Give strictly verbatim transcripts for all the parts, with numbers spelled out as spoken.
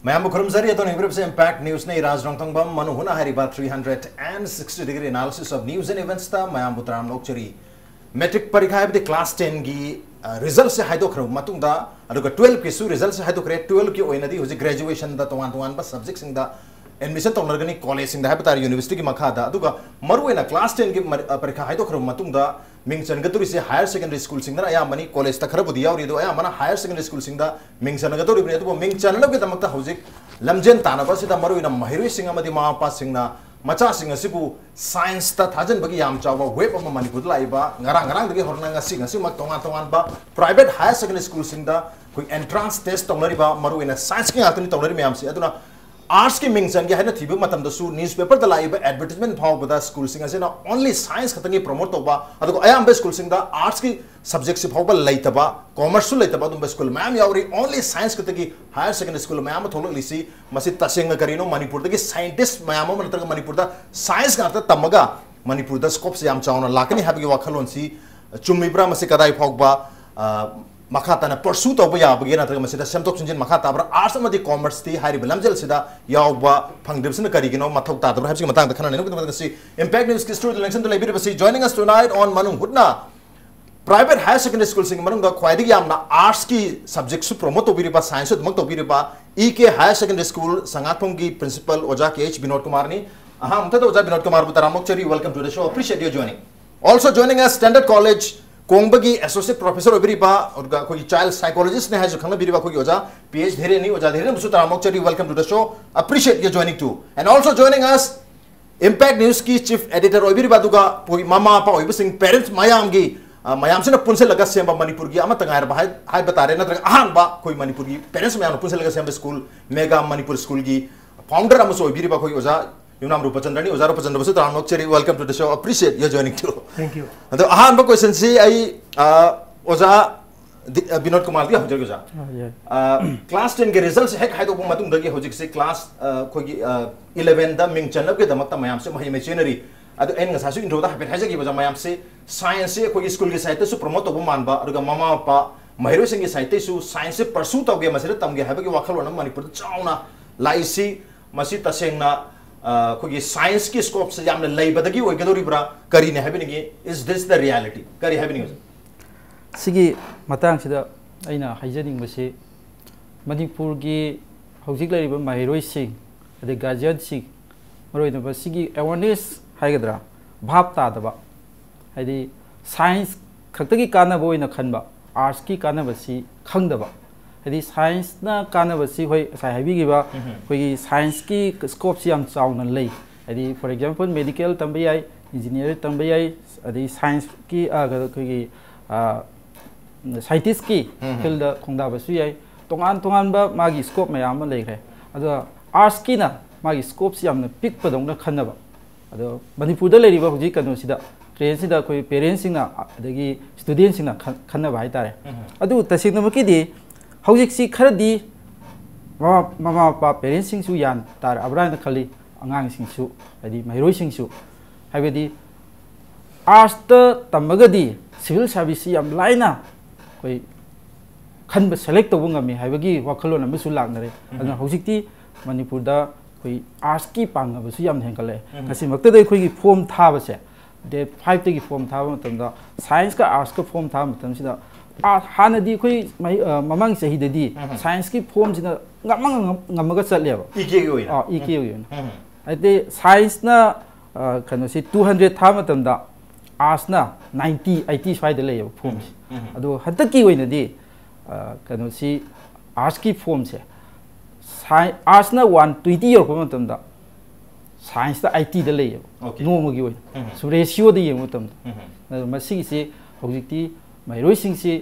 ꯃꯌꯥꯝꯕꯨ ꯈꯨꯔꯨꯝꯖꯔꯤ꯫ ꯑꯗꯣ ꯌꯦꯡꯕꯤꯔꯤꯕꯁꯦ Impact News ꯅꯤ, ꯔꯥꯖ ꯔꯣꯡꯊꯣꯡꯕꯝ, ꯃꯅꯨꯡ ꯍꯨꯠꯅ ꯍꯥꯏꯔꯤꯕ three hundred and sixty degree analysis of news and events ꯇ ꯃꯌꯥꯝꯕꯨ ꯇꯔꯥꯝꯅ ꯑꯣꯛꯆꯔꯤ꯫ Matric ꯄꯔꯤꯈꯥ ꯍꯥꯏꯕꯗꯤ class ten ꯒꯤ, ꯑ, result ꯁꯦ ꯍꯥꯏꯗꯣꯛꯈ꯭ꯔꯕ ꯃꯇꯨꯡꯗ, ꯑꯗꯨꯒ twelve ꯀꯤꯁꯨ result ꯁꯦ ꯍꯥꯏꯗꯣꯛꯈ꯭ꯔꯦ꯫ Twelve ꯀꯤ ꯑꯣꯏꯅꯗꯤ ꯍꯧꯖꯤꯛ graduation ꯗ ꯇꯣꯉꯥꯟ ꯇꯣꯉꯥꯟꯕ subject ꯁꯤꯡꯗ admission ꯇꯧꯅꯔꯒꯅꯤ, college ꯁꯤꯡꯗ ꯍꯥꯏꯕ ꯇꯥꯔꯦ, university ꯒꯤ ꯃꯈꯥꯗ꯫ ꯑꯗꯨꯒ ꯃꯔꯨꯑꯣꯏꯅ class ten ꯒꯤ ꯃꯔ-, ꯑ, ꯄꯔꯤꯈꯥ ꯍꯥꯏꯗꯣꯛꯈ꯭ꯔꯕ ꯃꯇꯨꯡꯗ ꯃꯤꯡ ꯆꯟꯒꯗꯧꯔꯤꯁꯦ higher secondary school ꯁꯤꯡꯗꯅ ꯑꯌꯥꯝꯕꯅꯤ, college ꯇ ꯈꯔꯕꯨꯗꯤ ꯌꯥꯎꯔꯤ, ꯑꯗꯣ ꯑꯌꯥꯝꯕꯅ higher secondary school ꯁꯤꯡꯗ ꯃꯤꯡ ꯆꯟꯒꯗꯧꯔꯤꯕꯅꯤ꯫ ꯑꯗꯨꯕꯨ ꯃꯤꯡ ꯆꯟꯅꯕꯒꯤꯗꯃꯛꯇ ꯍꯧꯖꯤꯛ ꯂꯝꯖꯦꯟ ꯇꯥꯟꯅꯕ ꯑꯁꯤꯗ ꯃꯔꯨꯑꯣꯏꯅ ꯃꯍꯩꯔꯣꯏꯁꯤꯡ ꯑꯃꯗꯤ ꯃꯃꯥ ꯃꯄꯥꯁꯤꯡꯅ ꯃꯆꯥꯁꯤꯡ ꯑꯁꯤꯕꯨ science ꯇ ꯊꯥꯖꯤꯟꯕꯒꯤ ꯌꯥꯝ ꯆꯥꯎꯕ wave ꯑꯃ ꯃꯅꯤꯄꯨꯔꯗ ꯂꯥꯛꯏꯕ ꯉꯔꯥꯡ ꯉꯔꯥꯡꯗꯒꯤ ꯍꯧꯔꯒ ꯉꯁꯤ ꯉꯁꯤꯃꯛ ꯇꯣꯉꯥꯟ ꯇꯣꯉꯥꯟꯕ private higher secondary school ꯁꯤꯡꯗ ꯑꯩꯈꯣꯏ entrance test ꯇꯧꯅꯔꯤꯕ, ꯃꯔꯨꯑꯣꯏꯅ science ꯀꯤ ꯉꯥꯛꯇꯅꯤ ꯇꯧꯅꯔꯤ ꯃꯌꯥꯝꯁꯤ꯫ ꯑꯗꯨꯅ arts ꯀꯤ ꯃꯤꯡ ꯆꯟꯒꯦ ꯍꯥꯏꯅ ꯊꯤꯕ ꯃꯇꯝꯗꯁꯨ newspaper ꯗ ꯂꯥꯛꯏꯕ advertisement ꯐꯥꯎꯕꯗ school ꯁꯤꯡ ꯑꯁꯤꯅ only science ꯈꯛꯇꯪꯒꯤ promote ꯇꯧꯕ, ꯑꯗꯨꯒ ꯑꯌꯥꯝꯕ school ꯁꯤꯡꯗ arts ꯀꯤ subject ꯁꯤ ꯐꯥꯎꯕ ꯂꯩꯇꯕ, commerce ꯁꯨ ꯂꯩꯇꯕ ꯑꯗꯨꯝꯕ school ꯃꯌꯥꯝ ꯌꯥꯎꯔꯤ꯫ Only science ꯈꯛꯇꯒꯤ higher secondary school ꯃꯌꯥꯝ ꯑꯃ ꯊꯣꯛꯂꯛꯂꯤꯁꯤ, ꯃꯁꯤ ꯇꯁꯦꯡꯅ ꯀꯔꯤꯅꯣ? ꯃꯅꯤꯄꯨꯔꯗꯒꯤ scientist ꯃꯌꯥꯝ ꯑꯃ ꯅꯠꯇ꯭ꯔꯒ ꯃꯅꯤꯄꯨꯔꯗ science ꯉꯥꯛꯇ ꯇꯝꯃꯒ ꯃꯅꯤꯄꯨꯔꯗ scope ꯁꯦ ꯌꯥꯝ ꯆꯥꯎꯅ ꯂꯥꯛꯀꯅꯤ ꯍꯥꯏꯕꯒꯤ ꯋꯥꯈꯜꯂꯣꯟꯁꯤ ꯆꯨꯝꯃꯤꯕ꯭ꯔꯥ? ꯃꯁꯤ ꯀꯗꯥꯏ ꯐꯥꯎꯕ, ꯑ, ꯃꯈꯥ ꯇꯥꯅ pursue ꯇꯧꯕ ꯌꯥꯕꯒꯦ, ꯅꯠꯇ꯭ꯔꯒ ꯃꯁꯤꯗ ꯁꯦꯝꯗꯣꯛ ꯁꯦꯝꯖꯤꯟ ꯃꯈꯥ ꯇꯥꯕ꯭ꯔꯥ? Arts ꯑꯃꯗꯤ commerce ꯇꯤ ꯍꯥꯏꯔꯤꯕ ꯂꯝꯖꯦꯜꯁꯤꯗ ꯌꯥꯎꯕ ꯐꯪꯗ꯭ꯔꯤꯕꯁꯤꯅ ꯀꯔꯤꯒꯤꯅꯣ? ꯃꯊꯧ ꯇꯥꯗꯕ꯭ꯔꯥ ꯍꯥꯏꯕꯁꯤꯒꯤ ꯃꯇꯥꯡꯗ ꯈꯟꯅ ꯅꯩꯅꯕꯒꯤꯗꯃꯛꯇ ꯉꯁꯤ Impact News ꯀꯤ studio the ꯂꯦꯡꯁꯟꯗꯨꯅ ꯂꯩꯕꯤꯔꯤꯕꯁꯤ, joining us tonight on ꯃꯅꯨꯡ ꯍꯨꯠꯅ private higher secondary school ꯁꯤꯡꯒꯤ ꯃꯅꯨꯡꯗ ꯈ꯭ꯋꯥꯏꯗꯒꯤ ꯌꯥꯝꯅ arts ꯀꯤ subject ꯁꯨ promote ꯇꯧꯕꯤꯔꯤꯕ, science ꯁꯨ ꯑꯗꯨꯃꯛ ꯇꯧꯕꯤꯔꯤꯕ E K Higher Secondary School ꯁꯉꯥꯛꯐꯝꯒꯤ principal ꯑꯣꯖꯥ K H ꯕꯤꯅꯣꯗ ꯀꯨꯃꯥꯔꯅꯤ꯫ ꯑꯍꯥꯟꯕꯗ ꯑꯣꯖꯥ ꯕꯤꯅꯣꯗ ꯀꯨꯃꯥꯔꯕꯨ ꯇꯔꯥꯝꯅ ꯑꯣꯛꯆꯔꯤ, welcome to the show, appreciate your joining. Also joining us, Standard College ꯀꯣꯡꯕꯒꯤ associate professor ꯑꯣꯏꯕꯤꯔꯤꯕ, ꯑꯗꯨꯒ ꯑꯩꯈꯣꯏꯒꯤ child psychologist ꯅꯦ ꯍꯥꯏꯁꯨ ꯈꯪꯅꯕꯤꯔꯤꯕ ꯑꯩꯈꯣꯏꯒꯤ ꯑꯣꯖꯥ P H ꯙꯤꯔꯦꯟꯅꯤ꯫ ꯑꯣꯖꯥ ꯙꯤꯔꯦꯟꯕꯨꯁꯨ ꯇꯔꯥꯝꯅ ꯑꯣꯛꯆꯔꯤ, welcome to the show, appreciate your joining too. And also joining us, Impact News ꯀꯤ chief editor ꯑꯣꯏꯕꯤꯔꯤꯕ, ꯑꯗꯨꯒ ꯑꯩꯈꯣꯏ ꯃꯃꯥ ꯃꯄꯥ ꯑꯣꯏꯕꯁꯤꯡ, parents ꯃꯌꯥꯝꯒꯤ, ꯑ, ꯃꯌꯥꯝꯁꯤꯅ ꯄꯨꯟꯁꯤꯜꯂꯒ ꯁꯦꯝꯕ ꯃꯅꯤꯄꯨꯔꯒꯤ ꯑꯃꯠꯇ ꯉꯥꯏꯔꯕ ꯍꯥꯏ-, ꯍꯥꯏꯕ ꯇꯥꯔꯦ, ꯅꯠꯇ꯭ꯔꯒ ꯑꯍꯥꯟꯕ ꯑꯩꯈꯣꯏ ꯃꯅꯤꯄꯨꯔꯒꯤ parents ꯃꯌꯥꯝꯅ ꯄꯨꯟꯁꯤꯜꯂꯒ ꯁꯦꯝꯕ school, Mega Manipur School ꯒꯤ founder ꯑꯃꯁꯨ ꯑꯣꯏꯕꯤꯔꯤꯕ ꯑꯩꯈꯣꯏ ꯑꯣꯖꯥ ꯌꯨꯝꯅꯥꯝ ꯔꯨꯄꯆꯟꯗ꯭ꯔꯅꯤ꯫ ꯑꯣꯖꯥ ꯔꯨꯄꯆꯟꯗ꯭ꯔꯕꯨꯁꯨ ꯇꯔꯥꯝꯅ ꯑꯣꯛꯆꯔꯤ, welcome to the show, appreciate your joining too. Thank you. ꯑꯗꯣ ꯑꯍꯥꯟꯕ question ꯁꯤ ꯑꯩ, ꯑ, ꯑꯣꯖꯥ ꯗꯤ-, ꯑ, ꯕꯤꯅꯣꯗ ꯀꯨꯃꯥꯔꯗꯒꯤ ꯍꯪꯖꯔꯒꯦ ꯑꯣꯖꯥ꯫ ꯑ, ꯌꯥꯏ꯫ ꯑ, class ten ꯒꯤ result ꯁꯦ ꯍꯦꯛ ꯍꯥꯏꯗꯣꯛꯄ ꯃꯇꯨꯡꯗꯒꯤ ꯍꯧꯖꯤꯛꯁꯦ class, ꯑ, ꯑꯩꯈꯣꯏꯒꯤ, ꯑ, eleven ꯗ ꯃꯤꯡ ꯆꯟꯅꯕꯒꯤꯗꯃꯛꯇ ꯃꯌꯥꯝꯁꯦ ꯃꯍꯩ ꯃꯍꯩ ꯆꯦꯟꯅꯔꯤ꯫ ꯑꯗꯣ ꯑꯩꯅ ꯉꯁꯥꯏꯁꯨ intro ꯗ ꯍꯥꯏꯐꯦꯠ ꯍꯥꯏꯖꯈꯤꯕꯗ ꯃꯌꯥꯝꯁꯦ science ꯁꯦ ꯑꯩꯈꯣꯏꯒꯤ school ꯒꯤ side ꯇꯁꯨ promote ꯇꯧꯕ ꯃꯥꯟꯕ, ꯑꯗꯨꯒ ꯃꯃꯥ ꯃꯄꯥ ꯃꯍꯩꯔꯣꯏꯁꯤꯡꯒꯤ ꯁꯥꯏꯠꯇꯩꯁꯨ ꯁꯥꯏꯟꯁꯁꯦ ꯄꯔꯁꯨ ꯇꯧꯒꯦ, ꯃꯁꯤꯗ ꯇꯝꯒꯦ ꯍꯥꯏꯕꯒꯤ ꯋꯥꯈꯜꯂꯣꯟ ꯑꯃ ꯃꯅꯤꯄꯨꯔꯗ ꯆꯥꯎꯅ ꯂꯥꯛꯏꯁꯤ, ꯃꯁꯤ ꯇꯁꯦꯡꯅ, ꯑ, ꯑꯩꯈꯣꯏꯒꯤ ꯁꯥꯏꯟꯁꯀꯤ ꯁ꯭ꯀꯣꯞꯁꯦ ꯌꯥꯝꯅ ꯂꯩꯕꯗꯒꯤ ꯑꯣꯏꯒꯗꯧꯔꯤꯕ꯭ꯔꯥ, ꯀꯔꯤꯅꯤ ꯍꯥꯏꯕꯤꯅꯤꯡꯉꯤ? Is this the reality? ꯀꯔꯤ ꯍꯥꯏꯕꯤꯅꯤꯡꯉꯤ? ꯁꯤꯒꯤ ꯃꯇꯥꯡꯁꯤꯗ ꯑꯩꯅ ꯍꯥꯏꯖꯅꯤꯡꯕꯁꯤ, ꯃꯅꯤꯄꯨꯔꯒꯤ ꯍꯧꯖꯤꯛ ꯂꯩꯔꯤꯕ ꯃꯍꯩꯔꯣꯏꯁꯤꯡ, ꯑꯗꯩ ꯒꯥꯔꯖꯤꯌꯟꯁꯤꯡ, ꯃꯔꯨꯑꯣꯏꯅ ꯃꯁꯤꯒꯤ ꯑꯦꯋꯥꯔꯅꯦꯁ ꯍꯥꯏꯒꯗ꯭ꯔꯥ, ꯚꯥꯞ ꯇꯥꯗꯕ, ꯍꯥꯏꯗꯤ ꯁꯥꯏꯟꯁ ꯈꯛꯇꯒꯤ ꯀꯥꯟꯅꯕ ꯑꯣꯏꯅ ꯈꯟꯕ, ꯑꯥꯔꯠꯁꯀꯤ ꯀꯥꯟꯅꯕꯁꯤ ꯈꯪꯗꯕ꯫ ꯍꯥꯏꯗꯤ ꯁꯥꯏꯟꯁꯅ ꯀꯥꯟꯅꯕꯁꯤ, ꯍꯣꯏ, ꯉꯁꯥꯏ ꯍꯥꯏꯕꯤꯈꯤꯕ ꯑꯩꯈꯣꯏꯒꯤ ꯁꯥꯏꯟꯁꯀꯤ ꯁ꯭ꯀꯣꯞꯁꯤ ꯌꯥꯝ ꯆꯥꯎꯅ ꯂꯩ꯫ ꯍꯥꯏꯗꯤ, for example, ꯃꯦꯗꯤꯀꯦꯜ ꯇꯝꯕ ꯌꯥꯏ, ꯏꯟꯖꯤꯅꯤꯌꯥꯔ ꯇꯝꯕ ꯌꯥꯏ, ꯑꯗꯩ ꯁꯥꯏꯟꯁꯀꯤ, ꯑ, ꯑꯩꯈꯣꯏꯒꯤ, ꯑ, ꯁꯥꯏꯟꯇꯤꯁꯀꯤ ꯐꯤꯜꯗ ꯈꯣꯡꯗꯥꯕꯁꯨ ꯌꯥꯏ꯫ ꯇꯣꯉꯥꯟ ꯇꯣꯉꯥꯟꯕ ꯃꯥꯒꯤ ꯁ꯭ꯀꯣꯞ ꯃꯌꯥꯝ ꯑꯃ ꯂꯩꯈ꯭ꯔꯦ꯫ ꯑꯗꯣ ꯑꯥꯔꯠꯁꯀꯤꯅ ꯃꯥꯒꯤ ꯁ꯭ꯀꯣꯞꯁꯤ ꯌꯥꯝꯅ ꯄꯤꯛꯄꯗꯧꯅ ꯈꯟꯅꯕ꯫ ꯑꯗꯣ ꯃꯅꯤꯄꯨꯔꯗ ꯂꯩꯔꯤꯕ ꯍꯧꯖꯤꯛ ꯀꯩꯅꯣꯁꯤꯗ, ꯇ꯭ꯔꯦꯟꯁꯤꯗ ꯑꯩꯈꯣꯏ ꯄꯦꯔꯦꯟꯁꯁꯤꯡꯅ, ꯑꯗꯒꯤ ꯁ꯭ꯇꯨꯗꯦꯟꯁꯤꯡꯅ ꯈꯟ-, ꯈꯟꯅꯕ ꯍꯥꯏꯇꯥꯔꯦ꯫ ꯑꯗꯨ ꯇꯁꯦꯡꯅꯃꯛꯀꯤꯗꯤ ꯍꯧꯖꯤꯛꯁꯤ ꯈꯔꯗꯤ ꯃꯃꯥ, ꯃꯃꯥ ꯃꯄꯥ, ꯄꯦꯔꯦꯟꯁꯁꯤꯡꯁꯨ ꯒ꯭ꯌꯥꯟ ꯇꯥꯔꯛꯑꯕ꯭ꯔꯥ ꯍꯥꯏꯅ ꯈꯜꯂꯤ꯫ ꯑꯉꯥꯡꯁꯤꯡꯁꯨ, ꯍꯥꯏꯗꯤ ꯃꯍꯩꯔꯣꯏꯁꯤꯡꯁꯨ, ꯍꯥꯏꯕꯗꯤ ꯑꯥꯔꯠꯁꯇ ꯇꯝꯃꯒꯗꯤ ꯁꯤꯚꯤꯜ ꯁꯥꯔꯚꯤꯁꯁꯤ ꯌꯥꯝ ꯂꯥꯏꯅ ꯑꯩꯈꯣꯏ ꯈꯟꯕ, ꯁꯦꯂꯦꯛ ꯇꯧꯕ ꯉꯝꯃꯤ ꯍꯥꯏꯕꯒꯤ ꯋꯥꯈꯜꯂꯣꯟ ꯑꯃꯁꯨ ꯂꯥꯛꯅꯔꯦ꯫ ꯑꯗꯨꯅ ꯍꯧꯖꯤꯛꯇꯤ ꯃꯅꯤꯄꯨꯔꯗ ꯑꯩꯈꯣꯏ ꯑꯥꯔꯠꯁꯀꯤ ꯄꯥꯝꯅꯕꯁꯨ ꯌꯥꯝ ꯍꯦꯟꯒꯠꯂꯛꯑꯦ꯫ ꯉꯁꯤꯃꯛꯇꯗ ꯑꯩꯈꯣꯏꯒꯤ ꯐꯣꯝ ꯊꯥꯕꯁꯦ, ꯗꯦꯠ ꯐꯥꯏꯚꯇꯒꯤ ꯐꯣꯝ ꯊꯥꯕ ꯃꯇꯝꯗ, ꯁꯥꯏꯟꯁꯀ ꯑꯥꯔꯠꯁꯀ ꯐꯣꯝ ꯊꯥꯕ ꯃꯇꯝꯁꯤꯗ, ꯑꯥ, ꯍꯥꯟꯅꯗꯤ ꯑꯩꯈꯣꯏ ꯃꯍꯩ-, ꯑ, ꯃꯃꯥꯡ ꯆꯍꯤꯗꯗꯤ ꯁꯥꯏꯟꯁꯀꯤ ꯐꯣꯝꯁꯤꯅ ꯉꯝꯃ ꯉꯝ-, ꯉꯝꯃꯒ ꯆꯠꯂꯦꯕ꯫ ꯏ ꯀꯦꯒꯤ ꯑꯣꯏꯅ? ꯑꯥ, ꯏ ꯀꯦꯒꯤ ꯑꯣꯏꯅ꯫ ꯍꯥꯏꯗꯤ ꯁꯥꯏꯟꯁꯅ, ꯑ, ꯀꯩꯅꯣꯁꯤ, ꯇꯨ ꯍꯟꯗ꯭ꯔꯦꯠ ꯊꯥꯕ ꯃꯇꯝꯗ ꯑꯥꯔꯠꯁꯅ ꯅꯥꯏꯟꯇꯤ, ꯑꯩꯠꯇꯤ ꯁ꯭ꯋꯥꯏꯗ ꯂꯩꯌꯦꯕ ꯐꯣꯝꯁꯦ꯫ ꯑꯗꯣ ꯍꯟꯗꯛꯀꯤ ꯑꯣꯏꯅꯗꯤ, ꯑ, ꯀꯩꯅꯣꯁꯤ, ꯑꯥꯔꯠꯁꯀꯤ ꯐꯣꯝꯁꯦ, ꯁꯥꯏ-, ꯑꯥꯔꯠꯁꯅ ꯋꯥꯟ ꯇ꯭ꯋꯦꯟꯇꯤ ꯌꯧꯔꯛꯄ ꯃꯇꯝꯗ ꯁꯥꯏꯟꯁꯇ ꯑꯩꯠꯇꯤꯗ ꯂꯩꯌꯦꯕ, Okay. ꯅꯣꯡꯃꯒꯤ ꯑꯣꯏꯅ꯫ ꯁꯨꯝ ꯔꯦꯁꯤꯌꯣꯗ ꯌꯦꯡꯕ ꯃꯇꯝꯗ꯫ ꯑꯗꯣ ꯃꯁꯤꯒꯤꯁꯤ ꯍꯧꯖꯤꯛꯇꯤ ꯃꯍꯩꯔꯣꯏꯁꯤꯡꯁꯤ,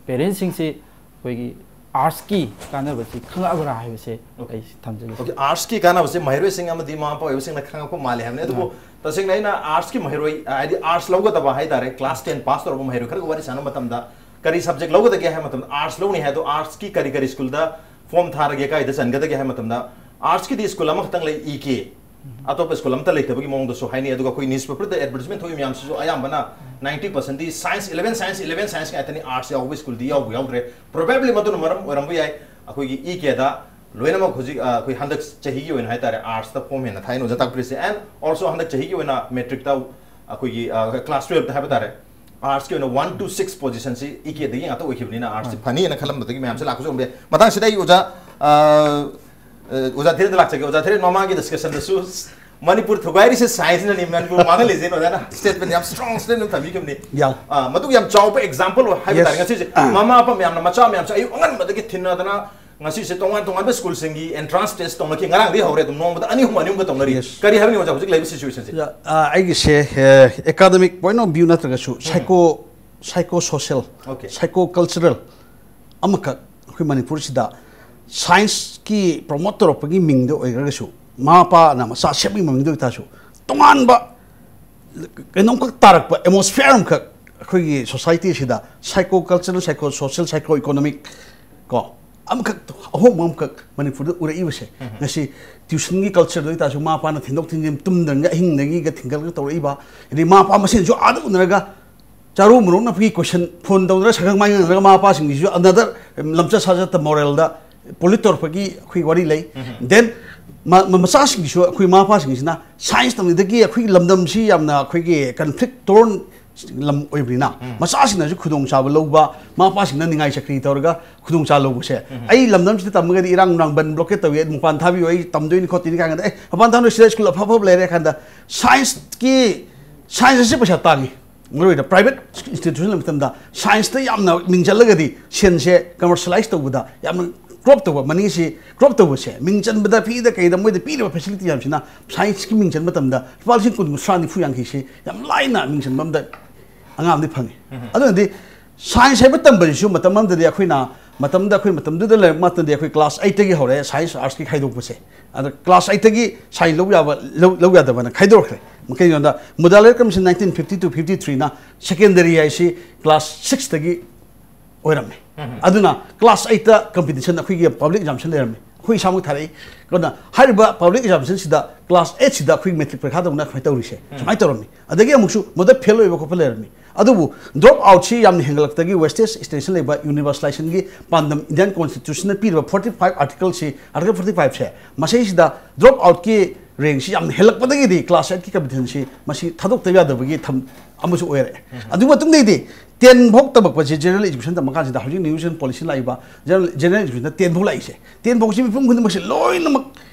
ꯄꯦꯔꯦꯟꯁꯁꯤꯡꯁꯤ ꯑꯩꯈꯣꯏꯒꯤ ꯑꯥꯔꯠꯁꯀꯤ ꯀꯥꯟꯅꯕꯁꯤ ꯈꯪꯉꯛꯑꯕ꯭ꯔꯥ ꯍꯥꯏꯕꯁꯦ ꯑꯩ ꯊꯝꯖꯒꯦ꯫ Okay, ꯑꯥꯔꯠꯁꯀꯤ ꯀꯥꯟꯅꯕꯁꯦ ꯃꯍꯩꯔꯣꯏꯁꯤꯡ ꯑꯃꯗꯤ ꯃꯃꯥ ꯃꯄꯥ ꯑꯣꯏꯕꯁꯤꯡꯅ ꯈꯪꯉꯛꯄ ꯃꯥꯜꯂꯦ ꯍꯥꯏꯕꯅꯤ꯫ ꯑꯗꯨꯕꯨ ꯇꯁꯦꯡꯅ ꯑꯩꯅ ꯑꯥꯔꯠꯁꯀꯤ ꯃꯍꯩꯔꯣꯏ, ꯍꯥꯏꯗꯤ ꯑꯥꯔꯠꯁ ꯂꯧꯒꯗꯕ ꯍꯥꯏꯇꯥꯔꯦ, ꯀ꯭ꯂꯥꯁ ꯇꯦꯟ ꯄꯥꯁ ꯇꯧꯔꯕ ꯃꯍꯩꯔꯣꯏ ꯈꯔꯒ ꯋꯥꯔꯤ ꯁꯥꯟꯅꯕ ꯃꯇꯝꯗ, ꯀꯔꯤ ꯁꯕꯖꯦꯛ ꯂꯧꯒꯗꯒꯦ ꯍꯥꯏꯕ ꯃꯇꯝꯗ, ꯑꯥꯔꯠꯁ ꯂꯧꯅꯤ ꯍꯥꯏ, ꯑꯗꯣ ꯑꯥꯔꯠꯁꯀꯤ ꯀꯔꯤ ꯀꯔꯤ ꯁ꯭ꯀꯨꯜꯗ ꯐꯣꯝ ꯊꯥꯔꯒꯦ, ꯀꯥꯏꯗ ꯆꯟꯒꯗꯒꯦ ꯍꯥꯏꯕ ꯃꯇꯝꯗ, ꯑꯥꯔꯠꯁꯀꯤꯗꯤ ꯁ꯭ꯀꯨꯜ ꯑꯃꯈꯛꯇꯪ ꯂꯩ, ꯏ ꯀꯦ꯫ ꯑꯇꯣꯞꯄ ꯁ꯭ꯀꯨꯜ ꯑꯝꯇ ꯂꯩꯇꯕꯒꯤ ꯃꯑꯣꯡꯗꯁꯨ ꯍꯥꯏꯅꯩ꯫ ꯑꯗꯨꯒ ꯑꯩꯈꯣꯏ ꯅ꯭ꯌꯨꯁꯄꯦꯄꯔꯗ ꯑꯦꯗꯚꯔꯇꯤꯁꯃꯦꯟ ꯊꯣꯛꯏ ꯃꯌꯥꯝꯁꯤꯁꯨ ꯑꯌꯥꯝꯕꯅ ꯅꯥꯏꯟꯇꯤ ꯄꯥꯔꯁꯦꯟꯗꯤ science, eleven science, eleven science ꯉꯥꯛꯇꯅꯤ, ꯑꯥꯔꯠꯁ ꯌꯥꯎꯕ ꯁ꯭ꯀꯨꯜꯗꯤ ꯌꯥꯎꯕ ꯌꯥꯎꯗ꯭ꯔꯦ꯫ ꯄ꯭ꯔꯣꯕꯦꯕ꯭ꯂꯤ ꯃꯗꯨꯅ ꯃꯔꯝ ꯑꯣꯏꯔꯝꯕ ꯌꯥꯏ꯫ ꯑꯩꯈꯣꯏꯒꯤ ꯏ ꯀꯦꯗ ꯂꯣꯏꯅꯃꯛ ꯍꯧꯖꯤꯛ, ꯑ, ꯑꯩꯈꯣꯏ ꯍꯟꯗꯛ ꯆꯍꯤꯒꯤ ꯑꯣꯏꯅ ꯍꯥꯏꯇꯥꯔꯦ, ꯑꯥꯔꯠꯁꯇ ꯐꯣꯝ ꯍꯦꯟꯅ ꯊꯥꯏꯅ ꯑꯣꯖꯥ ꯇꯥꯛꯄꯤꯔꯤꯁꯦ꯫ ꯑꯦꯟ ꯑꯣꯜꯁꯣ ꯍꯟꯗꯛ ꯆꯍꯤꯒꯤ ꯑꯣꯏꯅ ꯃꯦꯇ꯭ꯔꯤꯛꯇ ꯑꯩꯈꯣꯏꯒꯤ, ꯑ, ꯀ꯭ꯂꯥꯁ ꯇꯨꯌꯦꯜꯞꯇ ꯍꯥꯏꯕ ꯇꯥꯔꯦ, ꯑꯥꯔꯠꯁꯀꯤ ꯑꯣꯏꯅ ꯋꯥꯟ ꯇꯨ ꯁꯤꯛꯁ ꯄꯣꯖꯤꯁꯟꯁꯤ ꯏ ꯀꯦꯗꯒꯤ ꯉꯥꯛꯇ ꯑꯣꯏꯈꯤꯕꯅꯤꯅ ꯑꯥꯔꯠꯁꯁꯤ ꯐꯅꯤꯅ ꯈꯜꯂꯝꯕꯗꯒꯤ ꯃꯌꯥꯝꯁꯦ ꯂꯥꯛꯄꯁꯨ ꯑꯣꯏꯔꯝꯕ ꯌꯥꯏ꯫ ꯃꯇꯥꯡꯁꯤꯗ ꯑꯩ ꯑꯣꯖꯥ, ꯑ, ꯑ, ꯑꯣꯖꯥ ꯙꯤꯔꯦꯟꯗ ꯂꯥꯛꯆꯒꯦ꯫ ꯑꯣꯖꯥ ꯙꯤꯔꯦꯟ, ꯃꯃꯥꯡꯒꯤ ꯗꯤꯁꯀꯁꯟꯗꯁꯨ ꯃꯅꯤꯄꯨꯔ ꯊꯨꯒꯥꯏꯔꯤꯁꯦ ꯁꯥꯏꯟꯁꯅꯅꯤ, ꯃꯅꯤꯄꯨꯔ ꯃꯥꯡꯍꯜꯂꯤꯁꯦ, ꯑꯣꯖꯥꯅ ꯁ꯭ꯇꯦꯠꯃꯦꯟ ꯌꯥꯝ ꯁ꯭ꯇꯔꯣꯡ ꯁ꯭ꯇꯦꯠꯃꯦꯟ ꯊꯝꯕꯤꯈꯤꯕꯅꯤ꯫ ꯌꯥꯝ꯫ ꯑ, ꯃꯗꯨꯒꯤ ꯌꯥꯝ ꯆꯥꯎꯕ ꯑꯦꯛꯖꯥꯝꯄꯜ ꯍꯥꯏꯕ Yes. ꯇꯥꯔꯦ ꯉꯁꯤꯁꯦ꯫ ꯃꯃꯥ ꯃꯄꯥ ꯃꯌꯥꯝꯅ ꯃꯆꯥ ꯃꯌꯥꯝꯁꯦ ꯑꯌꯨꯛ ꯑꯉꯟꯕꯗꯒꯤ ꯊꯤꯟꯅꯗꯅ ꯉꯁꯤꯁꯦ ꯇꯣꯉꯥꯟ ꯇꯣꯉꯥꯟꯕ ꯁ꯭ꯀꯨꯜꯁꯤꯡꯒꯤ ꯑꯦꯟꯇ꯭ꯔꯥꯟꯁ ꯇꯦꯁ ꯇꯧꯅꯈꯤ꯫ ꯉꯔꯥꯡꯗꯒꯤ ꯍꯧꯔꯦ ꯑꯗꯨꯝ, ꯅꯣꯡꯃꯗ ꯑꯅꯤ ꯑꯍꯨꯝ ꯑꯅꯤ ꯑꯍꯨꯝꯒ ꯇꯧꯅꯔꯤ꯫ Yes. ꯀꯔꯤ ꯍꯥꯏꯕꯅꯤ ꯑꯣꯖꯥ, ꯍꯧꯖꯤꯛ ꯂꯩꯕ ꯁꯤꯆꯨꯋꯦꯁꯟꯁꯦ? ꯑ, ꯑꯩꯒꯤꯁꯦ ꯑꯦꯀꯥꯗꯃꯤꯛ ꯄꯣꯏꯟ ꯑꯣꯐ ꯚ꯭ꯌꯨ ꯅꯠꯇ꯭ꯔꯒꯁꯨ ꯁꯥꯏꯀꯣ ꯁꯥꯏꯀꯣ ꯁꯣꯁꯦꯜ Okay. ꯁꯥꯏꯀꯣ ꯀꯜꯆꯔꯦꯜ ꯑꯃꯈꯛ ꯑꯩꯈꯣꯏ ꯃꯅꯤꯄꯨꯔꯁꯤꯗ ꯁꯥꯏꯟꯁꯀꯤ ꯄ꯭ꯔꯣꯃꯣꯠ ꯇꯧꯔꯛꯄꯒꯤ ꯃꯤꯡꯗ ꯑꯣꯏꯈ꯭ꯔꯒꯁꯨ ꯃꯃꯥ ꯃꯄꯥꯅ ꯃꯆꯥ ꯁꯦꯝꯕꯒꯤ ꯃꯃꯤꯡꯗ ꯑꯣꯏꯇꯥꯔꯁꯨ ꯇꯣꯉꯥꯟꯕ ꯀꯩꯅꯣꯝꯈꯛ ꯇꯥꯔꯛꯄ ꯑꯦꯠꯃꯣꯁꯐꯤꯌꯔ ꯑꯃꯈꯛ ꯑꯩꯈꯣꯏꯒꯤ ꯁꯣꯁꯥꯏꯇꯤꯁꯤꯗ ꯁꯥꯏꯀꯣ ꯀꯜꯆꯔꯦꯜ, ꯁꯥꯏꯀꯣ ꯁꯣꯁꯦꯜ, ꯁꯥꯏꯀꯣ ꯏꯀꯣꯅꯣꯃꯤꯛ ꯀꯣ ꯑꯃꯈꯛ, ꯑꯍꯣꯡꯕ ꯑꯃꯈꯛ ꯃꯅꯤꯄꯨꯔꯗ ꯎꯔꯛꯏꯕꯁꯦ ꯉꯁꯤ ꯇ꯭ꯌꯨꯁꯟꯒꯤ ꯀꯜꯆꯔꯗ ꯑꯣꯏꯇꯥꯔꯁꯨ ꯃꯃꯥ ꯃꯄꯥꯅ ꯊꯤꯟꯗꯣꯛ ꯊꯤꯟꯖꯤꯟ ꯇꯨꯝꯗ꯭ꯔꯒ ꯑꯍꯤꯡꯗꯒꯤꯒ ꯊꯤꯡꯒꯠꯂꯒ ꯇꯧꯔꯛꯏꯕ, ꯑꯗꯩ ꯃꯃꯥ ꯃꯄꯥ ꯃꯁꯦꯟꯁꯨ ꯑꯥꯗ ꯎꯅꯔꯒ ꯆꯥꯔꯨ ꯃꯣꯔꯣꯛ ꯅꯞꯄꯒꯤ ꯀꯣꯏꯁꯟ ꯐꯣꯟ ꯇꯧꯅꯔ ꯁꯛꯈꯪ ꯃꯥꯏ ꯉꯥꯡꯅꯔꯒ ꯃꯃꯥ ꯃꯄꯥꯁꯤꯡꯒꯤꯁꯨ ꯑꯅꯗꯔ ꯂꯝꯆꯠ ꯁꯥꯖꯠꯇ ꯃꯣꯔꯦꯜꯗ ꯄꯣꯂꯨꯠ ꯇꯧꯔꯛꯄꯒꯤ ꯑꯩꯈꯣꯏ ꯋꯥꯔꯤ ꯂꯩ꯫ ꯗꯦꯟ ꯃꯆꯥꯁꯤꯡꯒꯤꯁꯨ ꯑꯩꯈꯣꯏ ꯃꯃꯥ ꯃꯄꯥꯁꯤꯡꯁꯤꯅ ꯁꯥꯏꯟꯁ ꯇꯝꯂꯤꯗꯒꯤ ꯑꯩꯈꯣꯏꯒꯤ ꯂꯝꯗꯝꯁꯤ ꯌꯥꯝꯅ ꯑꯩꯈꯣꯏꯒꯤ ꯀꯟꯐ꯭ꯂꯤꯛ ꯇꯣꯔꯟ ꯂꯝ ꯑꯣꯏꯕꯅꯤꯅ ꯃꯆꯥꯁꯤꯡꯅꯁꯨ ꯈꯨꯗꯣꯡꯆꯥꯕ ꯂꯧꯕ, ꯃꯃꯥ ꯃꯄꯥꯁꯤꯡꯅ ꯅꯤꯡꯉꯥꯏ ꯆꯀ꯭ꯔꯤ ꯇꯧꯔꯒ ꯈꯨꯗꯣꯡꯆꯥꯕ ꯂꯧꯕꯁꯦ꯫ ꯑꯩ ꯂꯝꯗꯝꯁꯤꯗ ꯇꯝꯃꯒꯗꯤ ꯏꯔꯥꯡ ꯅꯨꯡꯔꯥꯡ ꯕꯟ ꯕ꯭ꯂꯣꯀꯦꯠ ꯇꯧꯏ, ꯃꯄꯥꯟ ꯊꯥꯕꯤꯌꯨ, ꯑꯩ ꯇꯝꯗꯣꯏꯅꯤ ꯈꯣꯠꯇꯣꯏꯅꯤ ꯀꯥꯏꯅ ꯈꯟꯗ, ꯑꯦ, ꯃꯄꯥꯟ ꯊꯥꯅ ꯁꯤꯗ ꯁ꯭ꯀꯨꯜ ꯑꯐ ꯑꯐꯕ ꯂꯩꯔꯦ ꯈꯟꯗ ꯁꯥꯏꯟꯁꯀꯤ ꯁꯥꯏꯟꯁ ꯑꯁꯤ ꯄꯩꯁꯥ ꯇꯥꯡꯉꯤ꯫ ꯃꯔꯨꯑꯣꯏꯅ ꯄ꯭ꯔꯥꯏꯚꯦꯠ ꯏꯟꯁꯇꯤꯇ꯭ꯌꯨꯁꯟ ꯃꯇꯝꯗ ꯁꯥꯏꯟꯁꯇ ꯌꯥꯝꯅ ꯃꯤꯡ ꯆꯜꯂꯒꯗꯤ ꯁꯦꯟꯁꯦ ꯀꯃꯔꯁꯤꯌꯦꯂꯥꯏꯁ ꯇꯧꯕꯗ ꯌꯥꯝꯅ ꯀ꯭ꯔꯣꯞ ꯇꯧꯕ, ꯃꯅꯤꯁꯤ ꯀ꯭ꯔꯣꯞ ꯇꯧꯕꯁꯦ, ꯃꯤꯡ ꯆꯟꯕꯗ ꯐꯤꯗ ꯀꯩꯗ ꯃꯣꯏꯗ ꯄꯤꯔꯤꯕ ꯐꯦꯁꯤꯂꯤꯇꯤ ꯃꯌꯥꯝꯁꯤꯅ ꯁꯥꯏꯟꯁꯀꯤ ꯃꯤꯡ ꯆꯟꯕ ꯃꯇꯝꯗ ꯂꯨꯄꯥ ꯂꯤꯁꯤꯡ ꯀꯨꯟ, ꯀꯨꯟꯊ꯭ꯔꯥ, ꯅꯤꯐꯨ, ꯌꯥꯡꯈꯩꯁꯦ ꯌꯥꯝ ꯂꯥꯏꯅ ꯃꯤꯡ ꯆꯟꯕ ꯑꯝꯗ ꯑꯉꯥꯡ ꯑꯃꯗꯤ ꯐꯪꯉꯤ꯫ ꯑꯗꯨꯅꯗꯤ ꯁꯥꯏꯟꯁ ꯍꯥꯏꯕ ꯇꯝꯕꯁꯤꯁꯨ ꯃꯇꯝ ꯑꯃꯗꯗꯤ ꯑꯩꯈꯣꯏꯅ, ꯃꯇꯝꯗ ꯑꯩꯈꯣꯏ ꯃꯇꯝꯗꯨꯗ ꯂꯩꯔꯛꯄ ꯃꯇꯝꯗꯗꯤ ꯑꯩꯈꯣꯏ ꯀ꯭ꯂꯥꯁ ꯑꯩꯠꯇꯒꯤ ꯍꯧꯔꯛꯑꯦ ꯁꯥꯏꯟꯁ ꯑꯥꯔꯠꯁꯀꯤ ꯈꯥꯏꯗꯣꯛꯄꯁꯦ꯫ ꯑꯗ ꯀ꯭ꯂꯥꯁ ꯑꯩꯠꯇꯒꯤ ꯁꯥꯏꯟꯁ ꯂꯧ ꯌꯥꯕ, ꯂꯧ, ꯂꯧ ꯌꯥꯗꯕꯅ ꯈꯥꯏꯗꯣꯔꯛꯈ꯭ꯔꯦ꯫ ꯀꯩꯒꯤꯅꯣꯗ Mudaliar commission nineteen fifty two fifty ꯊ꯭ꯔꯤꯅ ꯁꯦꯀꯦꯟꯗꯔꯤ ꯍꯥꯏꯁꯤ ꯀ꯭ꯂꯥꯁ ꯁꯤꯛꯁꯇꯒꯤ ꯑꯣꯏꯔꯝꯃꯦ꯫ ꯑꯗꯨꯅ ꯀ꯭ꯂꯥꯁ ꯑꯩꯠꯇ ꯀꯝꯄꯤꯇꯤꯁꯟ ꯑꯩꯈꯣꯏꯒꯤ ꯄꯕ꯭ꯂꯤꯛ ꯑꯦꯛꯖꯥꯝꯁꯟ ꯂꯩꯔꯝꯃꯦ꯫ ꯑꯩꯈꯣꯏ ꯏꯁꯥꯃꯛ ꯊꯥꯔꯛꯏ꯫ ꯑꯗꯨꯅ ꯍꯥꯏꯔꯤꯕ ꯄꯕ꯭ꯂꯤꯛ ꯑꯦꯛꯖꯥꯝꯁꯟꯁꯤꯗ ꯀ꯭ꯂꯥꯁ ꯑꯩꯠꯁꯤꯗ ꯑꯩꯈꯣꯏ ꯃꯦꯇ꯭ꯔꯤꯛ ꯄꯔꯤꯈꯥ ꯇꯧꯅ ꯁꯨꯃꯥꯏꯅ ꯇꯧꯔꯤꯁꯦ, ꯁꯨꯃꯥꯏꯅ ꯇꯧꯔꯝꯃꯤ꯫ ꯑꯗꯒꯤ ꯑꯃꯨꯛꯁꯨ ꯃꯗꯨꯗ ꯐꯦꯜ ꯑꯣꯏꯕ ꯈꯣꯠꯄ ꯂꯩꯔꯝꯃꯤ꯫ ꯑꯗꯨꯕꯨ ꯗ꯭ꯔꯣꯞ ꯑꯥꯎꯠꯁꯤ ꯌꯥꯝꯅ ꯍꯦꯟꯒꯠꯂꯛꯄꯗꯒꯤ ꯋꯦꯁꯇꯦꯖ ꯑꯦꯛꯁꯇꯦꯟꯁꯟ ꯂꯩꯕ ꯌꯨꯅꯤꯚꯔꯁꯦꯂꯥꯏꯖꯦꯁꯟꯒꯤ ꯄꯥꯟꯗꯝ ꯏꯟꯗꯤꯌꯥꯟ ꯀꯣꯟꯁꯇꯤꯇ꯭ꯌꯨꯁꯟꯅ ꯄꯤꯔꯤꯕ ꯐꯣꯔꯇꯤ ꯐꯥꯏꯚ ꯑꯥꯔꯇꯤꯀꯜꯁꯤ, ꯑꯥꯔꯇꯤꯀꯜ ꯐꯣꯔꯇꯤ ꯐꯥꯏꯚꯁꯦ, ꯃꯁꯤꯁꯤꯗ ꯗ꯭ꯔꯣꯞ ꯑꯥꯎꯠꯀꯤ ꯔꯦꯡꯁꯤ ꯌꯥꯝꯅ ꯍꯦꯜꯂꯛꯄꯗꯒꯤꯗꯤ ꯀ꯭ꯂꯥꯁ ꯑꯩꯠꯀꯤ ꯀꯝꯄꯤꯇꯤꯁꯟꯁꯤ ꯃꯁꯤ ꯊꯥꯗꯣꯛꯇꯕ ꯌꯥꯗꯕꯒꯤ ꯊꯝ ꯑꯃꯁꯨ ꯑꯣꯏꯔꯛꯑꯦ꯫ ꯑꯗꯨ ꯃꯇꯨꯡꯗꯩꯗꯤ ꯇꯦꯟ ꯐꯥꯎ ꯇꯝꯃꯛꯄꯁꯦ ꯖꯦꯅꯔꯦꯜ ꯑꯦꯖꯨꯀꯦꯁꯟ ꯇꯝꯕ ꯀꯥꯟꯁꯤꯗ ꯍꯧꯖꯤꯛ ꯅ꯭ꯌꯨ ꯑꯦꯖꯨꯀꯦꯁꯟ ꯄꯣꯂꯤꯁꯤ ꯂꯥꯛꯏꯕ ꯖꯦꯅꯔꯦꯜ, ꯖꯦꯅꯔꯦꯜ ꯑꯦꯖꯨꯀꯦꯁꯟꯗ ꯇꯦꯟ ꯐꯥꯎ ꯂꯥꯛꯏꯁꯦ, ꯇꯦꯟ ꯐꯥꯎꯁꯤ ꯃꯤꯄꯨꯝ ꯈꯨꯗꯤꯡꯃꯛꯁꯦ ꯂꯣꯏꯅꯃꯛ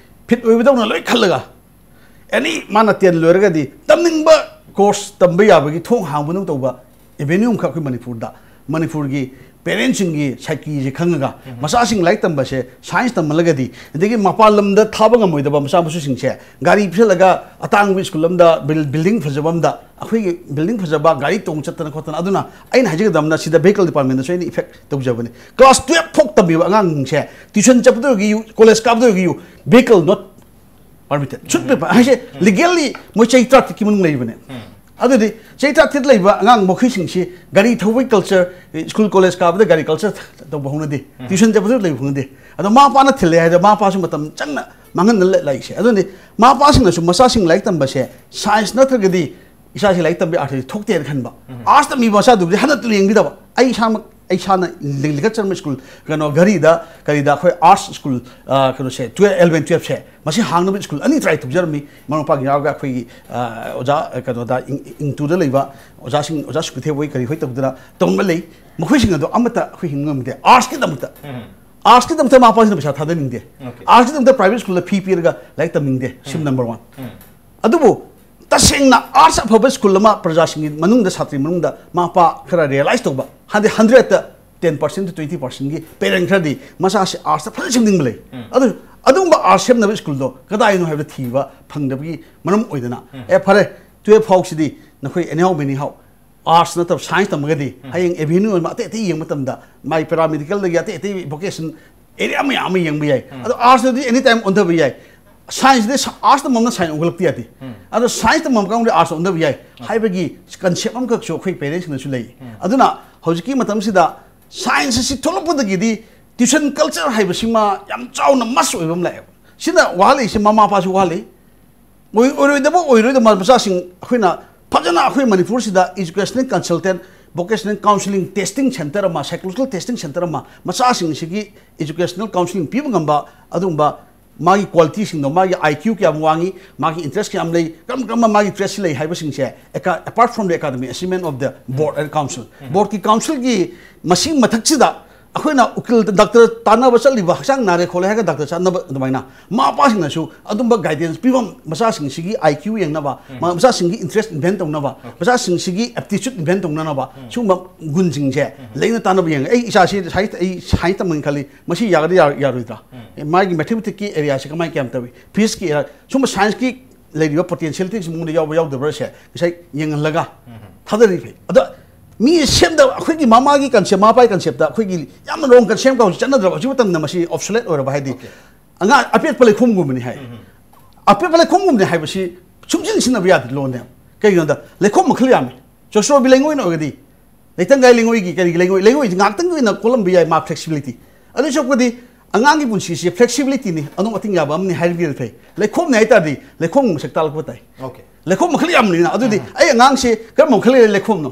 ꯐꯤꯠ ꯑꯣꯏꯕꯗꯧꯅ ꯂꯣꯏ ꯈꯜꯂꯒ ꯑꯦꯅꯤ ꯃꯥꯅ ꯇꯦꯟ ꯂꯣꯏꯔꯒꯗꯤ ꯇꯝꯅꯤꯡꯕ ꯀꯣꯔꯁ ꯇꯝꯕ ꯌꯥꯕꯒꯤ ꯊꯣꯡ ꯍꯥꯡꯕꯗꯧ ꯇꯧꯕ ꯑꯦꯚꯦꯅ꯭ꯌꯨ ꯑꯃꯈꯛ ꯑꯩꯈꯣꯏ ꯃꯅꯤꯄꯨꯔꯗ, ꯃꯅꯤꯄꯨꯔꯒꯤ ꯄꯦꯔꯦꯟꯁꯁꯤꯡꯒꯤ ꯁꯥꯏꯀꯤꯁꯦ ꯈꯪꯉꯒ ꯃꯆꯥꯁꯤꯡ ꯂꯥꯏꯔꯤꯛ ꯇꯝꯕꯁꯦ, ꯁꯥꯏꯟꯁ ꯇꯝꯍꯜꯂꯒꯗꯤ, ꯑꯗꯒꯤ ꯃꯄꯥꯟ ꯂꯝꯗ ꯊꯥꯕ ꯉꯝꯃꯣꯏꯗꯕ ꯃꯆꯥ ꯃꯁꯨꯁꯤꯡꯁꯦ ꯒꯥꯔꯤ ꯄꯤꯁꯜꯂꯒ ꯑꯇꯥꯡꯕ ꯁ꯭ꯀꯨꯜ ꯑꯃꯗ, ꯕꯤꯜ-, ꯕꯤꯜꯗꯤꯡ ꯐꯖꯕ ꯑꯃꯗ, ꯑꯩꯈꯣꯏꯒꯤ ꯕꯤꯜꯗꯤꯡ ꯐꯖꯕ, ꯒꯥꯔꯤ ꯇꯣꯡ ꯆꯠꯇꯅ ꯈꯣꯠꯇꯅ꯫ ꯑꯗꯨꯅ ꯑꯩꯅ ꯍꯥꯏꯖꯒꯗꯕꯅ ꯁꯤꯗ ꯚꯦꯍꯤꯀꯜ ꯗꯤꯄꯥꯔꯠꯃꯦꯟꯗꯁꯨ ꯑꯩꯅ ꯏꯐꯦꯛ ꯇꯧꯖꯕꯅꯤ꯫ ꯀ꯭ꯂꯥꯁ ꯇꯨꯌꯦꯜꯞ ꯐꯥꯎ ꯇꯝꯃꯤꯕ ꯑꯉꯥꯡꯁꯤꯡꯁꯦ ꯇ꯭ꯌꯨꯁꯟ ꯆꯠꯄꯗ ꯑꯣꯏꯒꯦꯌꯨ, ꯀꯣꯂꯦꯖ ꯀꯥꯕꯗ ꯑꯣꯏꯒꯦꯌꯨ, vehicle not permitted꯫ Suit paper ꯍꯥꯏꯁꯦ ꯂꯤꯒꯦꯜꯂꯤ ꯃꯣꯏ ꯆꯍꯤ ꯇꯔꯥꯇꯔꯦꯠꯀꯤ ꯃꯅꯨꯡ ꯂꯩꯕꯅꯦ꯫ ꯑꯗꯨꯗꯤ ꯆꯍꯤ ꯇꯔꯥꯇꯔꯦꯠ ꯂꯩꯕ ꯑꯉꯥꯡ ꯃꯈꯩꯁꯤꯡꯁꯤ ꯒꯥꯔꯤ ꯊꯧꯕꯒꯤ ꯀꯜꯆꯔ, ꯁ꯭ꯀꯨꯜ ꯀꯣꯂꯦꯖ ꯀꯥꯕꯗ ꯒꯥꯔꯤ ꯀꯜꯆꯔ ꯇꯧꯕ ꯍꯧꯅꯗꯦ, ꯇ꯭ꯌꯨꯁꯟ ꯆꯠꯄꯗ ꯂꯩꯕ ꯍꯧꯅꯗꯦ꯫ ꯑꯗꯣ ꯃꯃꯥ ꯃꯄꯥꯅ ꯊꯤꯜꯂꯦ ꯍꯥꯏꯗ ꯃꯃꯥ ꯃꯄꯥꯁꯨ ꯃꯇꯝ ꯆꯪꯅ ꯃꯥꯡꯍꯟꯗꯅ ꯂꯩ-, ꯂꯥꯛꯏꯁꯦ꯫ ꯑꯗꯨꯅꯤ ꯃꯃꯥ ꯃꯄꯥꯁꯤꯡꯅꯁꯨ ꯃꯆꯥꯁꯤꯡ ꯂꯥꯏꯔꯤꯛ ꯇꯝꯕꯁꯦ ꯁꯥꯏꯟꯁ ꯅꯠꯇ꯭ꯔꯒꯗꯤ ꯏꯆꯥꯁꯤ ꯂꯥꯏꯔꯤꯛ ꯇꯝꯕꯒꯤ ꯑꯥꯔꯊꯁꯤ ꯊꯣꯛꯇꯦꯅ ꯈꯟꯕ꯫ ꯑꯥꯔꯠꯁ ꯇꯝꯃꯤꯕ ꯃꯆꯥꯗꯨꯕꯨꯗꯤ ꯍꯟꯅ ꯇꯨꯅ ꯌꯦꯡꯕꯤꯗꯕ꯫ ꯑꯩ ꯏꯁꯥꯃꯛ, ꯑꯩ ꯏꯁꯥꯅ ꯂꯤꯡ-, ꯂꯤꯡꯈꯠꯆꯔꯝꯕ ꯁ꯭ꯀꯨꯜ, ꯀꯩꯅꯣ, ꯘꯔꯤꯗ, ꯀꯔꯤꯗ ꯑꯩꯈꯣꯏ ꯑꯥꯔꯠꯁ ꯁ꯭ꯀꯨꯜ, ꯑ, ꯀꯩꯅꯣꯁꯦ, ꯇꯨꯌꯦꯜꯞ, ꯑꯦꯂꯚꯦꯟ ꯇꯨꯌꯦꯜꯞꯁꯦ, ꯃꯁꯤ ꯍꯥꯡꯅꯕ ꯁ꯭ꯀꯨꯜ ꯑꯅꯤ ꯇ꯭ꯔꯥꯏ ꯇꯧꯖꯔꯝꯃꯤ꯫ ꯃꯔꯨꯞ ꯃꯄꯥꯡ ꯌꯥꯎꯔꯒ ꯑꯩꯈꯣꯏꯒꯤ, ꯑ, ꯑꯣꯖꯥ, ꯑ, ꯀꯩꯅꯣꯗ, ꯏꯪ-, ꯏꯪꯇꯨꯗ ꯂꯩꯕ ꯑꯣꯖꯥꯁꯤꯡ, ꯑꯣꯖꯥ ꯁꯨꯀ꯭ꯔꯤꯊꯦꯕ ꯍꯣꯏ ꯀꯔꯤ ꯍꯣꯏ ꯇꯧꯗꯅ ꯇꯧꯔꯝꯕ ꯂꯩ꯫ ꯃꯈꯣꯏꯁꯤꯡ ꯑꯗꯣ ꯑꯃꯠꯇ ꯑꯩꯈꯣꯏ ꯍꯤꯡꯕ ꯉꯝꯗꯦ꯫ ꯑꯥꯔꯠꯁꯀꯤꯗꯃꯛꯇ, ꯑꯥꯔꯠꯁꯀꯤꯗꯃꯛꯇ ꯃꯃꯥ ꯃꯄꯥꯁꯤꯡꯅ ꯄꯩꯁꯥ ꯊꯥꯗꯅꯤꯡꯗꯦ꯫ ꯑꯣꯀꯦ꯫ ꯑꯥꯔꯠꯁꯀꯤꯗꯃꯛꯇ ꯄ꯭ꯔꯥꯏꯚꯦꯠ ꯁ꯭ꯀꯨꯜꯗ ꯐꯤ ꯄꯤꯔꯒ ꯂꯥꯏꯔꯤꯛ ꯇꯝꯅꯤꯡꯗꯦ꯫ ꯁꯤꯝ ꯅꯝꯕꯔ ꯋꯥꯟ꯫ ꯑꯗꯨꯕꯨ ꯇꯁꯦꯡꯅ ꯑꯥꯔꯠꯁ ꯑꯐꯕ ꯁ꯭ꯀꯨꯜ ꯑꯃ ꯄ꯭ꯔꯖꯥꯁꯤꯡꯒꯤ ꯃꯅꯨꯡꯗ, ꯁꯥꯇ꯭ꯔꯤ ꯃꯅꯨꯡꯗ ꯃꯃꯥ ꯃꯄꯥ ꯈꯔ ꯔꯤꯌꯦꯂꯥꯏꯁ ꯇꯧꯕ, ꯍꯥꯏꯗꯤ ꯍꯟꯗ꯭ꯔꯦꯠꯇ ꯇꯦꯟ ꯄꯥꯔꯁꯦꯟ ꯇꯨ ꯇ꯭ꯋꯦꯟꯇꯤ ꯄꯥꯔꯁꯦꯟꯒꯤ ꯄꯦꯔꯦꯟ ꯈꯔꯗꯤ ꯃꯆꯥꯁꯦ ꯑꯥꯔꯠꯁꯇ ꯐꯖꯅ ꯁꯦꯝꯅꯤꯡꯕ ꯂꯩ꯫ ꯑꯗꯨ, ꯑꯗꯨꯒꯨꯝꯕ ꯑꯥꯔꯠꯁ ꯁꯦꯝꯅꯕ ꯁ꯭ꯀꯨꯜꯗꯣ ꯀꯗꯥꯏꯅꯣ ꯍꯥꯏꯕꯗ ꯊꯤꯕ ꯐꯪꯗꯕꯒꯤ ꯃꯔꯝ ꯑꯣꯏꯗꯅ, ꯑꯦ, ꯐꯔꯦ, ꯇꯨꯌꯦꯜꯞ ꯐꯥꯎꯁꯤꯗꯤ ꯅꯈꯣꯏ ꯑꯦꯅꯤꯍꯥꯎ ꯃꯦꯅꯤꯍꯥꯎ ꯑꯥꯔꯠꯁ ꯅꯠꯇꯕ ꯁꯥꯏꯟꯁ ꯇꯝꯃꯒꯗꯤ ꯍꯌꯦꯡ ꯑꯦꯚꯦꯅ꯭ꯌꯨ ꯑꯃ ꯑꯇꯩ ꯑꯇꯩ ꯌꯦꯡꯕ ꯃꯇꯝꯗ ꯃꯥꯏ ꯄꯦꯔꯥꯃꯦꯗꯤꯀꯦꯜꯗꯒꯤ ꯑꯇꯩ ꯑꯇꯩ ꯚꯣꯀꯦꯁꯟ ꯑꯦꯔꯤꯌꯥ ꯃꯌꯥꯝ ꯑꯃ ꯌꯦꯡꯕ ꯌꯥꯏ꯫ ꯑꯗꯣ ꯑꯥꯔꯠꯁꯇꯗꯤ ꯑꯦꯅꯤ ꯇꯥꯏꯝ ꯑꯣꯟꯊꯕ ꯌꯥꯏ꯫ ꯁꯥꯏꯟꯁꯇꯗꯤ ꯁ-, ꯑꯥꯔꯠꯁ ꯇꯝꯕ ꯑꯃꯅ ꯁꯥꯏꯟꯁ ꯑꯣꯟꯈꯠꯂꯛꯇ ꯌꯥꯗꯦ꯫ ꯑꯗꯣ ꯁꯥꯏꯟꯁ ꯇꯝꯕ ꯀꯥꯡꯕꯨꯗꯤ ꯑꯥꯔꯠꯁ ꯑꯣꯟꯊꯕ ꯌꯥꯏ ꯍꯥꯏꯕꯒꯤ ꯀꯟꯁꯦꯞ ꯑꯃꯈꯛꯁꯨ ꯑꯩꯈꯣꯏ ꯄꯦꯔꯦꯟꯁꯁꯤꯡꯅꯁꯨ ꯂꯩ꯫ ꯑꯗꯨꯅ ꯍꯧꯖꯤꯛꯀꯤ ꯃꯇꯝꯁꯤꯗ ꯁꯥꯏꯟꯁ ꯑꯁꯤ ꯊꯣꯛꯂꯛꯄꯗꯒꯤꯗꯤ ꯇ꯭ꯌꯨꯁꯟ ꯀꯜꯆꯔ ꯍꯥꯏꯕꯁꯤꯃ ꯌꯥꯝ ꯆꯥꯎꯅ ꯃꯁ ꯑꯣꯏꯕ ꯑꯃ ꯂꯥꯛꯑꯦꯕ꯫ ꯁꯤꯅ ꯋꯥꯍꯜꯂꯤꯁꯦ ꯃꯃꯥ ꯃꯄꯥꯁꯨ ꯋꯥꯍꯜꯂꯤ꯫ ꯑꯣꯏ-, ꯑꯣꯏꯔꯣꯏꯗꯕ ꯑꯣꯏꯔꯣꯏꯗꯕ ꯃꯆꯥꯁꯤꯡ ꯑꯩꯈꯣꯏꯅ ꯐꯖꯅ ꯑꯩꯈꯣꯏ ꯃꯅꯤꯄꯨꯔꯁꯤꯗ educational consultant, vocational counselling testing centre ꯑꯃ, psychological testing centre ꯑꯃ, ꯃꯆꯥꯁꯤꯡꯁꯤꯒꯤ educational counselling ꯄꯤꯕ ꯉꯝꯕ ꯑꯗꯨꯒꯨꯝꯕ ꯃꯥꯒꯤ ꯀ꯭ꯋꯥꯂꯤꯇꯤꯁꯤꯡꯗꯣ, ꯃꯥꯒꯤ I Q ꯀꯌꯥꯝ ꯋꯥꯡꯉꯤ, ꯃꯥꯒꯤ interest ꯀꯌꯥꯝ ꯂꯩ, ꯀꯔꯝ ꯀꯔꯝꯕ ꯃꯥꯒꯤ traits ꯂꯩ ꯍꯥꯏꯕꯁꯤꯡꯁꯦ, ꯑꯦꯀꯥ-, apart from the academic achievement of the board and council, boardꯀꯤ councilꯒꯤ ꯃꯁꯤꯡ ꯃꯊꯛꯁꯤꯗ ꯑꯩꯈꯣꯏꯅ ꯎꯀꯤꯜ, doctor ꯇꯥꯟꯅꯕ ꯆꯠꯂꯤꯕ, ꯍꯛꯆꯥꯡ ꯅꯥꯔꯦ ꯈꯣꯠꯂꯦ ꯍꯥꯏꯔꯒ doctor ꯆꯠꯅꯕ ꯑꯗꯨꯃꯥꯏꯅ, ꯃꯃꯥ ꯃꯄꯥꯁꯤꯡꯅꯁꯨ ꯑꯗꯨꯝꯕ guidance ꯄꯤꯐꯝ, ꯃꯆꯥꯁꯤꯡꯁꯤꯒꯤ I Q ꯌꯦꯡꯅꯕ, ꯃ-, ꯃꯆꯥꯁꯤꯡꯒꯤ interest invent ꯇꯧꯅꯕ, ꯃꯆꯥꯁꯤꯡꯁꯤꯒꯤ aptitude invent ꯇꯧꯅꯅꯕ, ꯁꯤꯒꯨꯝꯕ ꯒꯨꯟꯁꯤꯡꯁꯦ ꯂꯩꯅ ꯇꯥꯅꯕ ꯌꯦꯡꯉꯦ꯫ ꯑꯩ ꯏꯆꯥꯁꯤ science, ꯑꯩ science ꯇꯝꯒꯅꯤ ꯈꯜꯂꯤ, ꯃꯁꯤ ꯌꯥꯒꯗ꯭ꯔꯥ ꯌꯥ-, ꯌꯥꯔꯣꯏꯗ꯭ꯔꯥ? ꯑꯦ, ꯃꯥꯒꯤ mathematicsꯀꯤ areaꯁꯦ ꯀꯃꯥꯏꯅ ꯀꯌꯥꯝ ꯇꯧꯏ? Physicꯁꯀꯤ area, ꯁꯨꯝꯕ scienceꯀꯤ ꯂꯩꯔꯤꯕ potentialityꯁꯤ ꯃꯉꯣꯟꯗ ꯌꯥꯎꯕ ꯌꯥꯎꯗꯕ꯭ꯔꯥꯁꯦ ꯉꯁꯥꯏ ꯌꯦꯡꯍꯜꯂꯒ ꯊꯥꯗꯔꯤ ꯐꯩ꯫ ꯑꯗꯣ ꯃꯤ ꯁꯦꯝꯗꯕ, ꯑꯩꯈꯣꯏꯒꯤ ꯃꯃꯥꯒꯤ concept, ꯃꯄꯥꯒꯤ conceptꯇ ꯑꯩꯈꯣꯏꯒꯤ ꯌꯥꯝꯅ wrong concept ꯀꯥꯎꯁꯤ ꯆꯠꯅꯗ꯭ꯔꯕ ꯍꯧꯖꯤꯛ ꯃꯇꯝꯗ ꯃꯁꯤ obsolete ꯑꯣꯏꯔꯕ ꯍꯥꯏꯗꯤ ꯑꯉꯥꯡ ꯑꯄꯦꯠꯄ ꯂꯩꯈꯣꯝꯒꯨꯝꯕꯅꯤ ꯍꯥꯏ꯫ ꯑꯄꯦꯠꯄ ꯂꯩꯈꯣꯝꯒꯨꯝꯕꯅꯤ ꯍꯥꯏꯕꯁꯤ ꯁꯨꯡꯁꯤꯟ ꯁꯤꯟꯅꯕ ꯌꯥꯗꯦ ꯂꯣꯟꯅꯦ꯫ ꯀꯩꯒꯤꯅꯣꯗ ꯂꯩꯈꯣꯝ ꯃꯈꯜ ꯌꯥꯝꯃꯤ꯫ ꯆꯣꯁꯣꯕꯤ ꯂꯩꯉꯣꯏꯅ ꯑꯣꯏꯔꯒꯗꯤ ꯂꯩꯇꯪꯒꯥꯏ ꯂꯩꯉꯣꯏꯒꯤ ꯀꯔꯤꯒꯤ ꯂꯩꯉꯣꯏ, ꯂꯩꯉꯣꯏꯁꯤ ꯉꯥꯛꯇꯪꯒꯤ ꯑꯣꯏꯅ ꯀꯣꯜꯂꯝꯕ ꯌꯥꯏ, ꯃꯥ flexibility꯫ ꯑꯗꯨ ꯁꯔꯨꯛꯄꯨꯗꯤ ꯑꯉꯥꯡꯒꯤ ꯄꯨꯟꯁꯤꯁꯦ flexibilityꯅꯤ, ꯑꯗꯨꯝ ꯑꯇꯤꯡ ꯌꯥꯕ ꯑꯃꯅꯤ ꯍꯥꯏꯕꯤꯔꯗꯤ ꯐꯩ꯫ ꯂꯩꯈꯣꯝꯅꯦ ꯍꯥꯏ ꯇꯥꯔꯗꯤ ꯂꯩꯈꯣꯝ ꯃꯁꯛ ꯇꯥꯛꯂꯛꯄ ꯇꯥꯏ꯫ Okay. ꯂꯩꯈꯣꯝ ꯃꯈꯜ ꯌꯥꯝꯕꯅꯤꯅ, ꯑꯗꯨꯗꯤ ꯑꯩ ꯑꯉꯥꯡꯁꯦ ꯀꯔꯝꯕ ꯃꯈꯜ ꯂꯩꯔꯦ ꯂꯩꯈꯣꯝꯅꯣ?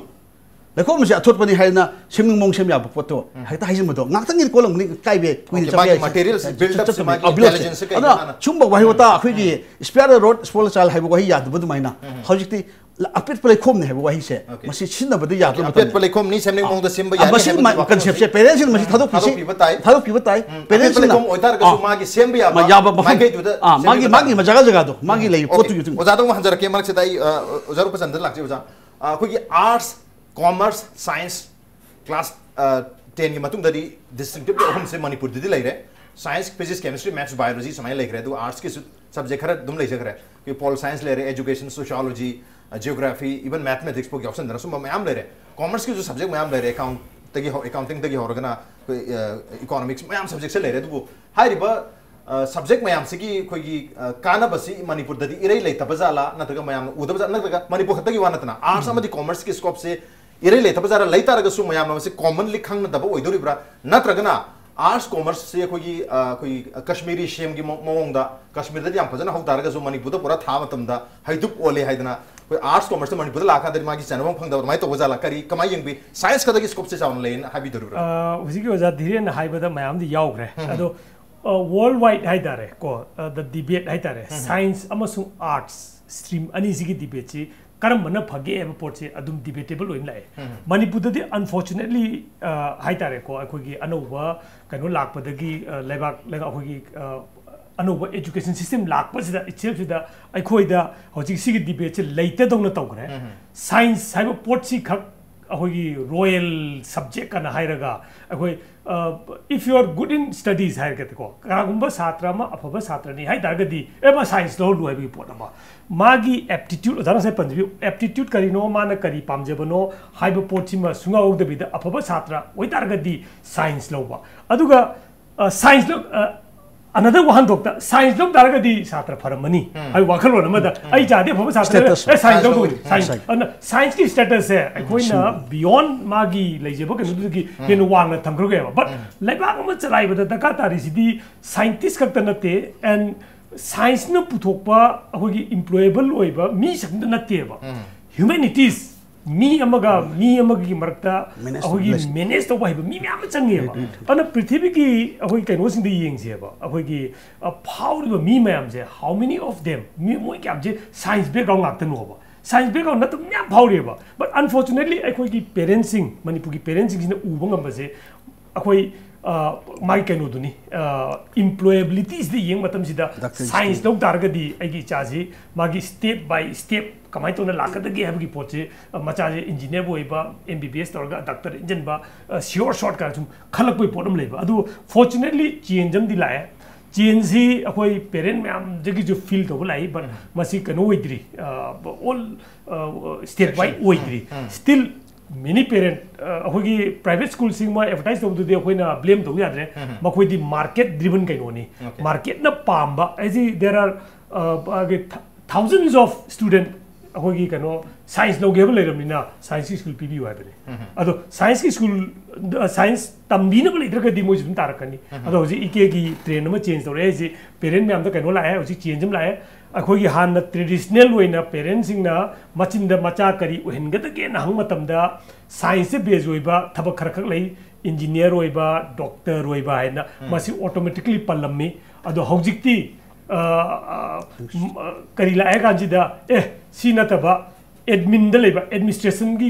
ꯂꯩꯈꯣꯝꯁꯦ ꯑꯊꯣꯠꯄꯅꯤ ꯍꯥꯏꯅ ꯁꯦꯝꯅꯤꯡ ꯃꯑꯣꯡ ꯁꯦꯝ ꯌꯥꯕ ꯄꯣꯠꯇꯣ ꯍꯦꯛꯇ ꯍꯥꯏꯖꯤꯟꯕꯗꯣ ꯉꯥꯛꯇꯪꯒꯤꯗꯤ ꯀꯣꯜꯂꯝꯒꯅꯤ, ꯀꯥꯏꯕ ꯌꯥꯏ, ꯀꯨꯏꯅ Okay, ꯆꯠꯄ ꯃꯥꯒꯤ ꯌꯥꯏ꯫ materials, ꯆꯠ-, build-up ꯆꯠ-, ꯁꯦ ꯃꯥꯒꯤ ꯑ, build-up ꯁꯦ꯫ intelligence ꯁꯦ ꯀꯩ ꯑꯗꯨꯅ ꯃꯥꯅ ꯁꯨꯝꯕ ꯋꯥꯍꯩ ꯋꯥꯇꯥ ꯑꯩꯈꯣꯏꯒꯤ spare the rod, spoil the child ꯍꯥꯏꯕ ꯋꯥꯍꯩ ꯌꯥꯗꯕ ꯑꯗꯨꯃꯥꯏꯅ ꯍꯧꯖꯤꯛꯇꯤ ꯑꯄꯦꯠꯄ ꯂꯩꯈꯣꯝꯅꯦ ꯍꯥꯏꯕ ꯋꯥꯍꯩꯁꯦ Okay. ꯃꯁꯤ ꯁꯤꯖꯤꯟꯅꯕꯗ ꯌꯥꯗꯕ ꯑꯄꯦꯠꯄ ꯃꯇꯝꯗ ꯂꯩꯈꯣꯝꯅꯤ, ꯁꯦꯝꯅꯤꯡ ꯃꯑꯣꯡꯗ ꯁꯦꯝꯕ ꯑ, ꯌꯥꯅꯤ ꯃꯁꯤ ꯍꯥꯏꯕꯒꯤ ꯃ-, ꯋꯥꯈꯜꯂꯣꯟꯁꯦ conceptꯁꯦ parentsꯁꯤꯡ ꯃꯁꯤ ꯊꯥꯗꯣꯛꯄꯤꯁꯤ, ꯊꯥꯗꯣꯛꯄꯤꯕ ꯇꯥꯏ꯫ ꯊꯥꯗꯣꯛꯄꯤꯕ ꯇꯥꯏ꯫ ꯑꯄꯦꯠꯄ Parentsꯁꯤꯡꯅ, ꯂꯩꯈꯣꯝ ꯑꯣꯏꯇꯥꯔꯒꯁꯨ ꯑ, ꯃꯥꯒꯤ ꯁꯦꯝꯕ ꯌꯥꯕ ꯃ-, ꯌꯥꯕ ꯃꯐꯝ, ꯃꯥꯏꯀꯩꯗꯨꯗ ꯑ, ꯃꯥꯒꯤ, ꯁꯦꯝꯕꯤꯕ ꯃꯥꯒꯤ ꯇꯥꯏ꯫ ꯃꯖꯥꯒ ꯖꯒꯥꯗꯣ, ꯃꯥꯒꯤ ꯂꯩ Okay. ꯄꯣꯠꯇꯨꯒꯤ ꯃꯇꯨꯡ ꯑꯣꯖꯥꯗ ꯑꯃꯨꯛ ꯍꯟꯖꯔꯛꯀꯦ ꯃꯔꯛꯁꯤꯗ ꯑꯩ, ꯑ, ꯑꯣꯖꯥ ꯔꯨꯄꯆꯟꯗ꯭ꯔ ꯂꯥꯛꯆꯩ꯫ ꯑꯣꯖꯥ, ꯑ, ꯑꯩꯈꯣꯏꯒꯤ arts, commerce, science class, ꯑ, tenꯒꯤ ꯃꯇꯨꯡꯗꯗꯤ distinctive ꯑꯍꯨꯝꯁꯦ ꯃꯅꯤꯄꯨꯔꯗꯗꯤ ꯂꯩꯔꯦ꯫ Science, physics, chemistry, maths, biology ꯁꯨꯃꯥꯏꯅ ꯂꯩꯈ꯭ꯔꯦ꯫ ꯑꯗꯨꯒ artsꯀꯤꯁꯨ subject ꯈꯔ ꯑꯗꯨꯝ ꯂꯩꯖꯈ꯭ꯔꯦ꯫ ꯑꯩꯈꯣꯏ pol science ꯂꯩꯔꯦ, education, sociology, geography, even mathematics ꯐꯥꯎ ꯌꯥꯎꯁꯟꯗꯅ ꯁꯨꯝꯕ ꯃꯌꯥꯝ ꯂꯩꯔꯦ꯫ Commerceꯀꯤꯁꯨ subject ꯃꯌꯥꯝ ꯂꯩꯔꯦ, accountꯇꯒꯤ ꯍꯧ-, accountingꯗꯒꯤ ꯍꯧꯔꯒꯅ ꯑꯩꯈꯣꯏ, ꯑ, economics ꯃꯌꯥꯝ subjectꯁꯦ ꯂꯩꯔꯦ꯫ ꯑꯗꯨꯕꯨ ꯍꯥꯏꯔꯤꯕ, ꯑ, subject ꯃꯌꯥꯝꯁꯤꯒꯤ ꯑꯩꯈꯣꯏꯒꯤ, ꯑ, ꯀꯥꯟꯅꯕꯁꯤ ꯃꯅꯤꯄꯨꯔꯗꯗꯤ ꯏꯔꯩ ꯂꯩꯇꯕ ꯖꯥꯠꯂꯥ, ꯅꯠꯇ꯭ꯔꯒ ꯃꯌꯥꯝꯅ ꯎꯗꯕ ꯖꯥꯠꯂꯥ, ꯅꯠꯇ꯭ꯔꯒ ꯃꯅꯤꯄꯨꯔ ꯈꯛꯇꯒꯤ ꯋꯥ ꯅꯠꯇꯅ arts ꯑꯃꯗꯤ commerceꯀꯤ scopeꯁꯦ ꯏꯔꯩ ꯂꯩꯇꯕ ꯖꯥꯠꯂꯥ, ꯂꯩ ꯇꯥꯔꯒꯁꯨ ꯃꯌꯥꯝꯅ ꯃꯁꯤ commonly ꯈꯪꯅꯗꯕ ꯑꯣꯏꯗꯣꯔꯤꯕ꯭ꯔꯥ, ꯅꯠꯇ꯭ꯔꯒꯅ ꯑꯥꯔꯠꯁ ꯀꯣꯃꯔꯁꯁꯦ ꯑꯩꯈꯣꯏꯒꯤ ꯑ, ꯑꯩꯈꯣꯏꯒꯤ ꯀꯥꯁꯃꯤꯔꯤ ꯁꯦꯝꯒꯤ ꯃꯑꯣꯡꯗ ꯀꯥꯁꯃꯤꯔꯗꯗꯤ ꯌꯥꯝ ꯐꯖꯅ ꯍꯧ ꯇꯥꯔꯒꯁꯨ ꯃꯅꯤꯄꯨꯔꯗ ꯄꯨꯔꯥ ꯊꯥꯕ ꯃꯇꯝꯗ ꯍꯩꯇꯨꯞ ꯑꯣꯜꯂꯦ ꯍꯥꯏꯗꯅ ꯑꯩꯈꯣꯏ ꯑꯥꯔꯠꯁ ꯀꯣꯃꯔꯁꯇ ꯃꯅꯤꯄꯨꯔꯗ ꯂꯥꯛꯀꯥꯟꯗꯗꯤ ꯃꯥꯒꯤ ꯆꯥꯟꯅꯐꯝ ꯈꯪꯗꯕ ꯑꯗꯨꯃꯥꯏꯅ ꯇꯧꯕ ꯖꯥꯠꯂꯥ? ꯀꯔꯤ, ꯀꯃꯥꯏꯅ ꯌꯦꯡꯕꯤ? ꯁꯥꯏꯟꯁ ꯈꯛꯇꯒꯤ ꯁ꯭ꯀꯣꯞꯁꯦ ꯆꯥꯎꯅ ꯂꯩꯌꯦꯅ ꯍꯥꯏꯕꯤꯗꯧꯔꯤꯕ꯭ꯔꯥ? ꯑ, ꯍꯧꯖꯤꯛꯀꯤ ꯑꯣꯖꯥ ꯙꯤꯔꯦꯟꯅ ꯍꯥꯏꯕꯗ ꯃꯌꯥꯝꯗꯤ ꯌꯥꯎꯈ꯭ꯔꯦ꯫ ꯑꯗꯣ ꯋꯥꯔꯜ ꯋꯥꯏꯗ ꯍꯥꯏꯇꯥꯔꯦ ꯀꯣ, ꯗ ꯗꯤꯕꯦꯠ ꯍꯥꯏꯇꯥꯔꯦ, ꯁꯥꯏꯟꯁ ꯑꯃꯁꯨꯡ ꯑꯥꯔꯠꯁ ꯁ꯭ꯇ꯭ꯔꯤꯝ ꯑꯅꯤꯁꯤꯒꯤ ꯗꯤꯕꯦꯠꯁꯤ ꯀꯔꯝꯕꯅ ꯐꯒꯦ ꯍꯥꯏꯕ ꯄꯣꯠꯁꯦ ꯑꯗꯨꯝ ꯗꯤꯕꯦꯇꯦꯕꯜ ꯑꯣꯏꯅ ꯂꯥꯛꯑꯦ꯫ ꯃꯅꯤꯄꯨꯔꯗꯗꯤ ꯑꯟꯐꯣꯔꯆꯨꯅꯦꯠꯂꯤ ꯍꯥꯏꯇꯥꯔꯦꯀꯣ, ꯑꯩꯈꯣꯏꯒꯤ ꯑꯅꯧꯕ ꯀꯩꯅꯣ ꯂꯥꯛꯄꯗꯒꯤ, ꯑ, ꯂꯩꯕꯥꯛ ꯂꯩꯕꯥꯛ ꯑꯩꯈꯣꯏꯒꯤ, ꯑ, ꯑꯅꯧꯕ ꯑꯦꯖꯨꯀꯦꯁꯟ ꯁꯤꯁꯇꯦꯝ ꯂꯥꯛꯄꯁꯤꯗ ꯏꯆꯦꯜꯁꯤꯗ ꯑꯩꯈꯣꯏꯗ ꯍꯧꯖꯤꯛ ꯁꯤꯒꯤ ꯗꯤꯕꯦꯠꯁꯦ ꯂꯩꯇꯗꯧꯅ ꯇꯧꯈ꯭ꯔꯦ꯫ ꯁꯥꯏꯟꯁ ꯍꯥꯏꯕ ꯄꯣꯠꯁꯤ ꯈꯛ ꯑꯩꯈꯣꯏꯒꯤ ꯔꯣꯌꯦꯜ ꯁꯕꯖꯦꯛ ꯑꯅ ꯍꯥꯏꯔꯒ ꯑꯩꯈꯣꯏ, if you are good in studies ꯍꯥꯏꯔꯒꯗꯤꯀꯣ, ꯀꯅꯥꯒꯨꯝꯕ ꯁꯥꯇ꯭ꯔ ꯑꯃ ꯑꯐꯕ ꯁꯥꯇ꯭ꯔꯅꯤ ꯍꯥꯏ ꯇꯥꯔꯒꯗꯤ, ꯑꯦ, ꯃꯥ ꯁꯥꯏꯟꯁ ꯂꯧꯍꯜꯂꯨ ꯍꯥꯏꯕꯒꯤ ꯄꯣꯠ ꯑꯃ, ꯃꯥꯒꯤ ꯑꯦꯞꯇꯤꯇ꯭ꯌꯨꯠ, ꯑꯣꯖꯥꯅ ꯉꯁꯥꯏ ꯄꯟꯖꯕꯤꯌꯨ, ꯑꯦꯞꯇꯤꯇ꯭ꯌꯨꯠ ꯀꯔꯤꯅꯣ, ꯃꯥꯅ ꯀꯔꯤ ꯄꯥꯝꯖꯕꯅꯣ ꯍꯥꯏꯕ ꯄꯣꯠꯁꯤꯃ ꯁꯨꯡꯌꯥꯎ ꯌꯥꯎꯗꯕꯤꯗ ꯑꯐꯕ ꯁꯥꯇ꯭ꯔ ꯑꯣꯏꯇꯥꯔꯒꯗꯤ ꯁꯥꯏꯟꯁ ꯂꯧꯕ꯫ ꯑꯗꯨꯒ, ꯑ, ꯁꯥꯏꯟꯁ ꯂꯧ-, ꯑ, ꯑꯅꯗꯔ ꯋꯥꯍꯟꯊꯣꯛꯇ ꯁꯥꯏꯟꯁ ꯂꯧ ꯇꯥꯔꯒꯗꯤ ꯁꯥꯇ꯭ꯔ ꯐꯔꯝꯃꯅꯤ ꯍꯥꯏꯕ ꯋꯥꯈꯜꯂꯣꯟ ꯑꯃꯗ, ꯑꯩ ꯆꯥꯗꯤ ꯑꯐꯕ ꯁꯥꯇ꯭ꯔ, ꯁ꯭ꯇꯦꯇꯁ꯫ ꯑꯦ, ꯁꯥꯏꯟꯁ ꯂꯧꯗꯧꯅꯤ, ꯁꯥꯏꯟꯁ꯫ ꯑꯗꯨꯅ ꯁꯥꯏꯟꯁꯀꯤ ꯁ꯭ꯇꯦꯇꯁꯁꯦ ꯑꯩꯈꯣꯏꯅ ꯕꯤꯌꯣꯟ ꯃꯥꯒꯤ ꯂꯩꯖꯕ ꯀꯩꯅꯣꯗꯨꯗꯒꯤ ꯍꯦꯟꯅ ꯋꯥꯡꯅ ꯊꯝꯈ꯭ꯔꯒꯦꯕ꯫ ꯕꯠ ꯂꯩꯕꯥꯛ ꯑꯃ ꯆꯂꯥꯏꯕꯗ ꯗꯔꯀꯥꯔ ꯇꯥꯔꯤꯁꯤꯗꯤ ꯁꯥꯏꯟꯇꯤꯁ ꯈꯛꯇ ꯅꯠꯇꯦ, ꯑꯦꯟ ꯁꯥꯏꯟꯁꯅ ꯄꯨꯊꯣꯛꯄ ꯑꯩꯈꯣꯏꯒꯤ ꯏꯝꯄ꯭ꯂꯣꯌꯦꯕꯜ ꯑꯣꯏꯕ ꯃꯤꯁꯛꯇ ꯅꯠꯇꯦꯕ꯫ ꯍ꯭ꯌꯨꯃꯦꯅꯤꯇꯤꯁ, ꯃꯤ ꯑꯃꯒ ꯃꯤ ꯑꯃꯒꯤ ꯃꯔꯛꯇ ꯑꯩꯈꯣꯏꯒꯤ ꯃꯦꯅꯦꯖ ꯇꯧꯕ ꯍꯩꯕ ꯃꯤ ꯃꯌꯥꯝ ꯑꯃ ꯆꯪꯉꯦꯕ꯫ ꯑꯗꯨꯅ ꯄ꯭ꯔꯤꯊꯤꯕꯤꯒꯤ ꯑꯩꯈꯣꯏ ꯀꯩꯅꯣꯁꯤꯡꯗ ꯌꯦꯡꯁꯦꯕ, ꯑꯩꯈꯣꯏꯒꯤ, ꯑ, ꯐꯥꯎꯔꯤꯕ ꯃꯤ ꯃꯌꯥꯝꯁꯦ, how many of them, ꯃꯤ ꯃꯣꯏ ꯀꯌꯥꯝꯁꯦ ꯁꯥꯏꯟꯁ ꯕꯦꯛꯒ꯭ꯔꯥꯎꯟ ꯉꯥꯛꯇꯅꯣꯕ? ꯁꯥꯏꯟꯁ ꯕꯦꯛꯒ꯭ꯔꯥꯎꯟ ꯅꯠꯇꯕ ꯃꯌꯥꯝ ꯐꯥꯎꯔꯤꯑꯕ꯫ ꯕꯠ ꯑꯟꯐꯣꯔꯆꯨꯅꯦꯠꯂꯤ ꯑꯩꯈꯣꯏꯒꯤ ꯄꯦꯔꯦꯟꯁꯁꯤꯡ, ꯃꯅꯤꯄꯨꯔꯒꯤ ꯄꯦꯔꯦꯟꯁꯁꯤꯡꯁꯤꯅ ꯎꯕ ꯉꯝꯕꯁꯦ, ꯑꯩꯈꯣꯏ, ꯑ, ꯃꯥꯒꯤ ꯀꯩꯅꯣꯗꯨꯅꯤ, ꯏꯝꯄ꯭ꯂꯣꯌꯦꯕꯤꯂꯤꯇꯤꯁꯤꯗ ꯌꯦꯡꯕ ꯃꯇꯝꯁꯤꯗ ꯗꯥꯛꯇꯔ ꯁꯥꯏꯟꯁ ꯂꯧ ꯇꯥꯔꯒꯗꯤ ꯑꯩꯒꯤ ꯏꯆꯥꯁꯤ ꯃꯥꯒꯤ ꯁ꯭ꯇꯦꯞ ꯕꯥꯏ ꯁ꯭ꯇꯦꯞ ꯀꯃꯥꯏꯅ ꯇꯧꯅ ꯂꯥꯛꯀꯗꯒꯦ ꯍꯥꯏꯕꯒꯤ ꯄꯣꯠꯁꯦ, ꯑ, ꯃꯆꯥꯁꯦ ꯏꯟꯖꯤꯅꯤꯌꯥꯔꯕꯨ ꯑꯣꯏꯕ, ꯑꯦꯝ ꯕꯤ ꯕꯤ ꯑꯦꯁ ꯇꯧꯔꯒ ꯗꯥꯛꯇꯔ ꯏꯟꯖꯟꯕ, ꯑ, ꯁꯤꯌꯣꯔ ꯁꯣꯔꯠ ꯀꯥꯏꯅ ꯁꯨꯝ ꯈꯜꯂꯛꯄꯒꯤ ꯄꯣꯠ ꯑꯃ ꯂꯩꯕ꯫ ꯑꯗꯨ ꯐꯣꯔꯆꯨꯅꯦꯠꯂꯤ ꯆꯦꯟꯖ ꯑꯃꯗꯤ ꯂꯥꯛꯑꯦ꯫ ꯆꯦꯟꯖꯁꯤ ꯑꯩꯈꯣꯏ ꯄꯦꯔꯦꯟ ꯃꯌꯥꯝꯗꯒꯤꯁꯨ ꯐꯤꯜ ꯇꯧꯕ ꯂꯥꯛꯏ, ꯕꯠ ꯃꯁꯤ ꯀꯩꯅꯣ ꯑꯣꯏꯗ꯭ꯔꯤ, ꯑꯣꯜ ꯁ꯭ꯇꯦꯠ ꯋꯥꯏꯗ ꯑꯣꯏꯗ꯭ꯔꯤ꯫ ꯁ꯭ꯇꯤꯜ ꯃꯦꯅꯤ ꯄꯦꯔꯦꯟ, ꯑꯩꯈꯣꯏꯒꯤ ꯄ꯭ꯔꯥꯏꯚꯦꯠ ꯁ꯭ꯀꯨꯜꯁꯤꯡ ꯃꯣꯏ ꯑꯦꯗꯚꯔꯇꯥꯏꯁ ꯇꯧꯕꯗꯨꯗꯤ ꯑꯩꯈꯣꯏꯅ ꯕ꯭ꯂꯦꯝ ꯇꯧꯕ ꯌꯥꯗ꯭ꯔꯦ꯫ ꯃꯈꯣꯏꯗꯤ ꯃꯥꯔꯀꯦꯠ ꯗ꯭ꯔꯤꯕꯟ ꯀꯩꯅꯣꯅꯤ꯫ ꯃꯥꯔꯀꯦꯠꯅ ꯄꯥꯝꯕ ꯍꯥꯏꯁꯤ, there are, uh, thousands of student ꯑꯩꯈꯣꯏꯒꯤ ꯀꯩꯅꯣ ꯁꯥꯏꯟꯁ ꯂꯧꯒꯦ ꯍꯥꯏꯕ ꯂꯩꯔꯕꯅꯤꯅ ꯁꯥꯏꯟꯁꯀꯤ ꯁ꯭ꯀꯨꯜ ꯄꯤꯕꯤꯌꯨ ꯍꯥꯏꯕꯅꯤ꯫ ꯑꯗꯣ ꯁꯥꯏꯟꯁꯀꯤ ꯁ꯭ꯀꯨꯜ, ꯁꯥꯏꯟꯁ ꯇꯝꯕꯤꯅꯕ ꯂꯩꯇ꯭ꯔꯒꯗꯤ ꯃꯣꯏꯁꯨ ꯑꯗꯨꯝ ꯇꯥꯔꯛꯀꯅꯤ꯫ ꯑꯗꯣ ꯍꯧꯖꯤꯛ ꯏꯀꯦꯒꯤ ꯇ꯭ꯔꯦꯟ ꯑꯃ ꯆꯦꯟꯖ ꯇꯧꯔꯛꯑꯦ ꯍꯥꯏꯁꯤ꯫ ꯄꯦꯔꯦꯟ ꯃꯌꯥꯝꯗ ꯀꯩꯅꯣ ꯂꯥꯛꯑꯦ, ꯍꯧꯖꯤꯛ ꯆꯦꯟꯖ ꯑꯃ ꯂꯥꯛꯑꯦ꯫ ꯑꯩꯈꯣꯏꯒꯤ ꯍꯥꯟꯅ ꯇ꯭ꯔꯦꯗꯤꯁꯅꯦꯜ ꯑꯣꯏꯅ ꯄꯦꯔꯦꯟꯁꯤꯡꯅ ꯃꯆꯤꯟꯗ ꯃꯆꯥ ꯀꯔꯤ ꯑꯣꯏꯍꯟꯒꯗꯒꯦꯅ ꯍꯪꯕ ꯃꯇꯝꯗ ꯁꯥꯏꯟꯁꯇ ꯕꯦꯖ ꯑꯣꯏꯕ ꯊꯕꯛ ꯈꯔ ꯈꯛ ꯂꯩ, ꯏꯟꯖꯤꯅꯤꯌꯔ ꯑꯣꯏꯕ, ꯗꯣꯛꯇꯔ ꯑꯣꯏꯕ ꯍꯥꯏꯅ꯫ ꯃꯁꯤ ꯑꯣꯇꯣꯃꯦꯇꯤꯀꯂꯤ ꯄꯜꯂꯝꯃꯤ꯫ ꯑꯗꯣ ꯍꯧꯖꯤꯛꯇꯤ ꯑ, ꯑ, ꯀꯔꯤ ꯂꯥꯛꯑꯦ ꯀꯥꯟꯁꯤꯗ, ꯑꯦ, ꯁꯤ ꯅꯠꯇꯕ ꯑꯦꯗꯃꯤꯟꯗ ꯂꯩꯕ, ꯑꯦꯗꯃꯤꯅꯤꯁꯇ꯭ꯔꯦꯁꯟꯒꯤ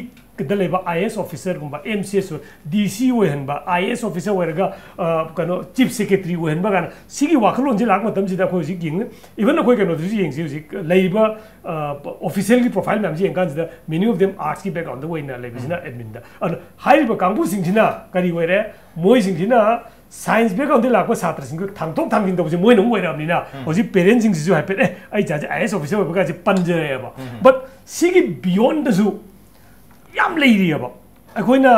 ꯗ ꯂꯩꯕ I A S ꯑꯣꯐꯤꯁꯔꯒꯨꯝꯕ, M C S, ꯗꯤ ꯁꯤ ꯑꯣꯏꯍꯟꯕ, ꯑꯥꯏ ꯑꯦ ꯑꯦꯁ ꯑꯣꯐꯤꯁꯔ ꯑꯣꯏꯔꯒ ꯑ, ꯀꯩꯅꯣ, ꯆꯤꯐ ꯁꯦꯀ꯭ꯔꯦꯇꯔꯤ ꯑꯣꯏꯍꯟꯕ ꯀꯥꯏꯅ ꯁꯤꯒꯤ ꯋꯥꯈꯜꯂꯣꯟꯁꯤ ꯂꯥꯛꯄ ꯃꯇꯝꯁꯤꯗ ꯑꯩꯈꯣꯏ ꯍꯧꯖꯤꯛ ꯌꯦꯡꯉ, ꯏꯚꯟ ꯑꯩꯈꯣꯏ ꯀꯩꯅꯣꯗꯁꯨ ꯌꯦꯡꯁꯤ, ꯍꯧꯖꯤꯛ ꯂꯩꯔꯤꯕ ꯑꯣꯐꯤꯁꯤꯌꯦꯜꯒꯤ ꯄ꯭ꯔꯣꯐꯥꯏꯜ ꯃꯌꯥꯝꯁꯤ ꯌꯦꯡꯀꯥꯟꯁꯤꯗ many of them artsꯀꯤ backgroundꯗ ꯑꯣꯏꯅ ꯂꯩꯕꯁꯤꯅ ꯑꯦꯗꯃꯤꯟꯗ꯫ ꯑꯗꯨꯅ ꯍꯥꯏꯔꯤꯕ ꯀꯥꯡꯕꯨꯁꯤꯡꯁꯤꯅ ꯀꯔꯤ ꯑꯣꯏꯔꯦ? ꯃꯣꯏꯁꯤꯡꯁꯤꯅ ꯁꯥꯏꯟꯁ ꯕꯦꯛꯒ꯭ꯔꯥꯎꯟꯗꯒꯤ ꯂꯥꯛꯄ ꯁꯥꯇ꯭ꯔꯁꯤꯡꯗꯨ ꯊꯥꯡꯗꯣꯛ ꯊꯥꯡꯖꯤꯟ ꯇꯧꯕꯁꯦ ꯃꯣꯏꯅ ꯑꯃꯨꯛ ꯑꯣꯏꯔꯛꯑꯕꯅꯤꯅ ꯍꯧꯖꯤꯛ ꯄꯦꯔꯦꯟꯁꯤꯡꯁꯤꯁꯨ ꯍꯥꯏꯐꯦꯠ, "ꯑꯦ, ꯑꯩ ꯏꯆꯥꯁꯦ I A S officer ꯑꯣꯏꯕꯒꯁꯦ ꯄꯟꯖꯔꯦꯕ"꯫ But ꯁꯤꯒꯤ ꯕꯤꯌꯣꯟꯗꯁꯨ ꯌꯥꯝ ꯂꯩꯔꯤꯑꯕ꯫ ꯑꯩꯈꯣꯏꯅ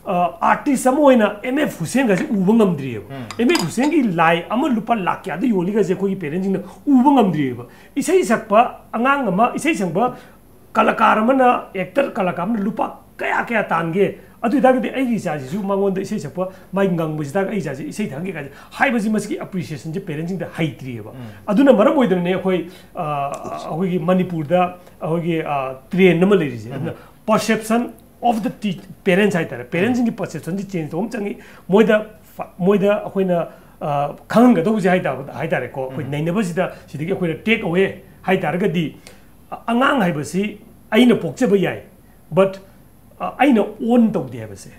ꯑꯥꯔꯇꯤꯁ ꯑꯃ ꯑꯣꯏꯅ ꯑꯦꯝ ꯑꯦꯐ ꯍꯨꯁꯦꯟꯒꯁꯦ ꯎꯕ ꯉꯝꯗ꯭ꯔꯤꯑꯕ꯫ ꯑꯦꯝ ꯑꯦꯐ ꯍꯨꯁꯦꯟꯒꯤ ꯂꯥꯏ ꯑꯃ ꯂꯨꯄꯥ ꯂꯥꯛ ꯀꯌꯥꯗ ꯌꯣꯜꯂꯤꯒꯁꯦ ꯑꯩꯈꯣꯏꯒꯤ ꯄꯦꯔꯦꯟꯁꯤꯡꯅ ꯎꯕ ꯉꯝꯗ꯭ꯔꯤꯑꯕ꯫ ꯏꯁꯩ ꯁꯛꯄ ꯑꯉꯥꯡ ꯑꯃ, ꯏꯁꯩ ꯁꯛꯄ ꯀꯂꯥꯀꯥꯔ ꯑꯃꯅ, ꯑꯦꯛꯇꯔ ꯀꯂꯥꯀꯥꯔ ꯑꯃꯅ ꯂꯨꯄꯥ ꯀꯌꯥ ꯀꯌꯥ ꯇꯥꯟꯒꯦ? ꯑꯗꯨ ꯑꯣꯏꯇꯥꯔꯒꯗꯤ ꯑꯩꯒꯤ ꯏꯆꯥꯁꯤꯁꯨ ꯃꯉꯣꯟꯗ ꯏꯁꯩ ꯁꯛꯄ, ꯃꯥꯒꯤ ꯉꯪꯕꯁꯤ ꯇꯥꯔꯒ ꯑꯩ ꯏꯆꯥꯁꯤ ꯏꯁꯩ ꯊꯛꯍꯟꯒꯦ ꯀꯥꯏꯅ ꯍꯥꯏꯕꯁꯤ, ꯃꯁꯤꯒꯤ ꯑꯦꯄ꯭ꯔꯤꯁꯤꯌꯦꯁꯟꯁꯤ ꯄꯦꯔꯦꯟꯁꯤꯡꯗ ꯍꯩꯇ꯭ꯔꯤꯑꯕ꯫ ꯑꯗꯨꯅ ꯃꯔꯝ ꯑꯣꯏꯗꯅꯅꯦ ꯑꯩꯈꯣꯏ, ꯑ, ꯑꯩꯈꯣꯏꯒꯤ ꯃꯅꯤꯄꯨꯔꯗ ꯑꯩꯈꯣꯏꯒꯤ, ꯑ, ꯇ꯭ꯔꯦꯟ ꯑꯃ ꯂꯩꯔꯤꯁꯦ꯫ ꯑꯗꯨꯅ perception of the tea-, parents ꯍꯥꯏꯇꯥꯔꯦ, ꯄꯦꯔꯦꯟꯁꯤꯡꯒꯤ ꯄꯔꯁꯦꯞꯁꯟꯁꯤ ꯆꯦꯟꯖ ꯇꯧꯕ ꯑꯃ ꯆꯪꯉꯤ꯫ ꯃꯣꯏꯗ ꯐ-, ꯃꯣꯏꯗ ꯑꯩꯈꯣꯏꯅ, ꯑ, ꯈꯪꯍꯟꯒꯗꯧꯕꯁꯦ ꯍꯥꯏꯇꯥꯕ-, ꯍꯥꯏꯇꯥꯔꯦꯀꯣ, ꯑꯩꯈꯣꯏ ꯅꯩꯅꯕꯁꯤꯗ ꯁꯤꯗꯒꯤ ꯑꯩꯈꯣꯏꯅ ꯇꯦꯛ ꯑꯋꯦ ꯍꯥꯏꯇꯥꯔꯒꯗꯤ, ꯑ-, ꯑꯉꯥꯡ ꯍꯥꯏꯕꯁꯤ ꯑꯩꯅ ꯄꯣꯛꯆꯕ ꯌꯥꯏ, ꯕꯠ, ꯑ, ꯑꯩꯅ ꯑꯣꯟ ꯇꯧꯗꯦ ꯍꯥꯏꯕꯁꯦ,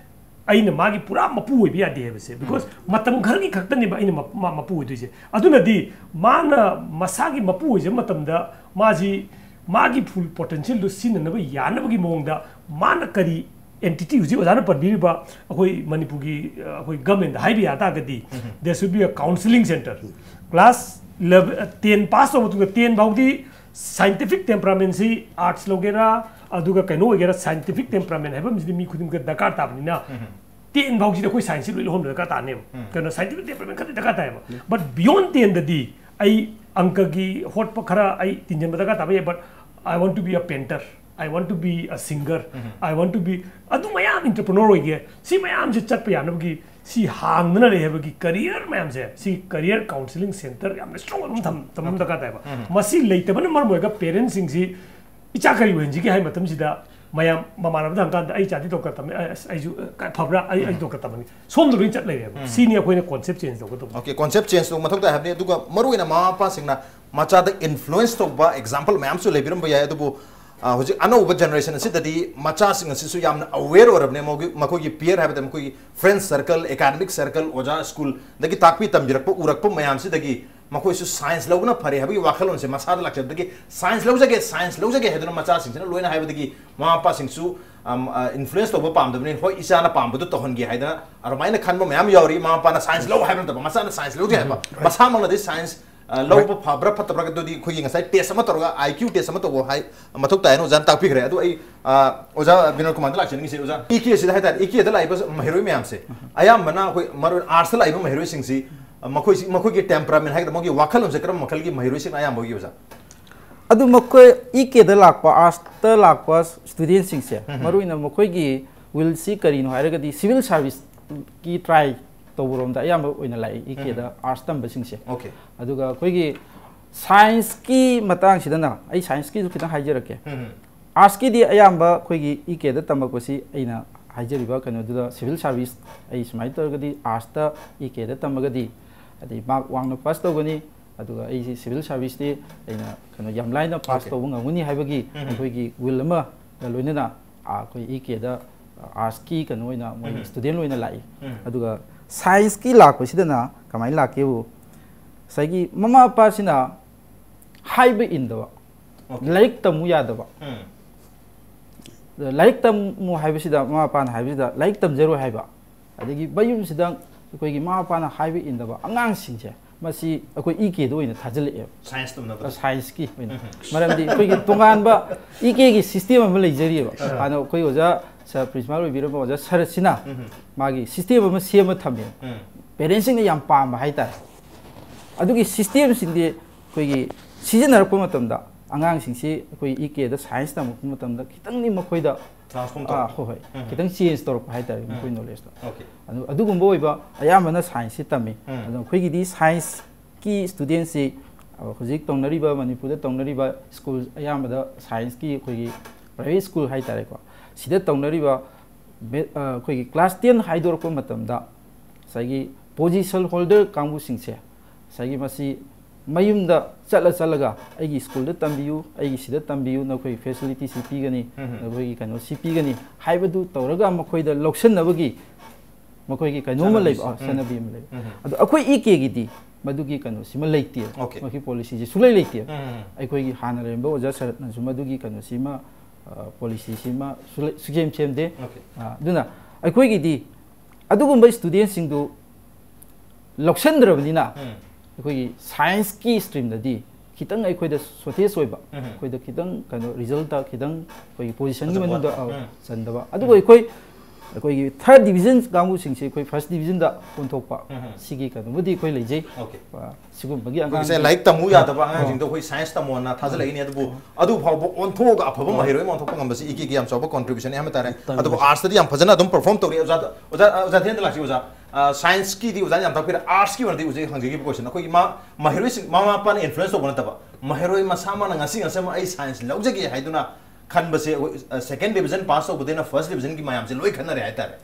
ꯑꯩꯅ ꯃꯥꯒꯤ ꯄꯨꯔꯥ ꯃꯄꯨ ꯑꯣꯏꯕ ꯌꯥꯗꯦ ꯍꯥꯏꯕꯁꯦ꯫ ꯕꯤꯀꯣꯁ ꯃꯇꯝ ꯈꯔꯒꯤ ꯈꯛꯇꯅꯦꯕ ꯑꯩꯅ ꯃ-, ꯃꯥ ꯃꯄꯨ ꯑꯣꯏꯗꯣꯏꯁꯦ꯫ ꯑꯗꯨꯅꯗꯤ ꯃꯥꯅ ꯃꯁꯥꯒꯤ ꯃꯄꯨ ꯑꯣꯏꯖꯕ ꯃꯇꯝꯗ ꯃꯥꯁꯤ ꯃꯥꯒꯤ ꯐꯨꯜ ꯄꯣꯇꯦꯟꯁꯤꯌꯦꯜꯗꯨ ꯁꯤꯖꯤꯟꯅꯅꯕ ꯌꯥꯅꯕꯒꯤ ꯃꯑꯣꯡꯗ ꯃꯥꯅ ꯀꯔꯤ ꯑꯦꯟꯇꯤꯇꯤ, ꯍꯧꯖꯤꯛ ꯑꯣꯖꯥꯅ ꯄꯟꯕꯤꯔꯤꯕ ꯑꯩꯈꯣꯏ ꯃꯅꯤꯄꯨꯔꯒꯤ, ꯑ, ꯑꯩꯈꯣꯏ ꯒꯃꯦꯟꯗ ꯍꯥꯏꯕ ꯌꯥ ꯇꯥꯔꯒꯗꯤ, there should be a counselling center꯫ Class eleven, ten pass ꯇꯧꯕ ꯃꯇꯨꯡꯗ, ꯇꯦꯟ ꯐꯥꯎꯗꯤ ꯁꯥꯏꯟꯇꯤꯐꯤꯛ ꯇꯦꯝꯄꯔꯥꯃꯦꯟꯁꯤ ꯑꯥꯔꯠꯁ ꯂꯧꯒꯦꯔꯥ, ꯑꯗꯨꯒ ꯀꯩꯅꯣ ꯑꯣꯏꯒꯦꯔꯥ, ꯁꯥꯏꯟꯇꯤꯐꯤꯛ ꯇꯦꯝꯄꯔꯥꯃꯦꯟ ꯍꯥꯏꯕ ꯑꯃꯁꯤꯗꯤ ꯃꯤ ꯈꯨꯗꯤꯡꯃꯛꯇ ꯗꯔꯀꯥꯔ ꯇꯥꯕꯅꯤꯅ, ꯇꯦꯟ ꯐꯥꯎꯁꯤꯗꯤ ꯑꯩꯈꯣꯏ ꯁꯥꯏꯟꯁꯁꯤ ꯂꯣꯏ ꯂꯧꯍꯟꯕ ꯗꯔꯀꯥꯔ ꯇꯥꯅꯦꯕ꯫ ꯀꯩꯅꯣ, ꯁꯥꯏꯟꯇꯤꯐꯤꯛ ꯇꯦꯝꯄꯔꯥꯃꯦꯟ ꯈꯔꯗꯤ ꯗꯔꯀꯥꯔ ꯇꯥꯏꯌꯦꯕ꯫ ꯕꯠ ꯕꯤꯌꯣꯟ ꯇꯦꯟꯗꯗꯤ ꯑꯩ ꯑꯪꯀꯒꯤ ꯍꯣꯠꯄ ꯈꯔ ꯑꯩ ꯇꯤꯟꯁꯤꯟꯕ ꯗꯔꯀꯥꯔ ꯇꯥꯕ ꯌꯥꯏ, but I want to be a painter, I want to be a singer, I want to be, ꯑꯗꯨ ꯃꯌꯥꯝ entrepreneur ꯑꯣꯏꯒꯦ, ꯁꯤ ꯃꯌꯥꯝꯁꯦ ꯆꯠꯄ ꯌꯥꯅꯕꯒꯤ, ꯁꯤ ꯍꯥꯡꯗꯅ ꯂꯩ ꯍꯥꯏꯕꯒꯤ career ꯃꯌꯥꯝꯁꯦ, ꯁꯤ career counselling center ꯌꯥꯝꯅ strong ꯑꯣꯏꯕ ꯑꯃ ꯊꯝ- ꯊꯝꯕ ꯑꯃ ꯗꯔꯀꯥꯔ ꯇꯥꯏꯕ꯫ ꯃꯁꯤ ꯂꯩꯇꯕꯅ ꯃꯔꯝ ꯑꯣꯏꯔꯒ parents ꯁꯤꯡꯁꯤ ꯏꯆꯥ ꯀꯔꯤ ꯑꯣꯏꯍꯟꯁꯤꯒꯦ ꯍꯥꯏꯕ ꯃꯇꯝꯁꯤꯗ, ꯃꯌꯥꯝ ꯃꯃꯥꯟꯅꯕꯗ ꯍꯪꯀꯥꯟꯗ, "ꯑꯩ ꯏꯆꯥꯗꯤ doctor ꯇꯝꯃꯦ, ꯑ, ꯑꯁ, ꯑꯩꯁꯨ, ꯑ, ꯀ-, ꯐꯕ꯭ꯔꯥ? ꯑꯩ, ꯑꯩ doctor ꯇꯝꯃꯅꯤ"꯫ ꯁꯣꯝꯗ ꯂꯣꯏ ꯆꯠ ꯂꯩꯔꯦꯕ꯫ ꯁꯤꯅꯤ ꯑꯩꯈꯣꯏꯅ concept change ꯇꯧꯒꯗꯧꯕ꯫ Okay, concept change ꯇꯧꯕ ꯃꯊꯧ ꯇꯥꯏ ꯍꯥꯏꯕꯅꯤ꯫ ꯑꯗꯨꯒ ꯃꯔꯨꯑꯣꯏꯅ ꯃꯃꯥ ꯃꯄꯥꯁꯤꯡꯅ ꯃꯆꯥꯗ influence ꯇꯧꯕ example ꯃꯌꯥꯝꯁꯨ ꯂꯩꯕꯤꯔꯝꯕ ꯌꯥꯏ, ꯑꯗꯨꯕꯨ, ꯑ, ꯍꯧꯖꯤꯛ ꯑꯅꯧꯕ generation ꯑꯁꯤꯗꯗꯤ ꯃꯆꯥꯁꯤꯡ ꯑꯁꯤꯁꯨ ꯌꯥꯝꯅ aware ꯑꯣꯏꯔꯕꯅꯦ꯫ ꯃꯈꯣꯏꯒꯤ, ꯃꯈꯣꯏꯒꯤ peer ꯍꯥꯏꯕꯗꯤ ꯃꯈꯣꯏꯒꯤ friend circle, academic circle, ꯑꯣꯖꯥ school ꯗꯒꯤ ꯇꯥꯛꯄꯤ ꯇꯝꯕꯤꯔꯛꯄ, ꯎꯔꯛꯄ ꯃꯌꯥꯝꯁꯤꯗꯒꯤ ꯃꯈꯣꯏꯁꯨ science ꯂꯧꯕꯅ ꯐꯔꯦ ꯍꯥꯏꯕꯒꯤ ꯋꯥꯈꯜꯂꯣꯟꯁꯦ ꯃꯁꯥꯗ ꯂꯥꯛꯆꯕꯗꯒꯤ, "Science ꯂꯧꯖꯒꯦ, science ꯂꯧꯖꯒꯦ" ꯍꯥꯏꯗꯨꯅ ꯃꯆꯥꯁꯤꯡꯁꯤꯅ ꯂꯣꯏꯅ ꯍꯥꯏꯕꯗꯒꯤ ꯃꯃꯥ ꯃꯄꯥꯁꯤꯡꯁꯨ, ꯑꯝ, ꯑ, influence ꯇꯧꯕ ꯄꯥꯝꯗꯕꯅꯤꯅ, "ꯍꯣꯏ, ꯏꯆꯥꯅ ꯄꯥꯝꯕꯗꯨ ꯇꯧꯍꯟꯒꯦ" ꯍꯥꯏꯗꯅ ꯑꯗꯨꯃꯥꯏꯅ ꯈꯟꯕ ꯃꯌꯥꯝ ꯌꯥꯎꯔꯤ꯫ ꯃꯃꯥ ꯃꯄꯥꯅ science ꯂꯧ ꯍꯥꯏꯕ ꯅꯠꯇꯕ, ꯃꯆꯥꯅ science ꯂꯧꯖꯩ ꯍꯥꯏꯕ, ꯃꯁꯥꯃꯛꯅꯗꯤ science, ꯑ, ꯂꯧꯕ ꯐꯕ꯭ꯔꯥ ꯐꯠꯇꯕ꯭ꯔꯥ ꯑꯗꯨꯗꯤ ꯑꯩꯈꯣꯏꯒꯤ ꯉꯁꯥꯏ test ꯑꯃ ꯇꯧꯔꯒ, I Q test ꯑꯃ ꯇꯧꯕ ꯍꯥꯏ, ꯃꯊꯧ ꯇꯥꯏꯅ ꯑꯣꯖꯥꯅ ꯇꯥꯛꯄꯤꯈ꯭ꯔꯦ꯫ ꯑꯗꯨ ꯑꯩ, ꯑ, ꯑꯣꯖꯥ ꯕꯤꯅꯣꯗ ꯀꯨꯃꯥꯔꯗ ꯂꯥꯛꯆꯅꯤꯡꯉꯤꯁꯦ, ꯑꯣꯖꯥ, E K ꯁꯤꯗ ꯍꯥꯏꯇꯥꯔꯦ, E K ꯗ ꯂꯥꯛꯏꯕ ꯃꯍꯩꯔꯣꯏ ꯃꯌꯥꯝꯁꯦ ꯑꯌꯥꯝꯕꯅ ꯑꯩꯈꯣꯏ ꯃꯔꯨ ꯑꯣꯏꯅ arts ꯇ ꯂꯥꯛꯏꯕ ꯃꯍꯩꯔꯣꯏꯁꯤꯡꯁꯤ, ꯑ, ꯃꯈꯣꯏꯁꯤ, ꯃꯈꯣꯏꯒꯤ temperament ꯍꯥꯏꯒꯗ꯭ꯔꯥ, ꯃꯈꯣꯏꯒꯤ ꯋꯥꯈꯜꯂꯣꯟꯁꯦ ꯀꯔꯝꯕ ꯃꯈꯜꯒꯤ ꯃꯍꯩꯔꯣꯏꯁꯤꯡꯅ ꯑꯌꯥꯝꯕ ꯑꯣꯏꯒꯦ, ꯑꯣꯖꯥ? ꯑꯗꯨ ꯃꯈꯣꯏ E K ꯗ ꯂꯥꯛꯄ, arts ꯇ ꯂꯥꯛꯄ student ꯁꯤꯡꯁꯦ, ꯃꯔꯨꯑꯣꯏꯅ ꯃꯈꯣꯏꯒꯤ will ꯁꯤ ꯀꯔꯤꯅꯣ ꯍꯥꯏꯔꯒꯗꯤ civil service ꯀꯤ try ꯇꯧꯕꯔꯣꯝꯗ ꯑꯌꯥꯝꯕ ꯑꯣꯏꯅ ꯂꯥꯛꯏ, E K ꯗ arts ꯇꯝꯕꯁꯤꯡꯁꯦ꯫ Okay. ꯑꯗꯨꯒ ꯑꯩꯈꯣꯏꯒꯤ science ꯀꯤ ꯃꯇꯥꯡꯁꯤꯗꯅ, ꯑꯩ science ꯀꯤꯁꯨ ꯈꯤꯇꯪ ꯍꯥꯏꯖꯔꯛꯀꯦ꯫ Arts ꯀꯤꯗꯤ ꯑꯌꯥꯝꯕ ꯑꯩꯈꯣꯏꯒꯤ E K ꯗ ꯇꯝꯃꯛꯄꯁꯤ, ꯑꯩꯅ ꯍꯥꯏꯖꯔꯤꯕ ꯀꯩꯅꯣꯗꯨꯗ, civil service, ꯑꯩ ꯁꯨꯃꯥꯏꯅ ꯇꯧꯔꯒꯗꯤ arts ꯇ, E K ꯗ ꯇꯝꯃꯒꯗꯤ, ꯑꯗꯩ mark ꯋꯥꯡꯅ pass ꯇꯧꯒꯅꯤ, ꯑꯗꯨꯒ ꯑꯩꯁꯤ civil service ꯇꯤ ꯑꯩꯅ ꯀꯩꯅꯣ ꯌꯥꯝ ꯂꯥꯏꯅ pass Okay. ꯇꯧꯕ ꯉꯝꯒꯅꯤ ꯍꯥꯏꯕꯒꯤ ꯑꯩꯈꯣꯏꯒꯤ will ꯑꯃꯒ ꯂꯣꯏꯅꯅ, ꯑ, ꯑꯩꯈꯣꯏ E K ꯗ, ꯑ, arts ꯀꯤ ꯀꯩꯅꯣ ꯑꯣꯏꯅ ꯃꯣꯏ student ꯑꯣꯏꯅ ꯂꯥꯛꯏ꯫ ꯑꯗꯨꯒ science ꯀꯤ ꯂꯥꯛꯄꯁꯤꯗꯅ ꯀꯃꯥꯏꯅ ꯂꯥꯛꯀꯦꯕꯨ, ꯉꯁꯥꯏꯒꯤ ꯃꯃꯥ ꯃꯄꯥꯁꯤꯅ ꯍꯥꯏꯕ ꯏꯟꯗꯕ, Okay. ꯂꯥꯏꯔꯤꯛ ꯇꯝꯃꯨ ꯌꯥꯗꯕ꯫ ꯎꯝ꯫ ꯂꯥꯏꯔꯤꯛ ꯇꯝꯃꯨ ꯍꯥꯏꯕꯁꯤꯗ, ꯃꯃꯥ ꯃꯄꯥꯅ ꯍꯥꯏꯕꯁꯤꯗ ꯂꯥꯏꯔꯤꯛ ꯇꯝꯖꯔꯣꯏ ꯍꯥꯏꯕ, ꯑꯗꯒꯤ ꯃꯌꯨꯝꯁꯤꯗ ꯑꯩꯈꯣꯏꯒꯤ ꯃꯃꯥ ꯃꯄꯥꯅ ꯍꯥꯏꯕ ꯏꯟꯗꯕ ꯑꯉꯥꯡꯁꯤꯡꯁꯦ, ꯃꯁꯤ ꯑꯩꯈꯣꯏ E K ꯗ ꯑꯣꯏꯅ ꯊꯥꯖꯤꯜꯂꯛꯑꯦꯕ꯫ Science ꯇꯝꯅꯕꯗ꯫ Science ꯀꯤ ꯑꯣꯏꯅ꯫ ꯃꯔꯝꯗꯤ ꯑꯩꯈꯣꯏꯒꯤ ꯇꯣꯉꯥꯟꯕ E K ꯒꯤ system ꯑꯃ ꯂꯩꯖꯔꯤꯑꯕ꯫ ꯍꯥꯟꯅ ꯑꯩꯈꯣꯏ ꯑꯣꯖꯥ, sir, principal ꯑꯣꯏꯕꯤꯔꯝꯕ ꯑꯣꯖꯥ ꯁꯔꯠꯁꯤꯅ ꯃꯥꯒꯤ system ꯑꯃ ꯁꯦꯝꯃ ꯊꯝꯃꯦꯕ꯫ Parents ꯁꯤꯡꯅ ꯌꯥꯝ ꯄꯥꯝꯕ ꯍꯥꯏꯇꯥꯔꯦ꯫ ꯑꯗꯨꯒꯤ system ꯁꯤꯡꯗꯤ ꯑꯩꯈꯣꯏꯒꯤ ꯁꯤꯖꯤꯟꯅꯔꯛꯄ ꯃꯇꯝꯗ ꯑꯉꯥꯡꯁꯤꯡꯁꯤ ꯑꯩꯈꯣꯏ ꯏ ꯀꯦꯗ ꯁꯥꯏꯟꯁ ꯇꯝꯃꯛꯄ ꯃꯇꯝꯗ ꯈꯤꯇꯪꯗꯤ ꯃꯈꯣꯏꯗ ꯇ꯭ꯔꯥꯟꯁꯐꯣꯔꯝ ꯑꯥ, ꯇꯧ ꯍꯣꯏ ꯍꯣꯏ ꯎꯝ꯫ ꯈꯤꯇꯪ ꯆꯦꯟꯖ ꯇꯧꯔꯛꯄ ꯍꯥꯏꯇꯥꯔꯦ ꯎꯝ꯫ ꯃꯈꯣꯏ ꯅꯣꯂꯦꯖꯇꯣ꯫ ꯑꯣꯀꯦ ꯑꯗꯨ ꯑꯗꯨꯒꯨꯝꯕ ꯑꯣꯏꯕ ꯑꯌꯥꯝꯕꯅ ꯁꯥꯏꯟꯁꯁꯤ ꯇꯝꯃꯤ꯫ ꯎꯝ꯫ ꯑꯗꯣ ꯑꯩꯈꯣꯏꯒꯤꯗꯤ ꯁꯥꯏꯟꯁꯀꯤ ꯁ꯭ꯇꯨꯗꯦꯟꯁꯤ ꯍꯧꯖꯤꯛ ꯇꯧꯅꯔꯤꯕ ꯃꯅꯤꯄꯨꯔꯗ ꯇꯧꯅꯔꯤꯕ ꯁ꯭ꯀꯨꯜ ꯑꯌꯥꯝꯕꯗ ꯁꯥꯏꯟꯁꯀꯤ ꯑꯩꯈꯣꯏꯒꯤ ꯄ꯭ꯔꯥꯏꯚꯦꯠ ꯁ꯭ꯀꯨꯜ ꯍꯥꯏꯇꯥꯔꯦꯀꯣ, ꯁꯤꯗ ꯇꯧꯅꯔꯤꯕ ꯃꯦ-, ꯑ, ꯑꯩꯈꯣꯏꯒꯤ ꯀ꯭ꯂꯥꯁ ꯇꯦꯟ ꯍꯥꯏꯗꯣꯔꯛꯄ ꯃꯇꯝꯗ ꯉꯁꯥꯏꯒꯤ ꯄꯣꯖꯤꯁꯟ ꯍꯣꯜꯗꯔ ꯀꯥꯡꯕꯨꯁꯤꯡꯁꯦ ꯉꯁꯥꯏꯒꯤ ꯃꯁꯤ ꯃꯌꯨꯝꯗ ꯆꯠꯂ ꯆꯠꯂꯒ ꯑꯩꯒꯤ ꯁ꯭ꯀꯨꯜꯗ ꯇꯝꯕꯤꯌꯨ, ꯑꯩꯒꯤ ꯁꯤꯗ ꯇꯝꯕꯤꯌꯨ, ꯅꯈꯣꯏ ꯐꯦꯁꯤꯂꯤꯇꯤ ꯁꯤ ꯄꯤꯒꯅꯤ, ꯎꯝ꯫ ꯅꯈꯣꯏꯒꯤ ꯀꯩꯅꯣ ꯁꯤ ꯄꯤꯒꯅꯤ ꯍꯥꯏꯕꯗꯨ ꯇꯧꯔꯒ ꯃꯈꯣꯏꯗ ꯂꯧꯁꯤꯟꯅꯕꯒꯤ ꯃꯈꯣꯏꯒꯤ ꯀꯩꯅꯣꯝꯃ ꯂꯩꯕ, ꯑ, ꯆꯠꯅꯕꯤꯁꯦ꯫ ꯎꯝ꯫ ꯆꯠꯅꯕꯤ ꯑꯃ ꯂꯩꯕ꯫ ꯎꯝ꯫ ꯑꯗꯣ ꯑꯩꯈꯣꯏ ꯏ ꯀꯦꯒꯤꯗꯤ ꯃꯗꯨꯒꯤ ꯀꯩꯅꯣꯁꯤꯃ ꯂꯩꯇꯦ꯫ ꯑꯣꯀꯦ꯫ ꯃꯈꯣꯏ ꯄꯣꯂꯤꯁꯤꯁꯦ ꯁꯨꯡꯂꯩ ꯂꯩꯇꯦ꯫ ꯎꯝ꯫ ꯑꯩꯈꯣꯏꯒꯤ ꯍꯥꯟꯅ ꯂꯩꯔꯝꯕ ꯑꯣꯖꯥ ꯁꯔꯠꯅꯁꯨ ꯃꯗꯨꯒꯤ ꯀꯩꯅꯣꯁꯤꯃ, ꯑ, ꯄꯣꯂꯤꯁꯤꯁꯤꯃ ꯁꯨꯡꯂꯩ-, ꯁꯨꯛꯁꯦꯝ ꯁꯦꯝꯗꯦ꯫ ꯑꯣꯀꯦ꯫ ꯑ, ꯑꯗꯨꯅ ꯑꯩꯈꯣꯏꯒꯤꯗꯤ ꯑꯗꯨꯒꯨꯝꯕ ꯁ꯭ꯇꯨꯗꯦꯟꯁꯤꯡꯗꯨ ꯂꯧꯁꯤꯟꯗ꯭ꯔꯕꯅꯤꯅ ꯎꯝ꯫ ꯑꯩꯈꯣꯏꯒꯤ ꯁꯥꯏꯟꯁꯀꯤ ꯁ꯭ꯇ꯭ꯔꯤꯝꯗꯗꯤ ꯈꯤꯇꯪ ꯑꯩꯈꯣꯏꯗ ꯁꯣꯔꯇꯦꯖ ꯑꯣꯏꯕ, ꯎꯝ꯫ ꯑꯩꯈꯣꯏꯗ ꯈꯤꯇꯪ ꯀꯩꯅꯣ ꯔꯤꯖꯜꯇ ꯈꯤꯇꯪ ꯑꯩꯈꯣꯏꯒꯤ ꯄꯣꯖꯤꯁꯟꯒꯤ ꯐꯖꯕ ꯃꯅꯨꯡꯗ, ꯋꯥꯠꯄ꯫ ꯑ, ꯎꯝ꯫ ꯆꯟꯗꯕ꯫ ꯑꯗꯨꯕꯨ ꯑꯩꯈꯣꯏ, ꯑꯩꯈꯣꯏꯒꯤ ꯊꯥꯔꯠ ꯗꯤꯕꯤꯖꯟ ꯀꯥꯡꯕꯨꯁꯤꯡꯁꯦ ꯑꯩꯈꯣꯏ ꯐꯥꯔꯁ ꯗꯤꯕꯤꯖꯟꯗ ꯑꯣꯟꯊꯣꯛꯄ, ꯎꯝ꯫ ꯁꯤꯒꯤ ꯀꯩꯅꯣꯕꯨꯗꯤ ꯑꯩꯈꯣꯏ ꯂꯩꯖꯩ꯫ ꯑꯣꯀꯦ꯫ ꯑ, ꯁꯤꯒꯨꯝꯕꯒꯤ ꯑꯩꯈꯣꯏꯁꯦ ꯑꯉꯥꯡꯁꯤꯡ ꯂꯥꯏꯔꯤꯛ ꯇꯝꯃꯨ ꯌꯥꯗꯕ ꯑꯉꯥꯡꯁꯤꯡꯗꯣ ꯑꯩꯈꯣꯏ ꯁꯥꯏꯟꯁ ꯇꯝꯃꯣꯅ ꯊꯥꯖꯤꯜꯂꯛꯏꯅꯦ, ꯑꯗꯨꯕꯨ ꯑꯗꯨ ꯐꯥꯎꯕ ꯑꯣꯟꯊꯣꯛꯑꯒ ꯑꯐꯕ ꯃꯍꯩꯔꯣꯏ ꯑꯃ ꯑꯣꯟꯊꯣꯛꯄ ꯉꯝꯕꯁꯤ ꯏ ꯀꯦꯒꯤ ꯌꯥꯝ ꯆꯥꯎꯕ ꯀꯣꯟꯇ꯭ꯔꯤꯕ꯭ꯌꯨꯁꯟ ꯑꯃ ꯇꯥꯔꯦ꯫ ꯇꯝꯃꯤ꯫ ꯑꯗꯨꯕꯨ ꯑꯥꯔꯠꯁꯇꯗꯤ ꯌꯥꯝ ꯐꯖꯅ ꯑꯗꯨꯝ ꯄꯔꯐꯣꯔꯝ ꯇꯧꯔꯤ꯫ ꯑꯣꯖꯥ, ꯑꯣꯖꯥ, ꯑꯣꯖꯥ ꯊꯦꯟꯗ ꯂꯥꯛꯁꯤ ꯑꯣꯖꯥ꯫ ꯑ, ꯁꯥꯏꯟꯁꯀꯤꯗꯤ ꯑꯣꯖꯥꯅ ꯌꯥꯝ ꯇꯥꯛꯄꯤꯔꯦ, ꯑꯥꯔꯠꯁꯀꯤ ꯑꯣꯏꯅꯗꯤ ꯍꯧꯖꯤꯛ ꯍꯪꯖꯈꯤꯕ ꯀꯣꯏꯁꯟ ꯑꯩꯈꯣꯏꯒꯤ ꯃꯥ-, ꯃꯍꯩꯔꯣꯏꯁꯤꯡ, ꯃꯃꯥ ꯃꯄꯥꯅ ꯏꯟꯐ꯭ꯂꯨꯌꯦꯟꯁ ꯇꯧꯕ ꯅꯠꯇꯕ, ꯃꯍꯩꯔꯣꯏ ꯃꯁꯥꯃꯛꯅ ꯉꯁꯤ ꯉꯁꯤꯃꯛ ꯑꯩ ꯁꯥꯏꯟꯁ ꯂꯧꯖꯒꯦ ꯍꯥꯏꯗꯨꯅ ꯈꯟꯕꯁꯦ ꯑꯩꯈꯣꯏ, ꯑ, ꯁꯦꯀꯦꯟ ꯗꯤꯕꯤꯖꯟ ꯄꯥꯁ ꯇꯧꯕꯗꯩꯅ ꯐꯥꯔꯁ ꯗꯤꯕꯤꯖꯟꯒꯤ ꯃꯌꯥꯝꯁꯦ ꯂꯣꯏ ꯈꯟꯅꯔꯦ ꯍꯥꯏꯇꯥꯔꯦ꯫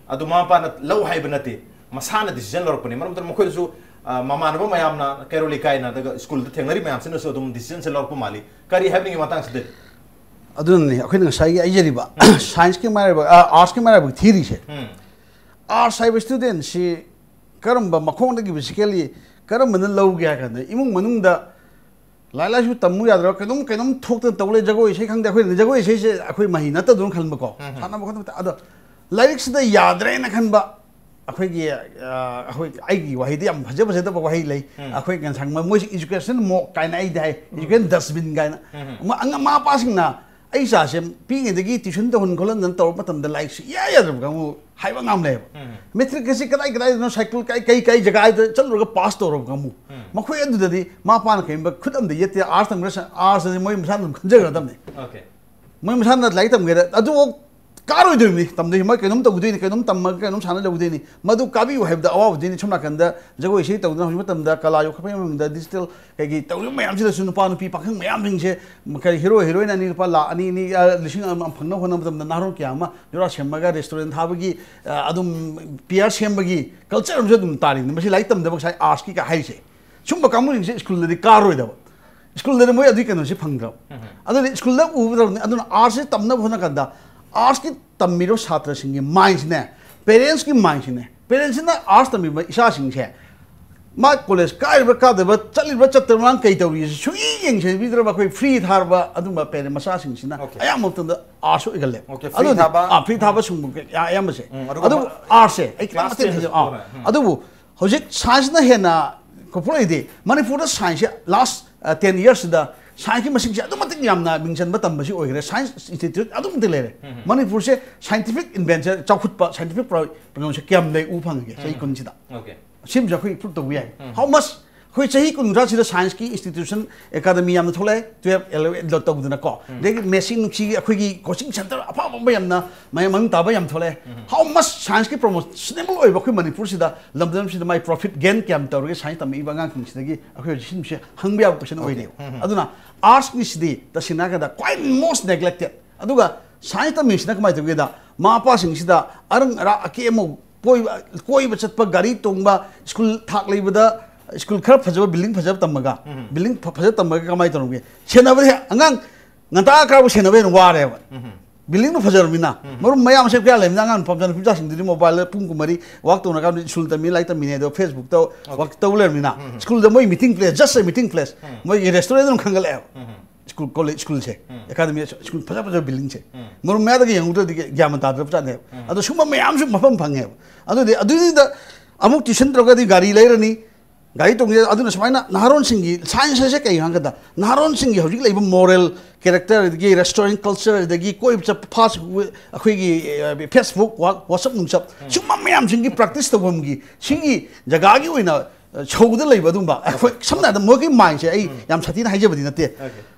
ꯑꯗꯨ ꯃꯃꯥ ꯃꯄꯥꯅ ꯂꯧ ꯍꯥꯏꯕ ꯅꯠꯇꯦ, ꯃꯁꯥꯅ ꯗꯤꯁꯤꯖꯟ ꯂꯧꯔꯛꯄꯅꯦ꯫ ꯃꯔꯝ ꯑꯗꯨꯅ ꯃꯈꯣꯏꯗꯁꯨ, ꯑ, ꯃꯃꯥꯟꯅꯕ ꯃꯌꯥꯝꯅ, ꯀꯩꯔꯣꯜ ꯂꯩꯀꯥꯏꯅ, ꯑꯗꯨꯒ ꯁ꯭ꯀꯨꯜꯗ ꯊꯦꯡꯅꯔꯤ ꯃꯌꯥꯝꯁꯤꯅꯁꯨ ꯑꯗꯨꯝ ꯗꯤꯁꯤꯖꯟꯁꯦ ꯂꯧꯔꯛꯄ ꯃꯥꯜꯂꯤ꯫ ꯀꯔꯤ ꯍꯥꯏꯕꯅꯤꯡꯉꯤ ꯃꯇꯥꯡꯁꯤꯗ? ꯑꯗꯨꯅꯅꯤ ꯑꯩꯈꯣꯏꯅ ꯉꯁꯥꯏꯒꯤ ꯍꯥꯏꯖꯔꯤꯕ, ꯁꯥꯏꯟꯁꯀꯤ ꯃꯔꯥꯏꯕꯛ, ꯑ, ꯑꯥꯔꯠꯁꯀꯤ ꯃꯔꯥꯏꯕꯛ ꯊꯤꯔꯤꯁꯦ꯫ ꯎꯝ꯫ ꯑꯥꯔꯠꯁ ꯍꯥꯏꯕ ꯁ꯭ꯇꯨꯗꯦꯟꯁꯤ ꯀꯔꯝꯕ ꯃꯈꯣꯡꯗꯒꯤ ꯕꯦꯁꯤꯀꯦꯂꯤ ꯀꯔꯝꯕꯅ ꯂꯧꯒꯦ ꯍꯥꯏ ꯀꯥꯟꯗ, ꯏꯃꯨꯡ ꯃꯅꯨꯡꯗ ꯂꯥꯏꯔꯤꯛ ꯂꯥꯏꯁꯨ ꯇꯝꯃꯨ ꯌꯥꯗ꯭ꯔꯕ ꯀꯩꯅꯣꯝ ꯀꯩꯅꯣꯝ ꯊꯣꯛꯇꯅ ꯇꯧ ꯂꯩ꯫ ꯖꯒꯣꯏ ꯏꯁꯩ ꯈꯪꯗꯦ, ꯑꯩꯈꯣꯏꯅ ꯖꯒꯣꯏ ꯏꯁꯩꯁꯦ ꯑꯩꯈꯣꯏ ꯃꯍꯩ ꯅꯠꯇꯗꯧꯅ ꯈꯟꯕꯀꯣ, ꯎꯝ꯫ ꯁꯥꯟꯅꯕ ꯈꯣꯠꯅꯕ꯫ ꯑꯗꯣ ꯂꯥꯏꯔꯤꯛꯁꯤꯗ ꯌꯥꯗ꯭ꯔꯦꯅ ꯈꯟꯕ ꯑꯩꯈꯣꯏꯒꯤ, ꯑ, ꯑꯩꯈꯣꯏ, ꯑꯩꯒꯤ ꯋꯥꯍꯩꯗꯤ ꯌꯥꯝ ꯐꯖ ꯐꯖꯗꯕ ꯋꯥꯍꯩ ꯂꯩ꯫ ꯎꯝ꯫ ꯑꯩꯈꯣꯏ ꯉꯁꯥꯏ ꯃ-, ꯃꯣꯏꯁꯤ ꯏꯖꯨꯀꯦꯁꯟ ꯃꯣꯛ ꯀꯥꯏꯅ ꯑꯩꯗꯤ ꯍꯥꯏ, ꯏꯖꯨꯀꯦꯁꯟ ꯗꯁꯕꯤꯟ ꯀꯥꯏꯅ꯫ ꯎꯝ꯫ ꯃ-, ꯑꯉꯥꯡ ꯃꯃꯥ ꯃꯄꯥꯁꯤꯡꯅ ꯑꯩ ꯏꯆꯥꯁꯦ ꯄꯤꯛꯏꯉꯩꯗꯒꯤ ꯇ꯭ꯌꯨꯁꯟ ꯇꯧꯍꯟ ꯈꯣꯠꯍꯟꯗꯅ ꯇꯧꯔꯛꯄ ꯃꯇꯝꯗ ꯂꯥꯏꯔꯤꯛꯁꯤ ꯏꯌꯥ ꯌꯥꯗ꯭ꯔꯕ ꯀꯥꯡꯕꯨ, ꯍꯥꯏꯕ ꯑꯉꯥꯡ ꯂꯩꯌꯦꯕ꯫ ꯃꯦꯇ꯭ꯔꯤꯛꯀꯁꯤ ꯀꯗꯥꯏ ꯀꯗꯥꯏꯗꯅꯣ ꯁꯥꯏꯀꯜ ꯀꯥꯏ ꯀꯩ ꯀꯩ ꯖꯒꯥꯗ ꯆꯠꯂꯨꯔꯒ ꯄꯥꯁ ꯇꯧꯔꯕ ꯀꯥꯡꯕꯨ, ꯃꯈꯣꯏ ꯑꯗꯨꯗꯗꯤ ꯃꯃꯥ ꯃꯄꯥꯅ ꯀꯔꯤꯒꯨꯝꯕ ꯈꯨꯠ ꯑꯃꯗ ꯌꯦꯠꯇꯦ, ꯑꯥꯔꯠꯁ ꯇꯝꯒꯦꯔꯥ ꯑꯥꯔꯠꯁ ꯑꯗꯤ ꯃꯣꯏ ꯃꯁꯥꯅ ꯑꯗꯨꯝ ꯈꯟꯖꯒꯗꯕꯅꯤ꯫ Okay. ꯃꯣꯏ ꯃꯁꯥꯅ ꯂꯥꯏꯔꯤꯛ ꯇꯝꯒꯦꯔꯥ ꯑꯗꯨꯐꯥꯎ ꯀꯥꯔꯣꯏꯗꯣꯏꯅꯤ꯫ ꯇꯝꯗꯣꯏꯁꯤ ꯃꯣꯏ ꯀꯩꯅꯣꯝ ꯇꯧꯒꯗꯣꯏꯅꯤ, ꯀꯩꯅꯣꯝ ꯇꯝꯃꯒ ꯀꯩꯅꯣꯝ ꯁꯥꯟꯅ ꯂꯧꯒꯗꯣꯏꯅꯤ꯫ ꯃꯗꯨ ꯀꯥꯕꯤꯌꯨ ꯍꯥꯏꯕꯗ ꯑꯋꯥꯕꯗꯨꯅꯤ꯫ ꯁꯣꯝ ꯅꯥꯀꯟꯗ ꯖꯒꯣꯏ ꯏꯁꯩ ꯇꯧꯗꯅ ꯍꯧꯖꯤꯛ ꯃꯇꯝꯗ ꯀꯂꯥ ꯌꯣꯛꯈꯠꯄꯒꯤ ꯃꯃꯤꯡꯗ ꯗꯤꯖꯤꯇꯦꯜ ꯀꯩꯀꯩ ꯇꯧꯔꯤꯕ ꯃꯌꯥꯝꯁꯤꯗꯁꯨ ꯅꯨꯄꯥ ꯅꯨꯄꯤ ꯄꯥꯈꯪ ꯃꯌꯥꯝꯁꯤꯡꯁꯦ, ꯀꯔꯤ ꯍꯤꯔꯣ ꯍꯤꯔꯣꯏꯟ ꯑꯅꯤ ꯂꯨꯄꯥ ꯂꯥꯈ ꯑꯅꯤ ꯑꯅꯤ, ꯑ, ꯂꯤꯁꯤꯡ ꯑꯃ ꯐꯪꯅꯕ ꯍꯣꯠꯅꯕ ꯃꯇꯝꯗ ꯅꯍꯥꯔꯣꯜ ꯀꯌꯥ ꯑꯃ ꯖꯨꯔꯥ ꯁꯦꯝꯃꯒ ꯔꯦꯁꯇꯨꯔꯦꯟ ꯊꯥꯕꯒꯤ, ꯑ, ꯑꯗꯨꯝ ꯄꯤꯌꯔ ꯁꯦꯝꯕꯒꯤ ꯀꯜꯆꯔ ꯑꯃꯁꯨ ꯑꯗꯨꯝ ꯇꯥꯔꯤꯅꯤ꯫ ꯃꯁꯤ ꯂꯥꯏꯔꯤꯛ ꯇꯝꯗꯕ ꯉꯁꯥꯏ ꯑꯥꯔꯠꯁꯀꯤ ꯀ ꯍꯥꯏꯔꯤꯁꯦ꯫ ꯁꯨꯝꯕ ꯀꯥꯡꯕꯨꯁꯤꯡꯁꯦ ꯁ꯭ꯀꯨꯜꯗꯗꯤ ꯀꯥꯔꯣꯏꯗꯕ, ꯁ꯭ꯀꯨꯜꯗꯗꯤ ꯃꯣꯏ ꯑꯗꯨꯒꯤ ꯀꯩꯅꯣꯁꯤ ꯐꯪꯗ꯭ꯔꯕ꯫ ꯑꯗꯨꯗꯤ ꯁ꯭ꯀꯨꯜꯗ ꯎꯒꯗꯕꯅꯤ꯫ ꯑꯗꯨꯅ ꯑꯥꯔꯠꯁꯁꯤ ꯇꯝꯅꯕ ꯍꯣꯠꯅ ꯀꯥꯟꯗ ꯑꯥꯔꯠꯁꯀꯤ ꯇꯝꯃꯤꯕ ꯁꯥꯇ꯭ꯔꯁꯤꯡꯒꯤ ꯃꯥꯏꯟꯁꯤꯅꯦ, ꯄꯦꯔꯦꯟꯁꯀꯤ ꯃꯥꯏꯟꯁꯤꯅꯦ, ꯄꯦꯔꯦꯟꯁꯁꯤꯅ ꯑꯥꯔꯠꯁ ꯇꯝꯃꯤꯕ ꯏꯆꯥꯁꯤꯡꯁꯦ ꯃꯥ ꯀꯣꯂꯦꯖ ꯀꯥꯔꯤꯕ꯭ꯔꯥ ꯀꯥꯗꯕ꯭ꯔꯥ, ꯆꯠꯂꯤꯕ꯭ꯔꯥ ꯆꯠꯇꯕ꯭ꯔꯥ, ꯀꯩ ꯇꯧꯔꯤ ꯁꯨꯡꯌꯦꯡ ꯌꯦꯡꯁꯤꯟꯕꯤꯗ꯭ꯔꯕ ꯑꯩꯈꯣꯏ ꯐ꯭ꯔꯤ ꯊꯥꯔꯕ ꯑꯗꯨꯝꯕ ꯄꯦꯔꯦꯟ ꯃꯆꯥꯁꯤꯡꯁꯤꯅ Okay. ꯑꯌꯥꯝꯕ ꯃꯇꯝꯗ ꯑꯥꯔꯠꯁ ꯑꯣꯏꯒꯜꯂꯦꯕ꯫ Okay, free ꯑꯗꯨꯗꯤ ꯊꯥꯕ꯫ ꯑꯥ, ꯐ꯭ꯔꯤ ꯊꯥꯕ ꯁꯨꯝꯕ ꯑꯌꯥꯝꯕꯁꯦ꯫ ꯎꯝ, ꯑꯗꯨꯒ ꯑꯗꯨꯕꯨ ꯃ-, ꯑꯥꯔꯠꯁꯦ ꯑꯩ ꯈꯤꯇꯪ class ꯃꯇꯦꯛ ten ꯍꯥꯏꯖ-, ꯁꯨ ꯑꯥ, ꯄꯨꯔꯦ꯫ ꯎꯝ꯫ ꯑꯗꯨꯕꯨ ꯍꯧꯖꯤꯛ ꯁꯥꯏꯟꯁꯅ ꯍꯦꯟꯅ ꯀꯣꯄꯂꯛꯏꯗꯤ ꯃꯅꯤꯄꯨꯔꯗ ꯁꯥꯏꯟꯁꯁꯦ ꯂꯥꯁ ꯇꯦꯟ ꯏꯌꯔꯁꯤꯗ ꯁꯥꯏꯟꯁꯀꯤ ꯃꯁꯤꯡꯁꯦ ꯑꯗꯨꯛ ꯃꯇꯤꯛ ꯌꯥꯝꯅ ꯃꯤꯡ ꯆꯟꯕ ꯇꯝꯕꯁꯤ ꯑꯣꯏꯈ꯭ꯔꯦ꯫ ꯁꯥꯏꯟꯁ ꯏꯟꯁꯇꯤꯇ꯭ꯌꯨꯠ ꯑꯗꯨꯛ ꯃꯇꯤꯛ ꯂꯩꯔꯦ꯫ ꯃꯅꯤꯄꯨꯔꯁꯦ ꯁꯥꯏꯟꯇꯤꯐꯤꯛ ꯏꯟꯚꯦꯟꯁꯟ ꯆꯥꯎꯈꯠꯄ, ꯁꯥꯏꯟꯇꯤꯐꯤꯛ ꯀꯩꯅꯣꯁꯦ ꯀꯌꯥꯝ ꯂꯩ ꯎ ꯐꯪꯉꯒꯦ ꯆꯍꯤ ꯀꯨꯟꯁꯤꯗ? Okay. ꯁꯤꯃꯁꯨ ꯑꯩꯈꯣꯏ ꯄ꯭ꯔꯨꯞ ꯇꯧꯕ ꯌꯥꯏ꯫ How much? ꯑꯩꯈꯣꯏ ꯆꯍꯤ ꯀꯨꯟꯊ꯭ꯔꯥꯁꯤꯗ ꯁꯥꯏꯟꯁꯀꯤ ꯏꯟꯁꯇꯤꯇ꯭ꯌꯨꯁꯟ ꯑꯦꯀꯥꯗꯃꯤ ꯌꯥꯝꯅ ꯊꯣꯛꯂꯛꯑꯦ, ꯇꯨꯌꯦꯜꯞ ꯑꯦꯂꯚꯦꯟ ꯇꯧꯗꯅꯀꯣ꯫ ꯑꯗꯒꯤ ꯃꯦꯁꯤꯡꯁꯤ ꯑꯩꯈꯣꯏꯒꯤ ꯀꯣꯆꯤꯡ ꯁꯦꯟꯇꯔ ꯑꯐ ꯑꯐꯕ ꯌꯥꯝꯅ ꯃꯌꯥꯝ ꯃꯃꯤꯡ ꯇꯥꯕ ꯌꯥꯝ ꯊꯣꯛꯂꯛꯑꯦ꯫ How much ꯁꯥꯏꯟꯁꯀꯤ ꯄ꯭ꯔꯣꯃꯣꯁꯅꯦꯕꯜ ꯑꯣꯏꯕ ꯑꯩꯈꯣꯏ ꯃꯅꯤꯄꯨꯔꯁꯤꯗ, ꯂꯝꯗꯝꯁꯤꯗ ꯃꯥꯏ ꯄ꯭ꯔꯣꯐꯤꯠ ꯒꯦꯟ ꯀꯌꯥꯝ ꯇꯧꯔꯒꯦ ꯁꯥꯏꯟꯁ ꯇꯝꯃꯛꯏꯕ ꯑꯉꯥꯡꯁꯤꯡꯁꯤꯗꯒꯤ? ꯑꯩꯈꯣꯏ ꯍꯧꯖꯤꯛ ꯁꯤꯒꯨꯝꯕꯁꯦ ꯍꯪꯕ ꯌꯥꯕ ꯀꯣꯏꯁꯟ ꯑꯣꯏꯔꯦꯕ꯫ ꯑꯗꯨꯅ ꯑꯥꯔꯠꯁꯀꯤꯁꯤꯗꯤ ꯇꯁꯦꯡꯅ ꯍꯥꯏꯔꯀꯥꯟꯗ ꯈ꯭ꯋꯥꯏ most neglected꯫ ꯑꯗꯨꯒ ꯁꯥꯏꯟꯁ ꯇꯝꯃꯤꯁꯤꯅ ꯀꯃꯥꯏꯅ ꯇꯧꯒꯦꯗ, ꯃꯃꯥ ꯃꯄꯥꯁꯤꯡꯁꯤꯗ ꯑꯔꯪ ꯑꯔꯥꯛ ꯑꯀꯦ ꯑꯃꯧ ꯀꯣꯏꯕ, ꯀꯣꯏꯕ ꯆꯠꯄ, ꯒꯥꯔꯤ ꯇꯣꯡꯕ, ꯁ꯭ꯀꯨꯜ ꯊꯥꯛ ꯂꯩꯕꯗ ꯁ꯭ꯀꯨꯜ ꯈꯔ ꯐꯖꯕ, ꯕꯤꯜꯗꯤꯡ ꯐꯖꯕ ꯇꯝꯃꯒ, ꯕꯤꯜꯗꯤꯡ ꯐ-, ꯐꯖꯕ ꯇꯝꯃꯒ ꯀꯃꯥꯏꯅ ꯇꯧꯔꯝꯒꯦ? ꯁꯦꯟꯅꯕꯗꯤ ꯑꯉꯥꯡ ꯉꯟꯇꯥ ꯀꯥꯔꯛꯄ ꯁꯦꯟꯅꯕ ꯍꯦꯟꯅ ꯋꯥꯔꯦꯕ꯫ ꯕꯤꯜꯗꯤꯡꯗꯣ ꯐꯖꯔꯕꯅꯤꯅ꯫ ꯃꯔꯨꯝ ꯃꯌꯥꯝ ꯃꯁꯤꯡ ꯀꯌꯥ ꯂꯩꯕꯅꯤꯅ ꯑꯉꯥꯡ ꯅꯨꯄꯥ ꯃꯆꯥ ꯅꯨꯄꯤ ꯃꯆꯥꯁꯤꯡꯗꯨꯗꯤ ꯃꯣꯕꯥꯏꯜꯗ ꯄꯨꯡ ꯀꯨꯟꯃꯔꯤ ꯋꯥꯛ ꯇꯧꯅꯔꯀꯥꯟꯗ ꯁ꯭ꯀꯨꯜ ꯇꯝꯃꯤ, ꯂꯥꯏꯔꯤꯛ ꯇꯝꯃꯤꯅꯦ ꯑꯗꯣ ꯐꯦꯁꯕꯨꯛꯇ ꯋꯥꯛ ꯇꯧ ꯂꯩꯔꯕꯅꯤꯅ꯫ ꯁ꯭ꯀꯨꯜꯗ ꯃꯣꯏ meeting place, just a meeting place, ꯃꯣꯏꯒꯤ ꯔꯦꯁꯇꯨꯔꯦꯟ ꯑꯗꯨꯝ ꯈꯟꯒꯠꯂꯛꯑꯦꯕ꯫ ꯁ꯭ꯀꯨꯜ, ꯀꯣꯂꯦꯖ, ꯁ꯭ꯀꯨꯜꯁꯦ, ꯑꯦꯀꯥꯗꯃꯤ ꯁ꯭ꯀꯨꯜ ꯐꯖ ꯐꯖꯕ ꯕꯤꯜꯗꯤꯡꯁꯦ꯫ ꯃꯔꯨꯝ ꯃꯌꯥꯗꯒ ꯌꯦꯡꯍꯧꯗ꯭ꯔꯗꯤ ꯒ꯭ꯌꯥꯟ ꯃꯦꯟ ꯇꯥꯗ꯭ꯔꯕ ꯖꯥꯠꯅꯦꯕ꯫ ꯑꯗꯣ ꯁꯨꯝꯕ ꯃꯌꯥꯝꯁꯨ ꯃꯐꯝ ꯐꯪꯉꯦꯕ꯫ ꯑꯗꯨꯗꯤ ꯑꯗꯨꯏꯗꯨꯗ ꯑꯃꯨꯛ ꯇ꯭ꯌꯨꯁꯟ ꯇꯧꯔꯒꯗꯤ ꯒꯥꯔꯤ ꯂꯩꯔꯅꯤ, ꯒꯥꯔꯤ ꯇꯣꯡꯖꯩ꯫ ꯑꯗꯨꯅ ꯁꯨꯃꯥꯏꯅ ꯅꯍꯥꯔꯣꯟꯁꯤꯡꯒꯤ ꯁꯥꯏꯟꯁ ꯍꯥꯏꯁꯦ ꯀꯩ ꯍꯥꯏꯒꯗ, ꯅꯍꯥꯔꯣꯟꯁꯤꯡꯒꯤ ꯍꯧꯖꯤꯛ ꯂꯩꯕ ꯃꯣꯔꯦꯜ ꯀꯦꯔꯦꯛꯇꯔ, ꯑꯗꯒꯤ ꯔꯦꯁꯇꯨꯔꯦꯟ ꯀꯜꯆꯔ, ꯑꯗꯒꯤ ꯀꯣꯏꯕ ꯆꯠꯄ, ꯐꯥꯁ ꯑꯩꯈꯣꯏꯒꯤ ꯐꯦꯁꯕꯨꯛ, ꯋꯥꯆꯞ ꯅꯨꯡꯆꯞ, ꯁꯨꯝꯕ ꯃꯌꯥꯝꯁꯤꯡꯒꯤ ꯄ꯭ꯔꯦꯛꯇꯤꯁ ꯇꯧꯐꯝꯒꯤ, ꯁꯤꯒꯤ ꯖꯒꯥꯒꯤ ꯑꯣꯏꯅ ꯁꯧꯗ ꯂꯩꯕ ꯑꯗꯨꯝꯕ ꯑꯩꯈꯣꯏ, ꯁꯝꯅ ꯍꯥꯏꯔꯕꯗ, ꯃꯣꯏꯒꯤ ꯃꯥꯏꯟꯁꯦ ꯑꯩ ꯌꯥꯝ ꯁꯥꯊꯤꯅ ꯍꯥꯏꯖꯕꯗꯤ ꯅꯠꯇꯦ꯫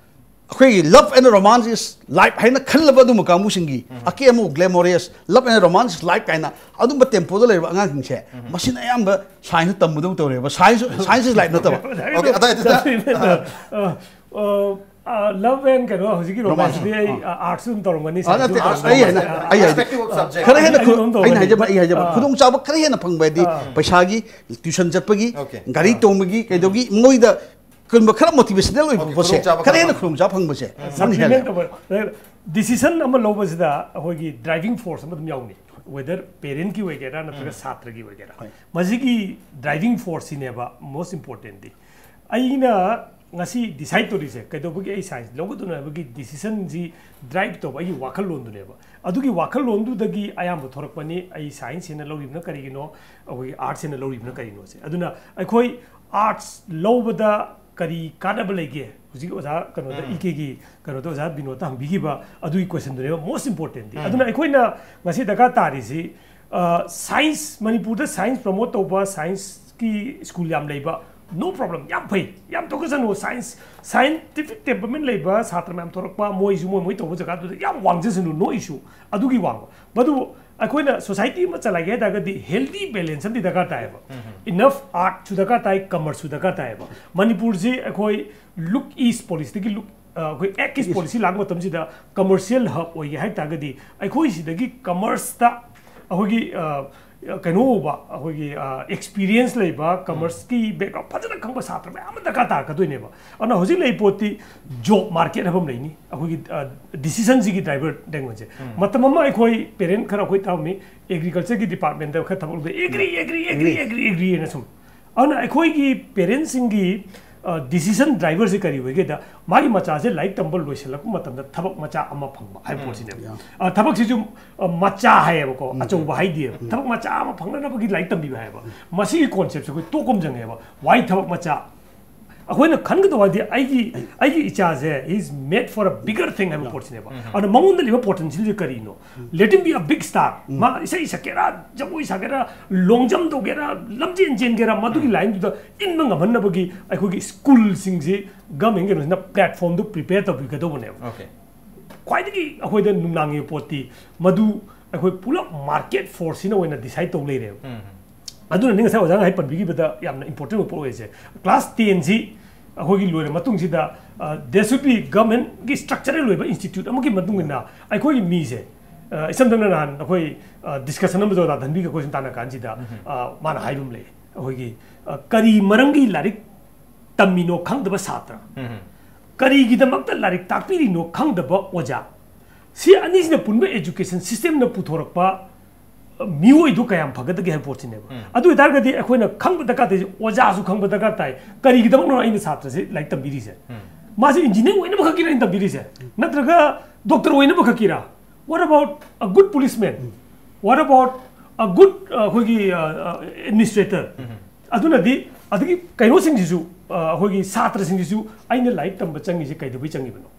ꯑꯩꯈꯣꯏꯒꯤ love and romance is life ꯍꯥꯏꯅ ꯈꯜꯂꯕ ꯑꯗꯨꯝꯕ ꯀꯥꯡꯕꯨꯁꯤꯡꯒꯤ, ꯑꯀꯦ ꯑꯃꯧ, glamorous, love and romance is life ꯀꯥꯏꯅ ꯑꯗꯨꯝꯕ ꯇꯦꯝꯄꯣꯗ ꯂꯩꯔꯤꯕ ꯑꯉꯥꯡꯁꯤꯡꯁꯦ, ꯃꯁꯤꯅ ꯑꯌꯥꯝꯕ ꯁꯥꯏꯟꯁꯇ ꯇꯝꯕꯗꯧ ꯇꯧꯔꯦꯕ꯫ Science, science is life ꯅꯠꯇꯕ꯫ Okay, ꯑꯗꯥꯏꯗꯨꯗ, love and ꯀꯩꯅꯣ, ꯍꯧꯖꯤꯛꯀꯤ romance ꯗꯤ ꯑꯩ arts ꯑꯗꯨꯝ ꯇꯧꯔꯝꯒꯅꯤ, science ꯅꯠꯇꯦ, ꯑꯗꯨꯝ ꯑꯩ ꯇꯧꯔꯝꯒꯅꯤ꯫ ꯍꯥꯏꯅ, ꯑꯩ ꯍꯥꯏꯗꯤ, ꯈꯔ ꯍꯦꯟꯅ ꯑꯩ ꯑꯗꯨꯝ ꯇꯧꯔꯝꯒꯅꯤ꯫ ꯑꯩꯅ ꯍꯥꯏꯖꯕ, ꯑꯩ ꯍꯥꯏꯖꯕ, ꯈꯨꯗꯣꯡꯆꯥꯕ ꯈꯔ ꯍꯦꯟꯅ ꯐꯪꯕ ꯍꯥꯏꯗꯤ ꯄꯩꯁꯥꯒꯤ, tuition ꯆꯠꯄꯒꯤ, ꯒꯥꯔꯤ ꯇꯣꯡꯕꯒꯤ, ꯀꯩꯗꯧꯒꯤ, ꯃꯣꯏꯗ ꯀꯩꯒꯨꯝꯕ ꯈꯔ motivational ꯑꯣꯏꯕ ꯄꯣꯠꯁꯦ, ꯈꯔ ꯍꯦꯟꯅ ꯈꯨꯗꯣꯡꯆꯥꯕ ꯐꯪꯕꯁꯦ, ꯃꯣꯏꯅ ꯍꯦꯜꯂꯦ꯫ Decision ꯑꯃ ꯂꯧꯕꯁꯤꯗ ꯑꯩꯈꯣꯏꯒꯤ driving force ꯑꯃ ꯑꯗꯨꯝ ꯌꯥꯎꯅꯤ, whether parent ꯀꯤ ꯑꯣꯏꯒꯦꯔꯥ ꯅꯠꯇ꯭ꯔꯒ ꯁꯥꯇ꯭ꯔꯒꯤ ꯑꯣꯏꯒꯦꯔꯥ꯫ ꯃꯁꯤꯒꯤ driving force ꯁꯤꯅꯦꯕ most important ꯗꯤ꯫ ꯑꯩꯅ ꯉꯁꯤ decide ꯇꯧꯔꯤꯁꯦ ꯀꯩꯗꯧꯕꯒꯤ ꯑꯩ science ꯂꯧꯒꯗꯣꯏꯅꯣ ꯍꯥꯏꯕꯒꯤ decision ꯁꯤ drive ꯇꯧꯕ ꯑꯩꯒꯤ ꯋꯥꯈꯜꯂꯣꯟꯗꯨꯅꯦꯕ꯫ ꯑꯗꯨꯒꯤ ꯋꯥꯈꯜꯂꯣꯟꯗꯨꯗꯒꯤ ꯑꯌꯥꯝꯕ ꯊꯣꯔꯛꯄꯅꯤ ꯑꯩ science ꯍꯦꯟꯅ ꯂꯧꯔꯤꯕꯅ ꯀꯔꯤꯒꯤꯅꯣ, ꯑꯩꯈꯣꯏꯒꯤ arts ꯍꯦꯟꯅ ꯂꯧꯔꯤꯕꯅ ꯀꯔꯤꯅꯣꯁꯦ꯫ ꯑꯗꯨꯅ ꯑꯩꯈꯣꯏ arts ꯂꯧꯕꯗ ꯀꯔꯤ ꯀꯥꯟꯅꯕ ꯂꯩꯒꯦ? ꯍꯧꯖꯤꯛ ꯑꯣꯖꯥ ꯀꯩꯅꯣꯗ, ꯏ ꯀꯦꯒꯤ ꯀꯩꯅꯣꯗ ꯑꯣꯖꯥ ꯕꯤꯅꯣꯗꯇ ꯍꯪꯕꯤꯈꯤꯕ ꯑꯗꯨꯒꯤ question ꯗꯨꯅꯦꯕ most important ꯗꯤ꯫ ꯑꯗꯨꯅ ꯑꯩꯈꯣꯏꯅ ꯉꯁꯤ ꯗꯔꯀꯥꯔ ꯇꯥꯔꯤꯁꯤ, science, ꯃꯅꯤꯄꯨꯔꯗ science promote ꯇꯧꯕ, science ꯀꯤ school ꯌꯥꯝ ꯂꯩꯕ, no problem, ꯌꯥꯝ ꯐꯩ, ꯌꯥꯝ ꯇꯧꯒꯖꯅꯨ꯫ Science, scientific temperament ꯂꯩꯕ ꯁꯥꯇ꯭ꯔ ꯃꯌꯥꯝ ꯊꯣꯔꯛꯄ, ꯃꯣꯏꯁꯨ ꯃꯣꯏ ꯃꯣꯏ ꯇꯧꯕ ꯖꯒꯥꯗꯨꯗ ꯌꯥꯝ ꯋꯥꯡꯖꯁꯅꯨ, no issue꯫ ꯑꯗꯨꯒꯤ ꯋꯥꯡꯕ, ꯃꯗꯨ ꯑꯩꯈꯣꯏꯅ society ꯑꯃ ꯆꯂꯥꯏꯒꯦ ꯍꯥꯏ ꯇꯥꯔꯒꯗꯤ healthy balance ꯑꯃꯗꯤ ꯗꯔꯀꯥꯔ ꯇꯥꯏꯌꯦꯕ꯫ Enough arts ꯁꯨ ꯗꯔꯀꯥꯔ ꯇꯥꯏ, commerce ꯁꯨ ꯗꯔꯀꯥꯔ ꯇꯥꯏꯌꯦꯕ꯫ ꯃꯅꯤꯄꯨꯔꯁꯤ ꯑꯩꯈꯣꯏ look east policy ꯗꯒꯤ look, ꯑ, ꯑꯩꯈꯣꯏ act east policy ꯂꯥꯛꯄ ꯃꯇꯝꯁꯤꯗ commercial hub ꯑꯣꯏꯒꯦ ꯍꯥꯏ ꯇꯥꯔꯒꯗꯤ ꯑꯩꯈꯣꯏ ꯁꯤꯗꯒꯤ commerce ꯇ ꯑꯩꯈꯣꯏꯒꯤ, ꯑ, ꯀꯩꯅꯣ ꯑꯣꯏꯕ, ꯑꯩꯈꯣꯏꯒꯤ, ꯑ, experience ꯂꯩꯕ, commerce ꯀꯤ background ꯐꯖꯅ ꯈꯪꯕ ꯁꯥꯇ꯭ꯔ ꯃꯌꯥꯝ ꯑꯃ ꯗꯔꯀꯥꯔ ꯇꯥꯔꯛꯀꯗꯣꯏꯅꯦꯕ꯫ ꯑꯗꯨꯅ ꯍꯧꯖꯤꯛ ꯂꯩ ꯄꯣꯠꯇꯤ job market ꯍꯥꯏꯕ ꯑꯃ ꯂꯩꯅꯤ, ꯑꯩꯈꯣꯏꯒꯤ, ꯑ, decision ꯁꯤꯒꯤ driver ꯗꯦꯡꯒꯣꯟꯁꯦ꯫ ꯃꯇꯝ ꯑꯃ ꯑꯩꯈꯣꯏ parent ꯈꯔ ꯑꯩꯈꯣꯏ ꯇꯥꯔꯝꯃꯤ, agriculture ꯒꯤ department ꯇ ꯈꯔ ꯊꯕꯛ ꯂꯧꯗꯦ, agri, agri, agri, agri, agri ꯍꯥꯏꯅ ꯁꯨꯝ꯫ ꯑꯗꯨꯅ ꯑꯩꯈꯣꯏꯒꯤ parent ꯁꯤꯡꯒꯤ ꯗꯤꯁꯤꯖꯟ ꯗ꯭ꯔꯥꯏꯚꯔꯁꯤ ꯀꯔꯤ ꯑꯣꯏꯒꯦꯗ, ꯃꯥꯒꯤ ꯃꯆꯥꯁꯦ ꯂꯥꯏꯔꯤꯛ ꯇꯝꯕ ꯂꯣꯏꯁꯤꯜꯂꯛꯄ ꯃꯇꯝꯗ ꯊꯕꯛ ꯃꯆꯥ ꯑꯃ ꯐꯪꯕ ꯍꯥꯏꯕ ꯄꯣꯠꯁꯤꯅꯦꯕ꯫ ꯊꯕꯛꯁꯤꯁꯨ ꯃꯆꯥ ꯍꯥꯏꯌꯦꯕꯀꯣ, ꯑꯆꯧꯕ ꯍꯥꯏꯗꯦꯕ꯫ ꯊꯕꯛ ꯃꯆꯥ ꯑꯃ ꯐꯪꯅꯅꯕꯒꯤ ꯂꯥꯏꯔꯤꯛ ꯇꯝꯕꯤꯕ ꯍꯥꯏꯌꯦꯕ꯫ ꯃꯁꯤꯒꯤ ꯀꯣꯟꯁꯦꯞꯁꯦ ꯑꯩꯈꯣꯏ ꯇꯣꯛꯄ ꯑꯃ ꯆꯪꯉꯦꯕ꯫ ꯋꯥꯏ ꯊꯕꯛ ꯃꯆꯥ? ꯑꯩꯈꯣꯏꯅ ꯈꯟꯒꯗꯕ ꯍꯥꯏꯗꯤ ꯑꯩꯒꯤ ꯑꯩꯒꯤ ꯏꯆꯥꯁꯦ is made for a bigger thing ꯍꯥꯏꯕ ꯄꯣꯠꯁꯤꯅꯦꯕ꯫ ꯑꯗꯨꯅ ꯃꯉꯣꯟꯗ ꯂꯩꯕ ꯄꯣꯇꯦꯟꯁꯤꯌꯦꯜꯁꯦ ꯀꯔꯤꯅꯣ? Let him be a big star. ꯃꯥ ꯏꯁꯩ ꯁꯛꯀꯦꯔꯥ, ꯖꯒꯣꯏ ꯁꯥꯒꯦꯔꯥ, ꯂꯣꯡ ꯖꯝ ꯇꯧꯒꯦꯔꯥ, ꯂꯝꯖꯦꯟ ꯆꯦꯟꯒꯦꯔꯥ, ꯃꯗꯨꯒꯤ ꯂꯥꯏꯟꯗꯨꯗ ꯏꯟꯕ ꯉꯝꯍꯟꯅꯕꯒꯤ ꯑꯩꯈꯣꯏꯒꯤ ꯁ꯭ꯀꯨꯜꯁꯤꯡꯁꯤ ꯒꯚꯔꯟꯃꯦꯟ ꯀꯩꯅꯣꯁꯤꯅ ꯄ꯭ꯂꯦꯠꯐꯣꯔꯝꯗꯨ ꯄ꯭ꯔꯤꯄꯦꯌꯔ ꯇꯧꯕꯤꯒꯗꯧꯕꯅꯦꯕ꯫ ꯑꯣꯀꯦ꯫ ꯈ꯭ꯋꯥꯏꯗꯒꯤ ꯑꯩꯈꯣꯏꯗ ꯅꯨꯡꯅꯥꯡꯉꯤꯕ ꯄꯣꯠꯇꯤ ꯃꯗꯨ ꯑꯩꯈꯣꯏ ꯄꯨꯂꯞ ꯃꯥꯔꯀꯦꯠ ꯐꯣꯔꯁꯁꯤꯅ ꯑꯣꯏꯅ ꯗꯤꯁꯥꯏꯠ ꯇꯧ ꯂꯩꯔꯦꯕ꯫ ꯑꯗꯨꯅꯅꯤ ꯉꯁꯥꯏ ꯑꯣꯖꯥꯅ ꯍꯥꯏ ꯄꯟꯕꯤꯈꯤꯕꯗ ꯌꯥꯝꯅ ꯏꯝꯄꯣꯔꯇꯦꯟ ꯑꯣꯏꯕ ꯄꯣꯠ ꯑꯣꯏꯔꯤꯁꯦ꯫ ꯀ꯭ꯂꯥꯁ ꯇꯦꯟꯁꯤ ꯑꯩꯈꯣꯏꯒꯤ ꯂꯣꯏꯔ ꯃꯇꯨꯡꯁꯤꯗ ꯗꯦ ꯁꯨꯗ ꯕꯤ ꯒꯚꯔꯟꯃꯦꯟꯒꯤ ꯁ꯭ꯇ꯭ꯔꯛꯆꯔꯦꯜ ꯑꯣꯏꯕ ꯏꯟꯁꯇꯤꯇ꯭ꯌꯨꯠ ꯑꯃꯒꯤ ꯃꯇꯨꯡ ꯏꯟꯅ ꯑꯩꯈꯣꯏꯒꯤ ꯃꯤꯁꯦ, ꯑ, ꯏꯁꯝ ꯁꯝꯅ ꯅꯍꯥꯟ ꯑꯩꯈꯣꯏ ꯗꯤꯁꯀꯁꯟ ꯑꯃꯁꯨ ꯑꯣꯖꯥ ꯙꯟꯕꯤꯒ ꯑꯩꯈꯣꯏ ꯁꯨꯝ ꯇꯥꯟꯅ ꯀꯥꯟꯁꯤꯗ, ꯑ, ꯃꯥꯅ ꯍꯥꯏꯕ ꯑꯃ ꯂꯩ꯫ ꯑꯩꯈꯣꯏꯒꯤ, ꯑ, ꯀꯔꯤ ꯃꯔꯝꯒꯤ ꯂꯥꯏꯔꯤꯛ ꯇꯝꯃꯤꯅꯣ ꯈꯪꯗꯕ ꯁꯥꯇ꯭ꯔ, ꯀꯔꯤꯒꯤꯗꯃꯛꯇ ꯂꯥꯏꯔꯤꯛ ꯇꯥꯛꯄꯤꯔꯤꯅꯣ ꯈꯪꯗꯕ ꯑꯣꯖꯥ, ꯁꯤ ꯑꯅꯤꯁꯤꯅ ꯄꯨꯟꯕ ꯑꯦꯖꯨꯀꯦꯁꯟ ꯁꯤꯁꯇꯦꯝꯅ ꯄꯨꯊꯣꯔꯛꯄ, ꯑ, ꯃꯤꯑꯣꯏꯗꯨ ꯀꯌꯥꯝ ꯐꯒꯗꯒꯦ ꯍꯥꯏꯕ ꯄꯣꯠꯁꯤꯅꯦꯕ꯫ ꯑꯗꯨ ꯑꯣꯏꯇꯥꯔꯒꯗꯤ ꯑꯩꯈꯣꯏꯅ ꯈꯪꯕ ꯗꯔꯀꯥꯔ ꯇꯥꯏꯁꯦ, ꯑꯣꯖꯥꯁꯨ ꯈꯪꯕ ꯗꯔꯀꯥꯔ ꯇꯥꯏ꯫ ꯀꯔꯤꯒꯤꯗꯃꯛꯅꯣ ꯑꯩꯅ ꯁꯥꯇ꯭ꯔꯁꯦ ꯂꯥꯏꯔꯤꯛ ꯇꯝꯕꯤꯔꯤꯁꯦ? ꯃꯥꯁꯦ ꯏꯟꯖꯤꯅꯤꯌꯔ ꯑꯣꯏꯅꯕ ꯈꯛꯀꯤꯔ ꯑꯩꯅ ꯇꯝꯕꯤꯔꯤꯁꯦ? ꯅꯠꯇ꯭ꯔꯒ ꯗꯣꯛꯇꯔ ꯑꯣꯏꯅꯕ ꯈꯛꯀꯤꯔ? What about a good policeman? What about a good, ꯑ, ꯑꯩꯈꯣꯏꯒꯤ, ꯑ, ꯑ, administrator? ꯑꯗꯨꯅꯗꯤ ꯑꯗꯒꯤ ꯀꯩꯅꯣꯁꯤꯡꯁꯤꯁꯨ, ꯑ, ꯑꯩꯈꯣꯏꯒꯤ ꯁꯥꯇ꯭ꯔꯁꯤꯡꯁꯤꯁꯨ ꯑꯩꯅ ꯂꯥꯏꯔꯤꯛ ꯇꯝꯕ ꯆꯪꯉꯤꯁꯦ ꯀꯩꯗꯧꯕꯩ ꯆꯪꯉꯤꯕꯅꯣ?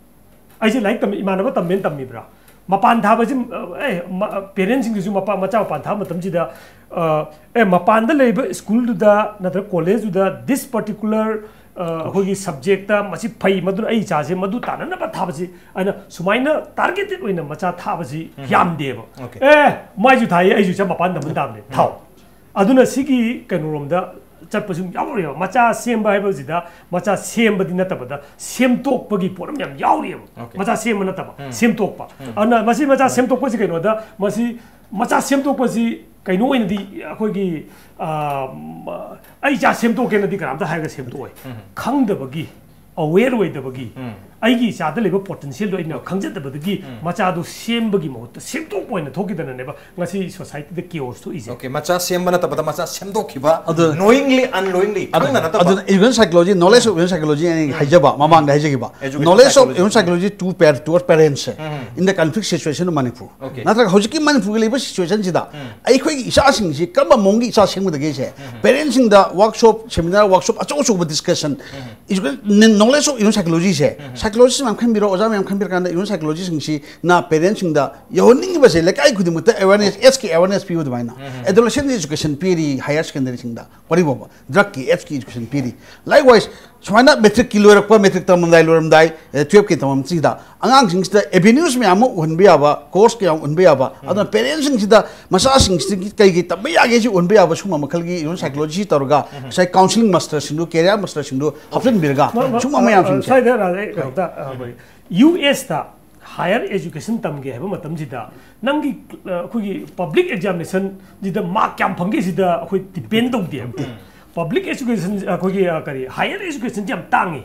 ꯑꯩꯁꯦ ꯂꯥꯏꯔꯤꯛ ꯇꯝꯕ, ꯏꯃꯥꯟꯅꯕ ꯇꯝꯃꯦꯅ ꯇꯝꯃꯤꯕ꯭ꯔꯥ? ꯃꯄꯥꯟ ꯊꯥꯕꯁꯤ, ꯑ, ꯑꯦ, ꯃ-, ꯄꯦꯔꯦꯟꯁꯁꯤꯡꯁꯤꯁꯨ ꯃꯄꯥ-, ꯃꯆꯥ ꯃꯄꯥꯟ ꯊꯥꯕ ꯃꯇꯝꯁꯤꯗ, ꯑ, ꯑꯦ, ꯃꯄꯥꯟꯗ ꯂꯩꯔꯤꯕ ꯁ꯭ꯀꯨꯜꯗꯨꯗ ꯅꯠꯇ꯭ꯔꯒ ꯀꯣꯂꯦꯖꯇꯨꯗ this particular, ꯑ, ꯑꯩꯈꯣꯏꯒꯤ ꯁꯕꯖꯦꯛꯇ ꯃꯁꯤ ꯐꯩ, ꯃꯗꯨꯅ ꯑꯩ ꯏꯆꯥꯁꯦ ꯃꯗꯨ ꯇꯥꯟꯅꯅꯕ ꯊꯥꯕꯁꯤ ꯑꯩꯅ ꯁꯨꯃꯥꯏꯅ ꯇꯥꯔꯒꯦꯇꯦꯠ ꯑꯣꯏꯅ ꯃꯆꯥ ꯊꯥꯕꯁꯤ ꯌꯥꯝꯗꯦꯕ꯫ ꯑꯣꯀꯦ꯫ ꯑꯦ, ꯃꯥꯏꯁꯨ ꯊꯥꯏꯌꯦ, ꯑꯩꯁꯨ ꯏꯆꯥ ꯃꯄꯥꯟ ꯇꯝꯕ ꯇꯥꯕꯅꯦ, ꯊꯥꯎ꯫ ꯑꯗꯨꯅ ꯁꯤꯒꯤ ꯀꯩꯅꯣꯔꯣꯝꯗ ꯆꯠꯄꯁꯨ ꯌꯥꯎꯔꯦꯕ꯫ ꯃꯆꯥ ꯁꯦꯝꯕ ꯍꯥꯏꯕꯁꯤꯗ ꯃꯆꯥ ꯁꯦꯝꯕꯗꯤ ꯅꯠꯇꯕꯗ ꯁꯦꯝꯗꯣꯛꯄꯒꯤ ꯄꯣꯠ ꯑꯃ ꯌꯥꯝ ꯌꯥꯎꯔꯤꯑꯕ꯫ ꯑꯣꯀꯦ꯫ ꯃꯆꯥ ꯁꯦꯝꯕ ꯅꯠꯇꯕ, ꯁꯦꯝꯗꯣꯛꯄ꯫ ꯑꯗꯨꯅ ꯃꯁꯤ ꯃꯆꯥ ꯁꯦꯝꯗꯣꯛꯄꯁꯤ ꯀꯩꯅꯣꯗ, ꯃꯁꯤ ꯃꯆꯥ ꯁꯦꯝꯗꯣꯛꯄꯁꯤ ꯀꯩꯅꯣ ꯑꯣꯏꯅꯗꯤ ꯑꯩꯈꯣꯏꯒꯤ, ꯑ, ꯃ-, ꯑꯩ ꯏꯆꯥ ꯁꯦꯝꯗꯣꯛꯀꯦꯅꯗꯤ ꯀꯅꯥꯝꯇ ꯍꯥꯏꯔꯒ ꯁꯦꯝꯗꯣꯛꯑꯣꯏ꯫ ꯈꯪꯗꯕꯒꯤ ꯑꯋꯦꯌꯔ ꯑꯣꯏꯗꯕꯒꯤ, ꯑꯩꯒꯤ ꯏꯆꯥꯗ ꯂꯩꯕ ꯄꯣꯇꯦꯟꯁꯤꯌꯦꯜꯗꯣ ꯑꯩꯅ ꯈꯪꯖꯗꯕꯗꯒꯤ ꯃꯆꯥꯗꯣ ꯁꯦꯝꯕꯒꯤ ꯃꯍꯨꯠꯇ ꯁꯦꯝꯗꯣꯛꯄ ꯑꯣꯏꯅ ꯊꯣꯛꯈꯤꯗꯅꯅꯦꯕ ꯉꯁꯤ ꯁꯣꯁꯥꯏꯇꯤꯗ ꯀꯤꯌꯣꯁ ꯊꯣꯛꯏꯁꯦ꯫ ꯑꯣꯀꯦ, ꯃꯆꯥ ꯁꯦꯝꯕ ꯅꯠꯇꯕꯗ ꯃꯆꯥ ꯁꯦꯝꯗꯣꯛꯈꯤꯕ, ꯑꯗꯨ- knowingly unknowingly, ꯈꯪꯅ ꯅꯠꯇꯕ꯫ ꯑꯗꯨꯅ education psychology, knowledge of education psychology ꯑꯩꯅ ꯍꯥꯏꯖꯕ ꯃꯃꯥꯡꯗ ꯍꯥꯏꯖꯈꯤꯕ, Education knowledge of psychology. Education psychology to parent, towards parents in the conflict situation in Manipur. Okay. ꯅꯠꯇ꯭ꯔꯒ ꯍꯧꯖꯤꯛꯀꯤ ꯃꯅꯤꯄꯨꯔꯒꯤ ꯂꯩꯕ ꯁꯤꯆꯨꯋꯦꯁꯟꯁꯤꯗ ꯑꯩꯈꯣꯏꯒꯤ ꯏꯆꯥꯁꯤꯡꯁꯤ ꯀꯔꯝꯕ ꯃꯑꯣꯡꯒꯤ ꯏꯆꯥ ꯁꯦꯝꯒꯗꯒꯦꯁꯦ, ꯄꯦꯔꯦꯟꯁꯤꯡꯗ ꯋꯥꯔꯛꯁꯣꯞ, ꯁꯦꯃꯤꯅꯥꯔ, ꯋꯥꯔꯛꯁꯣꯞ ꯑꯆꯧ ꯑꯆꯧꯕ discussion, knowledge of human psychology say, psychologist ꯃꯌꯥꯝ ꯈꯟꯕꯤꯔꯣ, ꯑꯣꯖꯥ ꯃꯌꯥꯝ ꯈꯟꯕꯤꯔꯀꯥꯟꯗ human psychology ꯁꯤꯡꯁꯤꯅ ꯄꯦꯔꯦꯟꯁꯁꯤꯡꯗ ꯌꯧꯍꯟꯅꯤꯡꯉꯤꯕꯁꯦ ꯂꯩꯀꯥꯏ ꯈꯨꯗꯤꯡꯃꯛꯇ awareness, age ꯀꯤ awareness ꯄꯤꯕ ꯑꯗꯨꯃꯥꯏꯅ꯫ Adolescent education ꯄꯤꯔꯤ ꯍꯥꯌꯔ ꯁꯦꯀꯦꯟꯗꯔꯤꯁꯤꯡꯗ, ꯋꯥꯔꯤ ꯐꯥꯎꯕ ꯗ꯭ꯔꯛꯀꯤ, age ꯀꯤ education ꯄꯤꯔꯤ꯫ Likewise, ꯁꯨꯃꯥꯏꯅ ꯃꯦꯇ꯭ꯔꯤꯛꯀꯤ ꯂꯣꯏꯔꯛꯄ, ꯃꯦꯇ꯭ꯔꯤꯛ ꯇꯝꯂꯝꯗꯥꯏ, ꯂꯣꯏꯔꯝꯗꯥꯏ, ꯇꯨꯌꯦꯜꯐꯀꯤ ꯇꯝꯐꯝꯁꯤꯗ ꯑꯉꯥꯡꯁꯤꯡꯁꯤꯗ avenues ꯃꯌꯥꯝ ꯑꯃ ꯎꯍꯟꯕ ꯌꯥꯕ, ꯀꯣꯔꯁ ꯀꯌꯥ ꯎꯍꯟꯕ ꯌꯥꯕ, ꯑꯗꯨꯅ ꯄꯦꯔꯦꯟꯁꯤꯡꯁꯤꯗ ꯃꯆꯥꯁꯤꯡꯁꯤꯗ ꯀꯩ ꯀꯩ ꯇꯝꯕ ꯌꯥꯒꯦꯁꯤ ꯎꯍꯟꯕ ꯌꯥꯕ ꯁꯨꯝꯕ ꯃꯈꯜꯒꯤ human psychology ꯁꯤ ꯇꯧꯔꯒ ꯉꯁꯥꯏ counselling master ꯁꯤꯡꯗꯨ, career master ꯁꯤꯡꯗꯨ ꯍꯥꯞꯆꯤꯟꯕꯤꯔꯒ ꯁꯨꯝꯕ ꯃꯌꯥꯝꯁꯤꯡꯁꯦ꯫ ꯁ꯭ꯋꯥꯏꯗ ꯔꯥꯖ, ꯑꯩ ꯀꯩꯅꯣꯝꯇ, ꯑꯩꯈꯣꯏ ꯌꯨ ꯑꯦꯁꯇ ꯍꯥꯌꯔ ꯑꯦꯖꯨꯀꯦꯁꯟ ꯇꯝꯒꯦ ꯍꯥꯏꯕ ꯃꯇꯝꯁꯤꯗ ꯅꯪꯒꯤ, ꯑ, ꯑꯩꯈꯣꯏꯒꯤ ꯄꯕ꯭ꯂꯤꯛ ꯑꯦꯛꯖꯥꯃꯤꯅꯦꯁꯟꯁꯤꯗ ꯃꯥꯔꯛ ꯀꯌꯥꯝ ꯐꯪꯒꯦ ꯁꯤꯗ ꯑꯩꯈꯣꯏ ꯗꯤꯄꯦꯟ ꯇꯧꯗꯦꯕ꯫ ꯄꯕ꯭ꯂꯤꯛ ꯑꯦꯖꯨꯀꯦꯁꯟ, ꯑꯩꯈꯣꯏꯒꯤ, ꯑ, ꯀꯔꯤ, ꯍꯥꯌꯔ ꯑꯦꯖꯨꯀꯦꯁꯟꯁꯤ ꯌꯥꯝ ꯇꯥꯡꯉꯤ꯫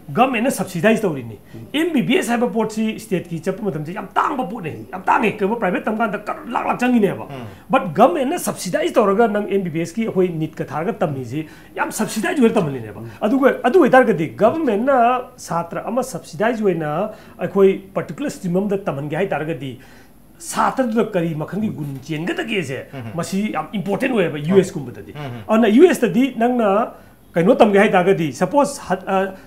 ꯒꯚꯔꯟꯃꯦꯟꯠꯅ ꯁꯕꯁꯤꯗꯥꯏꯁ ꯇꯧꯔꯤꯅꯤ꯫ ꯑꯦꯝ ꯕꯤ ꯕꯤ ꯑꯦꯁ ꯍꯥꯏꯕ ꯄꯣꯠꯁꯤ ꯁ꯭ꯇꯦꯠꯀꯤ ꯆꯠꯄ ꯃꯇꯝꯗ ꯌꯥꯝ ꯇꯥꯡꯕ ꯄꯣꯠꯅꯤ, ꯌꯥꯝ ꯇꯥꯡꯉꯤ꯫ ꯀꯩꯒꯨꯝꯕ ꯄ꯭ꯔꯥꯏꯚꯦꯠ ꯇꯝ ꯀꯥꯟꯗ ꯀꯔ-, ꯂꯥꯛ ꯂꯥꯛ ꯆꯪꯉꯤꯅꯦꯕ꯫ ꯕꯠ ꯒꯚꯔꯟꯃꯦꯟꯠꯅ ꯁꯕꯁꯤꯗꯥꯏꯁ ꯇꯧꯔꯒ ꯅꯪ ꯑꯦꯝ ꯕꯤ ꯕꯤ ꯑꯦꯁꯀꯤ ꯑꯩꯈꯣꯏ ꯅꯤꯠꯀ ꯊꯥꯔꯒ ꯇꯝꯃꯤꯁꯤ ꯌꯥꯝ ꯁꯕꯁꯤꯗꯥꯏꯁ ꯑꯣꯏꯔ ꯇꯝꯍꯜꯂꯤꯅꯦꯕ꯫ ꯑꯗꯨꯒ ꯑꯗꯨ ꯑꯣꯏꯇꯥꯔꯒꯗꯤ ꯒꯚꯔꯟꯃꯦꯟꯠꯅ ꯁꯥꯇ꯭ꯔ ꯑꯃ ꯁꯕꯁꯤꯗꯥꯏꯁ ꯑꯣꯏꯅ ꯑꯩꯈꯣꯏ ꯄꯔꯇꯤꯀꯨꯂꯔ ꯁ꯭ꯇ꯭ꯔꯤꯝ ꯑꯃꯗ ꯇꯝꯍꯟꯒꯦ ꯍꯥꯏꯇꯥꯔꯒꯗꯤ ꯁꯥꯇ꯭ꯔꯗꯨꯗ ꯀꯔꯤ ꯃꯈꯜꯒꯤ ꯒꯨꯟ ꯆꯦꯟꯒꯗꯒꯦꯁꯦ ꯃꯁꯤ ꯌꯥꯝ ꯏꯝꯄꯣꯔꯇꯦꯟ ꯑꯣꯏꯌꯦꯕ ꯌꯨ ꯑꯦꯁ ꯀꯨꯝꯕꯗꯗꯤ꯫ ꯑꯗꯨꯅ ꯌꯨ ꯑꯦꯁꯇꯗꯤ ꯅꯪꯅ ꯀꯩꯅꯣ ꯇꯝꯒꯦ ꯍꯥꯏꯇꯥꯔꯒꯗꯤ ꯁꯄꯣꯁ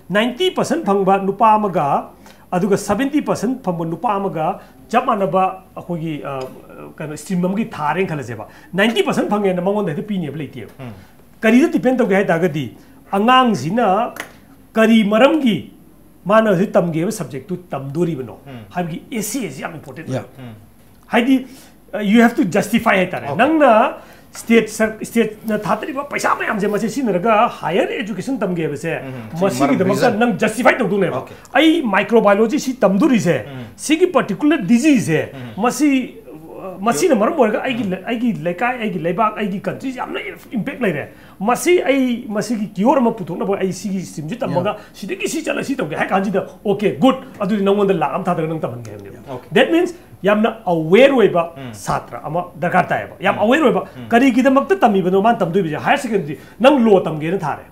ꯅꯥꯏꯟꯇꯤ ꯄꯥꯔꯁꯦꯟ ꯐꯪꯕ ꯅꯨꯄꯥ ꯑꯃꯒ ꯑꯗꯨꯒ ꯁꯕꯦꯟꯇꯤ ꯄꯥꯔꯁꯦꯟ ꯐꯪꯕ ꯅꯨꯄꯥ ꯑꯃꯒ ꯆꯞ ꯃꯥꯟꯅꯕ ꯑꯩꯈꯣꯏꯒꯤ, ꯑ, ꯀꯩꯅꯣ ꯁ꯭ꯇ꯭ꯔꯤꯝ ꯑꯃꯒꯤ ꯊꯥꯔꯦꯅ ꯈꯜꯂꯁꯦꯕ꯫ ꯅꯥꯏꯟꯇꯤ ꯄꯥꯔꯁꯦꯟ ꯐꯪꯉꯦꯅ ꯃꯉꯣꯟꯗ ꯍꯦꯛꯇ ꯄꯤꯅꯦꯕ ꯂꯩꯇꯦꯕ꯫ ꯀꯔꯤꯗ ꯗꯤꯄꯦꯟ ꯇꯧꯒꯦ ꯍꯥꯏ ꯇꯥꯔꯒꯗꯤ ꯑꯉꯥꯡꯁꯤꯅ ꯀꯔꯤ ꯃꯔꯝꯒꯤ ꯃꯥꯅ ꯍꯧꯖꯤꯛ ꯇꯝꯒꯦ ꯍꯥꯏꯕ ꯁꯕꯖꯦꯛꯇꯨ ꯇꯝꯗꯣꯔꯤꯕꯅꯣ ꯍꯥꯏꯕꯒꯤ ꯑꯦꯁꯦꯁꯤ ꯌꯥꯝ ꯏꯝꯄꯣꯔꯇꯦꯟ ꯑꯣꯏ꯫ Yeah. ꯍꯥꯏꯗꯤ, you have to justify ꯍꯥꯏꯇꯥꯔꯦ꯫ Okay. ꯅꯪꯅ ꯁ꯭ꯇꯦꯠ ꯁꯔ-, ꯁ꯭ꯇꯦꯠꯅ ꯊꯥꯗꯔꯤꯕ ꯄꯩꯁꯥ ꯃꯌꯥꯝꯁꯦ ꯃꯁꯤ ꯁꯤꯖꯤꯟꯅꯔꯒ ꯍꯥꯌꯔ ꯑꯦꯖꯨꯀꯦꯁꯟ ꯇꯝꯒꯦ ꯍꯥꯏꯕꯁꯦ ꯁꯤ ꯃꯁꯤꯒꯤꯗꯃꯛꯇ ꯃꯔꯝ reason. ꯅꯪ ꯖꯁꯇꯤꯐꯥꯏ ꯇꯧꯗꯧꯅꯦꯕ꯫ Okay. ꯑꯩ ꯃꯥꯏꯀ꯭ꯔꯣꯕꯥꯏꯑꯣꯂꯣꯖꯤ ꯁꯤ ꯇꯝꯗꯣꯔꯤꯁꯦ ꯁꯤꯒꯤ ꯄꯔꯇꯤꯀꯨꯂꯔ ꯗꯤꯖꯤꯖꯁꯦ ꯃꯁꯤ, ꯑ, ꯃꯁꯤꯅ ꯃꯔꯝ ꯑꯣꯏꯔꯒ ꯑꯩꯒꯤ ꯂꯩ- ꯑꯩꯒꯤ ꯂꯩꯀꯥꯏ, ꯑꯩꯒꯤ ꯂꯩꯕꯥꯛ, ꯑꯩꯒꯤ country ꯌꯥꯝꯅ impact ꯂꯩꯔꯦ꯫ ꯃꯁꯤ ꯑꯩ ꯃꯁꯤꯒꯤ cure ꯑꯃ ꯄꯨꯊꯣꯛꯅꯕ ꯑꯩ ꯁꯤꯒꯤ stream ꯁꯤ ꯇꯝꯃꯒ ꯁꯤꯗꯒꯤ ꯁꯤ ꯆꯠꯂ ꯁꯤ ꯇꯧꯒꯦ ꯍꯥꯏ ꯀꯥꯟꯁꯤꯗ, okay, good, ꯑꯗꯨꯗꯤ ꯅꯪꯉꯣꯟꯗ ꯂꯥꯛ ꯑꯃ ꯊꯥꯗꯔꯒ ꯅꯪ ꯇꯝꯍꯟꯒꯦ ꯍꯥꯏꯕꯅꯦꯕ꯫ Okay. That means ꯌꯥꯝꯅ aware ꯑꯣꯏꯕ ꯁꯥꯇ꯭ꯔ ꯑꯃ ꯗꯔꯀꯥꯔ ꯇꯥꯏꯌꯦꯕ꯫ ꯌꯥꯝ aware ꯑꯣꯏꯕ, ꯀꯔꯤꯒꯤꯗꯃꯛꯇ ꯇꯝꯃꯤꯕꯅꯣ ꯃꯥꯅ ꯇꯝꯗꯣꯏꯕꯁꯦ? Higher secondary ꯅꯪ law ꯇꯝꯒꯦꯅ ꯊꯥꯔꯦ,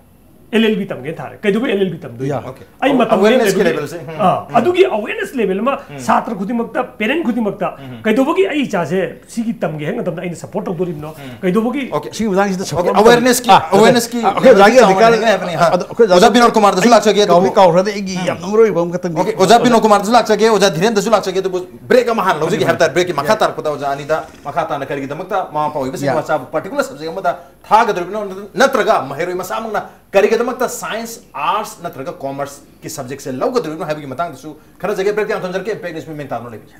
L L B ꯇꯝꯒꯦꯅ ꯊꯥꯔꯦ, ꯀꯩꯗꯧꯕꯩ L L B ꯇꯝꯗꯣꯏꯅꯣ? Yeah. Okay. ꯑꯩ Aw- ꯃꯇꯝ awareness ꯀꯤ ꯂꯦꯟꯕꯒꯤ- level ꯁꯦ, ꯎꯝ, ꯑꯥ, ꯎꯝ꯫ ꯑꯗꯨꯒꯤ awareness level ꯑꯃ ꯁꯥꯇ꯭ꯔ ꯈꯨꯗꯤꯡꯃꯛꯇ, parent ꯈꯨꯗꯤꯡꯃꯛꯇ, ꯀꯩꯗꯧꯕꯒꯤ ꯑꯩ ꯏꯆꯥꯁꯦ ꯁꯤꯒꯤ ꯇꯝꯒꯦ ꯍꯥꯏꯕ ꯃꯇꯝꯗ ꯑꯩꯅ support ꯇꯧꯗꯣꯔꯤꯕꯅꯣ? ꯀꯩꯗꯧꯕꯒꯤ Okay. ꯁꯤꯒꯤ ꯃꯇꯥꯡꯁꯤꯗ support Okay, awareness ꯀꯤ- ꯑꯥ, awareness ꯀꯤ ꯑꯩꯈꯣꯏ ꯑꯣꯖꯥꯒꯤ ꯆꯥꯎꯅ ꯑꯙꯤꯀꯥꯔ ꯂꯩꯅꯩ ꯍꯥꯏꯕꯅꯤ, ꯍꯥ꯫ ꯑꯗꯣ ꯑꯩꯈꯣꯏ ꯑꯣꯖꯥ ꯕꯤꯅꯣꯗ ꯀꯨꯃꯥꯔꯗꯁꯨ ꯂꯥꯛꯆꯒꯦ, ꯑꯗꯨꯕꯨ- ꯀꯥꯎꯗꯤ ꯀꯥꯎꯈ꯭ꯔꯗꯤ ꯑꯩꯒꯤ ꯌꯥꯝꯅ ꯃꯔꯨ ꯑꯣꯏꯕ ꯑꯃꯈꯛꯇꯪꯗꯤ Okay, ꯑꯣꯖꯥ ꯕꯤꯅꯣꯗ ꯀꯨꯃꯥꯔꯗꯁꯨ ꯂꯥꯛꯆꯒꯦ, ꯑꯣꯖꯥ ꯙꯤꯔꯦꯟꯗ꯭ꯔꯁꯨ ꯂꯥꯛꯆꯒꯦ, ꯑꯗꯨꯕꯨ break ꯑꯃ ꯍꯥꯟꯅ ꯂꯧꯖꯒꯦ ꯍꯥꯏꯕ ꯇꯥꯔꯦ꯫ Break ꯀꯤ ꯃꯈꯥ Yeah. ꯇꯥꯔꯛꯄꯗ ꯑꯣꯖꯥ ꯑꯅꯤꯗ ꯃꯈꯥ ꯇꯥꯅ ꯀꯔꯤꯒꯤꯗꯃꯛꯇ ꯃꯃꯥ ꯃꯄꯥ ꯑꯣꯏꯕꯁꯤꯡ Yeah. ꯃꯆꯥꯕꯨ particular subject ꯑꯃꯗ ꯊꯥꯒꯗꯧꯔꯤꯕꯅꯣ, ꯅꯠꯇ꯭ꯔꯒ ꯃꯍꯩꯔꯣꯏ ꯃꯁꯥꯃꯛꯅ ꯀꯔꯤꯒꯤꯗꯃꯛꯇ science, arts ꯅꯠꯇ꯭ꯔꯒ commerce ꯀꯤ subject ꯁꯦ ꯂꯧꯒꯗꯧꯔꯤꯕꯅꯣ ꯍꯥꯏꯕꯒꯤ ꯃꯇꯥꯡꯗꯁꯨ ꯈꯟꯅꯖꯒꯦ꯫ Break ꯇꯤ ꯌꯥꯝ ꯊꯝꯖꯔꯛꯀꯦ꯫ Impact News ꯃꯤ ꯃꯦꯟ ꯇꯥꯗꯨꯅ ꯂꯩꯕꯤꯌꯨ꯫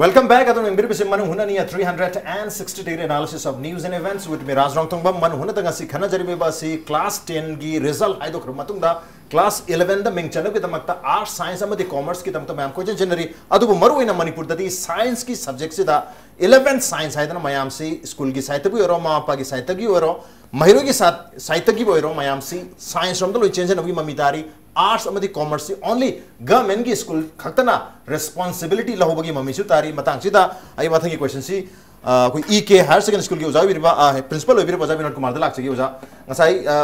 Welcome back. ꯑꯗꯨꯝ ꯌꯦꯡꯕꯤꯔꯤꯕꯁꯤ ꯃꯅꯨꯡ ꯍꯨꯠꯅꯅꯤ, a three hundred and sixty degree analysis of news and events with me, ꯔꯥꯖ ꯔꯣꯡꯊꯣꯡꯕꯝ꯫ ꯃꯅꯨꯡ ꯍꯨꯠꯅꯗ ꯉꯁꯤ ꯈꯟꯅꯖꯔꯤꯕ ꯑꯁꯤ class ten ꯒꯤ result ꯍꯥꯏꯗꯣꯛꯈ꯭ꯔꯕ ꯃꯇꯨꯡꯗ class eleven ꯗ ꯃꯤꯡ ꯆꯟꯅꯕꯒꯤꯗꯃꯛꯇ arts, science ꯑꯃꯗꯤ commerce ꯀꯤꯗꯃꯛꯇ ꯃꯌꯥꯝ ꯀꯣꯏꯆꯦꯟ ꯆꯦꯟꯅꯔꯤ꯫ ꯑꯗꯨꯕꯨ ꯃꯔꯨꯑꯣꯏꯅ ꯃꯅꯤꯄꯨꯔꯗꯗꯤ science ꯀꯤ subject ꯁꯤꯗ eleven science ꯍꯥꯏꯗꯅ ꯃꯌꯥꯝꯁꯤ school ꯒꯤ side ꯇꯒꯤ ꯑꯣꯏꯔꯣ, ꯃꯃꯥ ꯃꯄꯥꯒꯤ side ꯇꯒꯤ ꯑꯣꯏꯔꯣ, ꯃꯍꯩꯔꯣꯏꯒꯤ side ꯇꯒꯤ ꯑꯣꯏꯔꯣ, ꯃꯌꯥꯝꯁꯤ science ꯔꯣꯝꯗ ꯂꯣꯏ ꯆꯦꯟꯖꯅꯕꯒꯤ ꯃꯃꯤ ꯇꯥꯔꯤ꯫ Arts ꯑꯃꯗꯤ commerce ꯁꯤ only government ꯀꯤ school ꯈꯛꯇꯅ responsibility ꯂꯧꯕꯒꯤ ꯃꯃꯤꯁꯨ ꯇꯥꯔꯤ꯫ ꯃꯇꯥꯡꯁꯤꯗ ꯑꯩ ꯃꯊꯪꯒꯤ question ꯁꯤ, ꯑ, ꯑꯩꯈꯣꯏ E K Higher Secondary School ꯒꯤ ꯑꯣꯖꯥ ꯑꯣꯏꯕꯤꯔꯤꯕ, ꯑ, principal ꯑꯣꯏꯕꯤꯔꯤꯕ ꯑꯣꯖꯥ ꯕꯤꯅꯣꯗ ꯀꯨꯃꯥꯔꯗ ꯂꯥꯛꯆꯒꯦ꯫ ꯑꯣꯖꯥ, ꯉꯁꯥꯏ, ꯑ,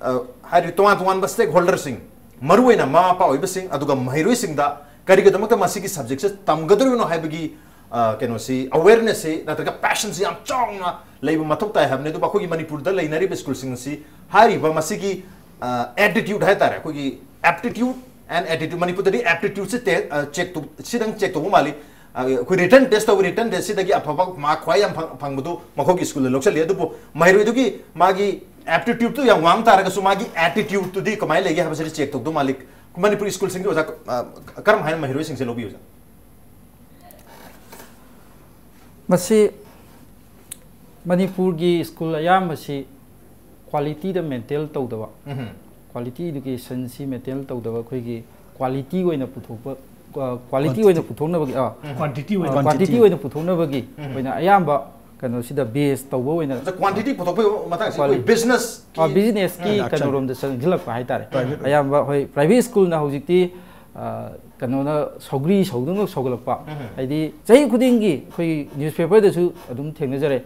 ꯑ, ꯍꯥꯏꯔꯤꯕ ꯇꯣꯉꯥꯟ ꯇꯣꯉꯥꯟꯕ stakeholder ꯁꯤꯡ, ꯃꯔꯨꯑꯣꯏꯅ ꯃꯃꯥ ꯃꯄꯥ ꯑꯣꯏꯕꯁꯤꯡ ꯑꯗꯨꯒ ꯃꯍꯩꯔꯣꯏꯁꯤꯡꯗ ꯀꯔꯤꯒꯤꯗꯃꯛꯇ ꯃꯁꯤꯒꯤ subject ꯁꯦ ꯇꯝꯒꯗꯧꯔꯤꯕꯅꯣ ꯍꯥꯏꯕꯒꯤ, ꯑ, ꯀꯩꯅꯣꯁꯤ, awareness ꯁꯤ ꯅꯠꯇ꯭ꯔꯒ passion ꯁꯤ ꯌꯥꯝ ꯆꯥꯎꯅ ꯂꯩꯕ ꯃꯊꯧ ꯇꯥꯏ ꯍꯥꯏꯕꯅꯤ꯫ ꯑꯗꯨꯕꯨ ꯑꯩꯈꯣꯏꯒꯤ ꯃꯅꯤꯄꯨꯔꯗ ꯂꯩꯅꯔꯤꯕ school ꯁꯤꯡ ꯑꯁꯤ ꯍꯥꯏꯔꯤꯕ ꯃꯁꯤꯒꯤ, ꯑ, attitude ꯍꯥꯏꯇꯥꯔꯦ, ꯑꯩꯈꯣꯏꯒꯤ aptitude and attitude, ꯃꯅꯤꯄꯨꯔꯗꯗꯤ aptitude ꯁꯤ ꯇꯦ-, ꯑ, check ꯇꯧ-, ꯁꯤꯗꯪ check ꯇꯧꯕ ꯃꯥꯜꯂꯤ꯫ ꯑ, ꯑꯩꯈꯣꯏ written test ꯇꯧꯕ, written test ꯁꯤꯗꯒꯤ ꯑꯐꯕ mark ꯈ꯭ꯋꯥꯏ ꯌꯥꯝ ꯐꯪ-, ꯐꯪꯕꯗꯨ ꯃꯈꯣꯏꯒꯤ school ꯗ ꯂꯧꯁꯤꯜꯂꯤ꯫ ꯑꯗꯨꯕꯨ ꯃꯍꯩꯔꯣꯏꯗꯨꯒꯤ ꯃꯥꯒꯤ aptitude ꯇꯨ ꯌꯥꯝ ꯋꯥꯡ ꯇꯥꯔꯒꯁꯨ ꯃꯥꯒꯤ attitude ꯇꯨꯗꯤ ꯀꯃꯥꯏꯅ ꯂꯩꯒꯦ ꯍꯥꯏꯕꯁꯤꯗꯤ check ꯇꯧꯗꯧ ꯃꯥꯜꯂꯤ꯫ ꯃꯅꯤꯄꯨꯔ school ꯁꯤꯡꯒꯤ ꯑꯣꯖꯥ, ꯑ, ꯀꯔꯝ ꯍꯥꯏꯅ ꯃꯍꯩꯔꯣꯏꯁꯤꯡꯁꯦ ꯂꯧꯕꯤ, ꯑꯣꯖꯥ? ꯃꯁꯤ ꯃꯅꯤꯄꯨꯔꯒꯤ school ꯑꯌꯥꯝꯕꯁꯤ quality ꯗ maintain ꯇꯧꯗꯕ, ꯎꯝ꯫ quality education ꯁꯤ maintain ꯇꯧꯗꯕ, ꯑꯩꯈꯣꯏꯒꯤ quality ꯑꯣꯏꯅ ꯄꯨꯊꯣꯛꯄ ꯀ꯭ꯋꯥꯂꯤꯇꯤ ꯑꯣꯏꯅ ꯄꯨꯊꯣꯛꯅꯕꯒꯤ, ꯑꯥ, ꯀ꯭ꯋꯥꯟꯇꯤꯇꯤ ꯑꯣꯏꯅ ꯀ꯭ꯋꯥꯟꯇꯤꯇꯤ ꯑꯣꯏꯅ ꯄꯨꯊꯣꯛꯅꯕꯒꯤ ꯑꯩꯈꯣꯏꯅ ꯑꯌꯥꯝꯕ ꯀꯩꯅꯣꯁꯤꯗ ꯕꯦꯁ ꯇꯧꯕ ꯑꯣꯏꯅ ꯀ꯭ꯋꯥꯟꯇꯤꯇꯤ ꯄꯨꯊꯣꯛꯄꯒꯤ ꯃꯇꯥꯡꯁꯤ ꯑꯩꯈꯣꯏ Quality. ꯕꯤꯖꯤꯅꯦꯁ ꯕꯤꯖꯤꯅꯦꯁꯀꯤ ꯀꯩꯅꯣꯔꯣꯝꯗ ꯆꯪꯁꯤꯜꯂꯛꯄ ꯍꯥꯏꯇꯥꯔꯦ꯫ ꯑꯌꯥꯝꯕ ꯍꯣꯏ, ꯄ꯭ꯔꯥꯏꯚꯦꯠ ꯁ꯭ꯀꯨꯜꯅ ꯍꯧꯖꯤꯛꯇꯤ ꯑ, ꯀꯩꯅꯣꯅ ꯁꯧꯒ꯭ꯔꯤ ꯁꯧꯗꯧꯅ ꯁꯧꯒꯠꯂꯛꯄ, ꯍꯥꯏꯗꯤ ꯆꯍꯤ ꯈꯨꯗꯤꯡꯒꯤ ꯑꯩꯈꯣꯏ ꯅ꯭ꯌꯨꯁꯄꯦꯄꯔꯗꯁꯨ ꯑꯗꯨꯝ ꯊꯦꯡꯅꯖꯔꯦ꯫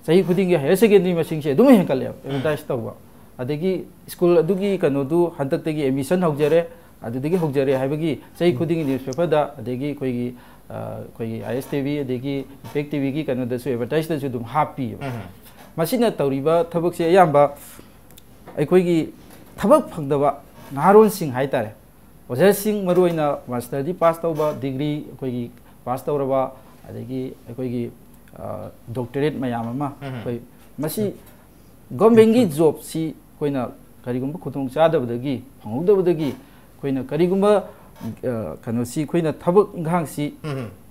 ꯆꯍꯤ ꯈꯨꯗꯤꯡꯒꯤ ꯍꯥꯌꯔ ꯁꯦꯀꯦꯟꯗꯔꯤ ꯃꯁꯤꯡꯁꯦ ꯑꯗꯨꯝ ꯍꯦꯟꯒꯠꯂꯦꯕ ꯑꯦꯗꯚꯔꯇꯥꯏꯁ ꯇꯧꯕ꯫ ꯑꯗꯒꯤ ꯁ꯭ꯀꯨꯜ ꯑꯗꯨꯒꯤ ꯀꯩꯅꯣꯗꯨ ꯍꯟꯗꯛꯇꯒꯤ ꯑꯦꯗꯃꯤꯁꯟ ꯍꯧꯖꯔꯦ, ꯑꯗꯨꯗꯒꯤ ꯍꯧꯖꯔꯦ ꯍꯥꯏꯕꯒꯤ ꯆꯍꯤ ꯈꯨꯗꯤꯡꯒꯤ ꯅ꯭ꯌꯨꯁꯄꯦꯄꯔꯗ, ꯑꯗꯒꯤ ꯑꯩꯈꯣꯏꯒꯤ ꯑ, ꯑꯩꯈꯣꯏꯒꯤ ꯑꯥꯏ ꯑꯦꯁ ꯇꯤ ꯚꯤ ꯑꯗꯒꯤ ꯏꯝꯄꯦꯛ ꯇꯤ ꯚꯤꯒꯤ ꯀꯩꯅꯣꯗꯁꯨ ꯑꯦꯗꯚꯔꯇꯥꯏꯁꯇꯁꯨ ꯑꯗꯨꯝ ꯍꯥꯞꯄꯤꯌꯦꯕ꯫ ꯃꯁꯤꯅ ꯇꯧꯔꯤꯕ ꯊꯕꯛꯁꯦ ꯑꯌꯥꯝꯕ ꯑꯩꯈꯣꯏꯒꯤ ꯊꯕꯛ ꯐꯪꯗꯕ ꯅꯍꯥꯔꯣꯜꯁꯤꯡ ꯍꯥꯏꯇꯥꯔꯦ, ꯑꯣꯖꯥꯁꯤꯡ ꯃꯔꯨꯑꯣꯏꯅ ꯃꯥꯁꯇꯔꯗꯤ ꯄꯥꯁ ꯇꯧꯕ, ꯗꯤꯒ꯭ꯔꯤ ꯑꯩꯈꯣꯏꯒꯤ ꯄꯥꯁ ꯇꯧꯔꯕ, ꯑꯗꯒꯤ ꯑꯩꯈꯣꯏꯒꯤ ꯗꯣꯛꯇꯔꯦꯠ ꯃꯌꯥꯝ ꯑꯃ ꯑꯩꯈꯣꯏ ꯃꯁꯤ ꯒꯣꯔꯃꯦꯟꯒꯤ ꯖꯣꯕꯁꯤ ꯑꯩꯈꯣꯏꯅ ꯀꯔꯤꯒꯨꯝꯕ ꯈꯨꯗꯣꯡ ꯆꯥꯗꯕꯗꯒꯤ, ꯐꯪꯍꯧꯗꯕꯗꯒꯤ ꯑꯩꯈꯣꯏꯅ ꯀꯔꯤꯒꯨꯝꯕ ꯑ, ꯀꯩꯅꯣꯁꯤ ꯑꯩꯈꯣꯏꯅ ꯊꯕꯛ ꯏꯪꯈꯥꯡꯁꯤ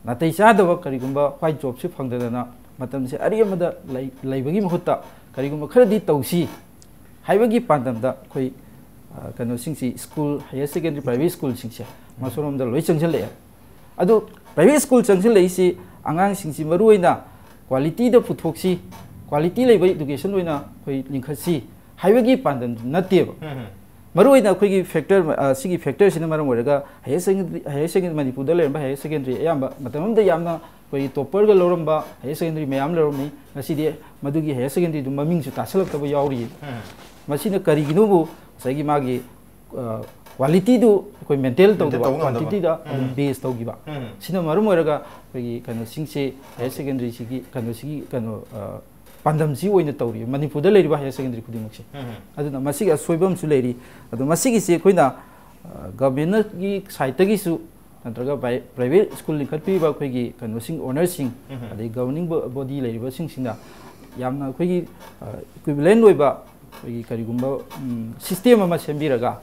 ꯅꯥꯇꯩ ꯆꯥꯗꯕ ꯀꯔꯤꯒꯨꯝꯕ ꯋꯥꯏꯠ ꯖꯣꯕꯁꯤ ꯐꯪꯗꯗꯅ ꯃꯇꯝꯁꯦ ꯑꯔꯦꯝꯕꯗ ꯂꯩ-, ꯂꯩꯕꯒꯤ ꯃꯍꯨꯠꯇ ꯀꯔꯤꯒꯨꯝꯕ ꯈꯔꯗꯤ ꯇꯧꯁꯤ ꯍꯥꯏꯕꯒꯤ ꯄꯥꯟꯗꯝꯗ ꯑꯩꯈꯣꯏ ꯑ, ꯀꯩꯅꯣꯁꯤꯡꯁꯤ ꯁ꯭ꯀꯨꯜ, ꯍꯥꯌꯔ ꯁꯦꯀꯦꯟꯗꯔꯤ ꯄ꯭ꯔꯥꯏꯚꯦꯠ ꯁ꯭ꯀꯨꯜꯁꯤꯡꯁꯦ ꯃꯁꯣꯝꯗ ꯂꯣꯏ ꯆꯪꯁꯤꯜꯂꯛꯑꯦ꯫ ꯑꯗꯨ ꯄ꯭ꯔꯥꯏꯚꯦꯠ ꯁ꯭ꯀꯨꯜ ꯆꯪꯁꯤꯜꯂꯛꯏꯁꯤ ꯑꯉꯥꯡꯁꯤꯡꯁꯤ ꯃꯔꯨꯑꯣꯏꯅ ꯀ꯭ꯋꯥꯂꯤꯇꯤꯗ ꯄꯨꯊꯣꯛꯁꯤ, ꯀ꯭ꯋꯥꯂꯤꯇꯤ ꯂꯩꯕ ꯏꯗꯨꯀꯦꯁꯟ ꯑꯣꯏꯅ ꯑꯩꯈꯣꯏ ꯂꯤꯡꯈꯠꯁꯤ ꯍꯥꯏꯕꯒꯤ ꯄꯥꯟꯗꯝ ꯅꯠꯇꯦꯕ꯫ ꯃꯔꯨꯑꯣꯏꯅ ꯑꯩꯈꯣꯏꯒꯤ ꯐꯦꯛꯇꯔ, ꯑ, ꯁꯤꯒꯤ ꯐꯦꯛꯇꯔꯁꯤꯅ ꯃꯔꯝ ꯑꯣꯏꯔꯒ ꯍꯥꯌꯔ ꯁꯦꯀꯦꯟꯗꯔꯤ, ꯍꯥꯌꯔ ꯁꯦꯀꯦꯟꯗꯔꯤ, ꯃꯅꯤꯄꯨꯔꯗ ꯂꯩꯔꯝꯕ ꯍꯥꯌꯔ ꯁꯦꯀꯦꯟꯗꯔꯤ ꯑꯌꯥꯝꯕ ꯃꯇꯝ ꯑꯃꯗ ꯌꯥꯝꯅ ꯑꯩꯈꯣꯏꯒꯤ ꯇꯣꯞꯄꯔꯒ ꯂꯧꯔꯝꯕ ꯍꯥꯌꯔ ꯁꯦꯀꯦꯟꯗꯔꯤ ꯃꯌꯥꯝ ꯂꯩꯔꯝꯃꯤ꯫ ꯉꯁꯤꯗꯤ ꯃꯗꯨꯒꯤ ꯍꯥꯌꯔ ꯁꯦꯀꯦꯟꯗꯔꯤꯗꯨ ꯃꯃꯤꯡꯁꯨ ꯇꯥꯁꯜꯂꯛꯇꯕ ꯌꯥꯎꯔꯤ꯫ ꯃꯁꯤꯅ ꯀꯔꯤꯒꯤꯅꯣꯕꯨ ꯉꯁꯥꯏꯒꯤ ꯃꯥꯒꯤ, ꯑ, ꯀ꯭ꯋꯥꯂꯤꯇꯤꯗꯨ ꯑꯩꯈꯣꯏ ꯃꯦꯟꯇꯦꯟ ꯇꯧꯗꯕ, ꯇꯧꯕ ꯉꯝꯗꯕ꯫ ꯀ꯭ꯋꯥꯟꯇꯤꯇꯤꯗ ꯑꯗꯨꯝ ꯕꯦꯁ ꯇꯧꯈꯤꯕ꯫ ꯁꯤꯅ ꯃꯔꯝ ꯑꯣꯏꯔꯒ ꯑꯩꯈꯣꯏꯒꯤ ꯀꯩꯅꯣꯁꯤꯡꯁꯦ, ꯍꯥꯌꯔ ꯁꯦꯀꯦꯟꯗꯔꯤꯁꯤꯒꯤ ꯀꯩꯅꯣꯁꯤꯒꯤ ꯀꯩꯅꯣ, ꯑ, ꯄꯥꯟꯗꯝꯁꯤ ꯑꯣꯏꯅ ꯇꯧꯔꯤ ꯃꯅꯤꯄꯨꯔꯗ ꯂꯩꯔꯤꯕ ꯍꯥꯌꯔ ꯁꯦꯀꯦꯟꯗꯔꯤ ꯈꯨꯗꯤꯡꯃꯛꯁꯦ꯫ ꯑꯗꯨꯅ ꯃꯁꯤꯒꯤ ꯑꯁꯣꯏꯕ ꯑꯃꯁꯨ ꯂꯩꯔꯤ꯫ ꯑꯗꯣ ꯃꯁꯤꯒꯤꯁꯤ ꯑꯩꯈꯣꯏꯅ, ꯑ, ꯒꯚꯔꯟꯃꯦꯟꯠꯀꯤ ꯁꯥꯏꯠꯇꯒꯤꯁꯨ ꯅꯠꯇ꯭ꯔꯒ ꯄ꯭ꯔꯥꯏ-, ꯄ꯭ꯔꯥꯏꯚꯦꯠ ꯁ꯭ꯀꯨꯜ ꯂꯤꯡꯈꯠꯄꯤꯔꯤꯕ ꯑꯩꯈꯣꯏꯒꯤ ꯀꯩꯅꯣꯁꯤꯡ, ꯑꯣꯅꯔꯁꯤꯡ, ꯑꯗꯩ ꯒꯚꯔꯅꯤꯡ ꯕꯣ-, ꯕꯣꯗꯤ ꯂꯩꯔꯤꯕꯁꯤꯡꯁꯤꯅ ꯌꯥꯝꯅ ꯑꯩꯈꯣꯏꯒꯤ, ꯑ, ꯏꯀ꯭ꯋꯤꯚꯤꯂꯦꯟ ꯑꯣꯏꯕ ꯑꯩꯈꯣꯏꯒꯤ ꯀꯔꯤꯒꯨꯝꯕ, ꯎꯝ, ꯁꯤꯁꯇꯦꯝ ꯑꯃ ꯁꯦꯝꯕꯤꯔꯒ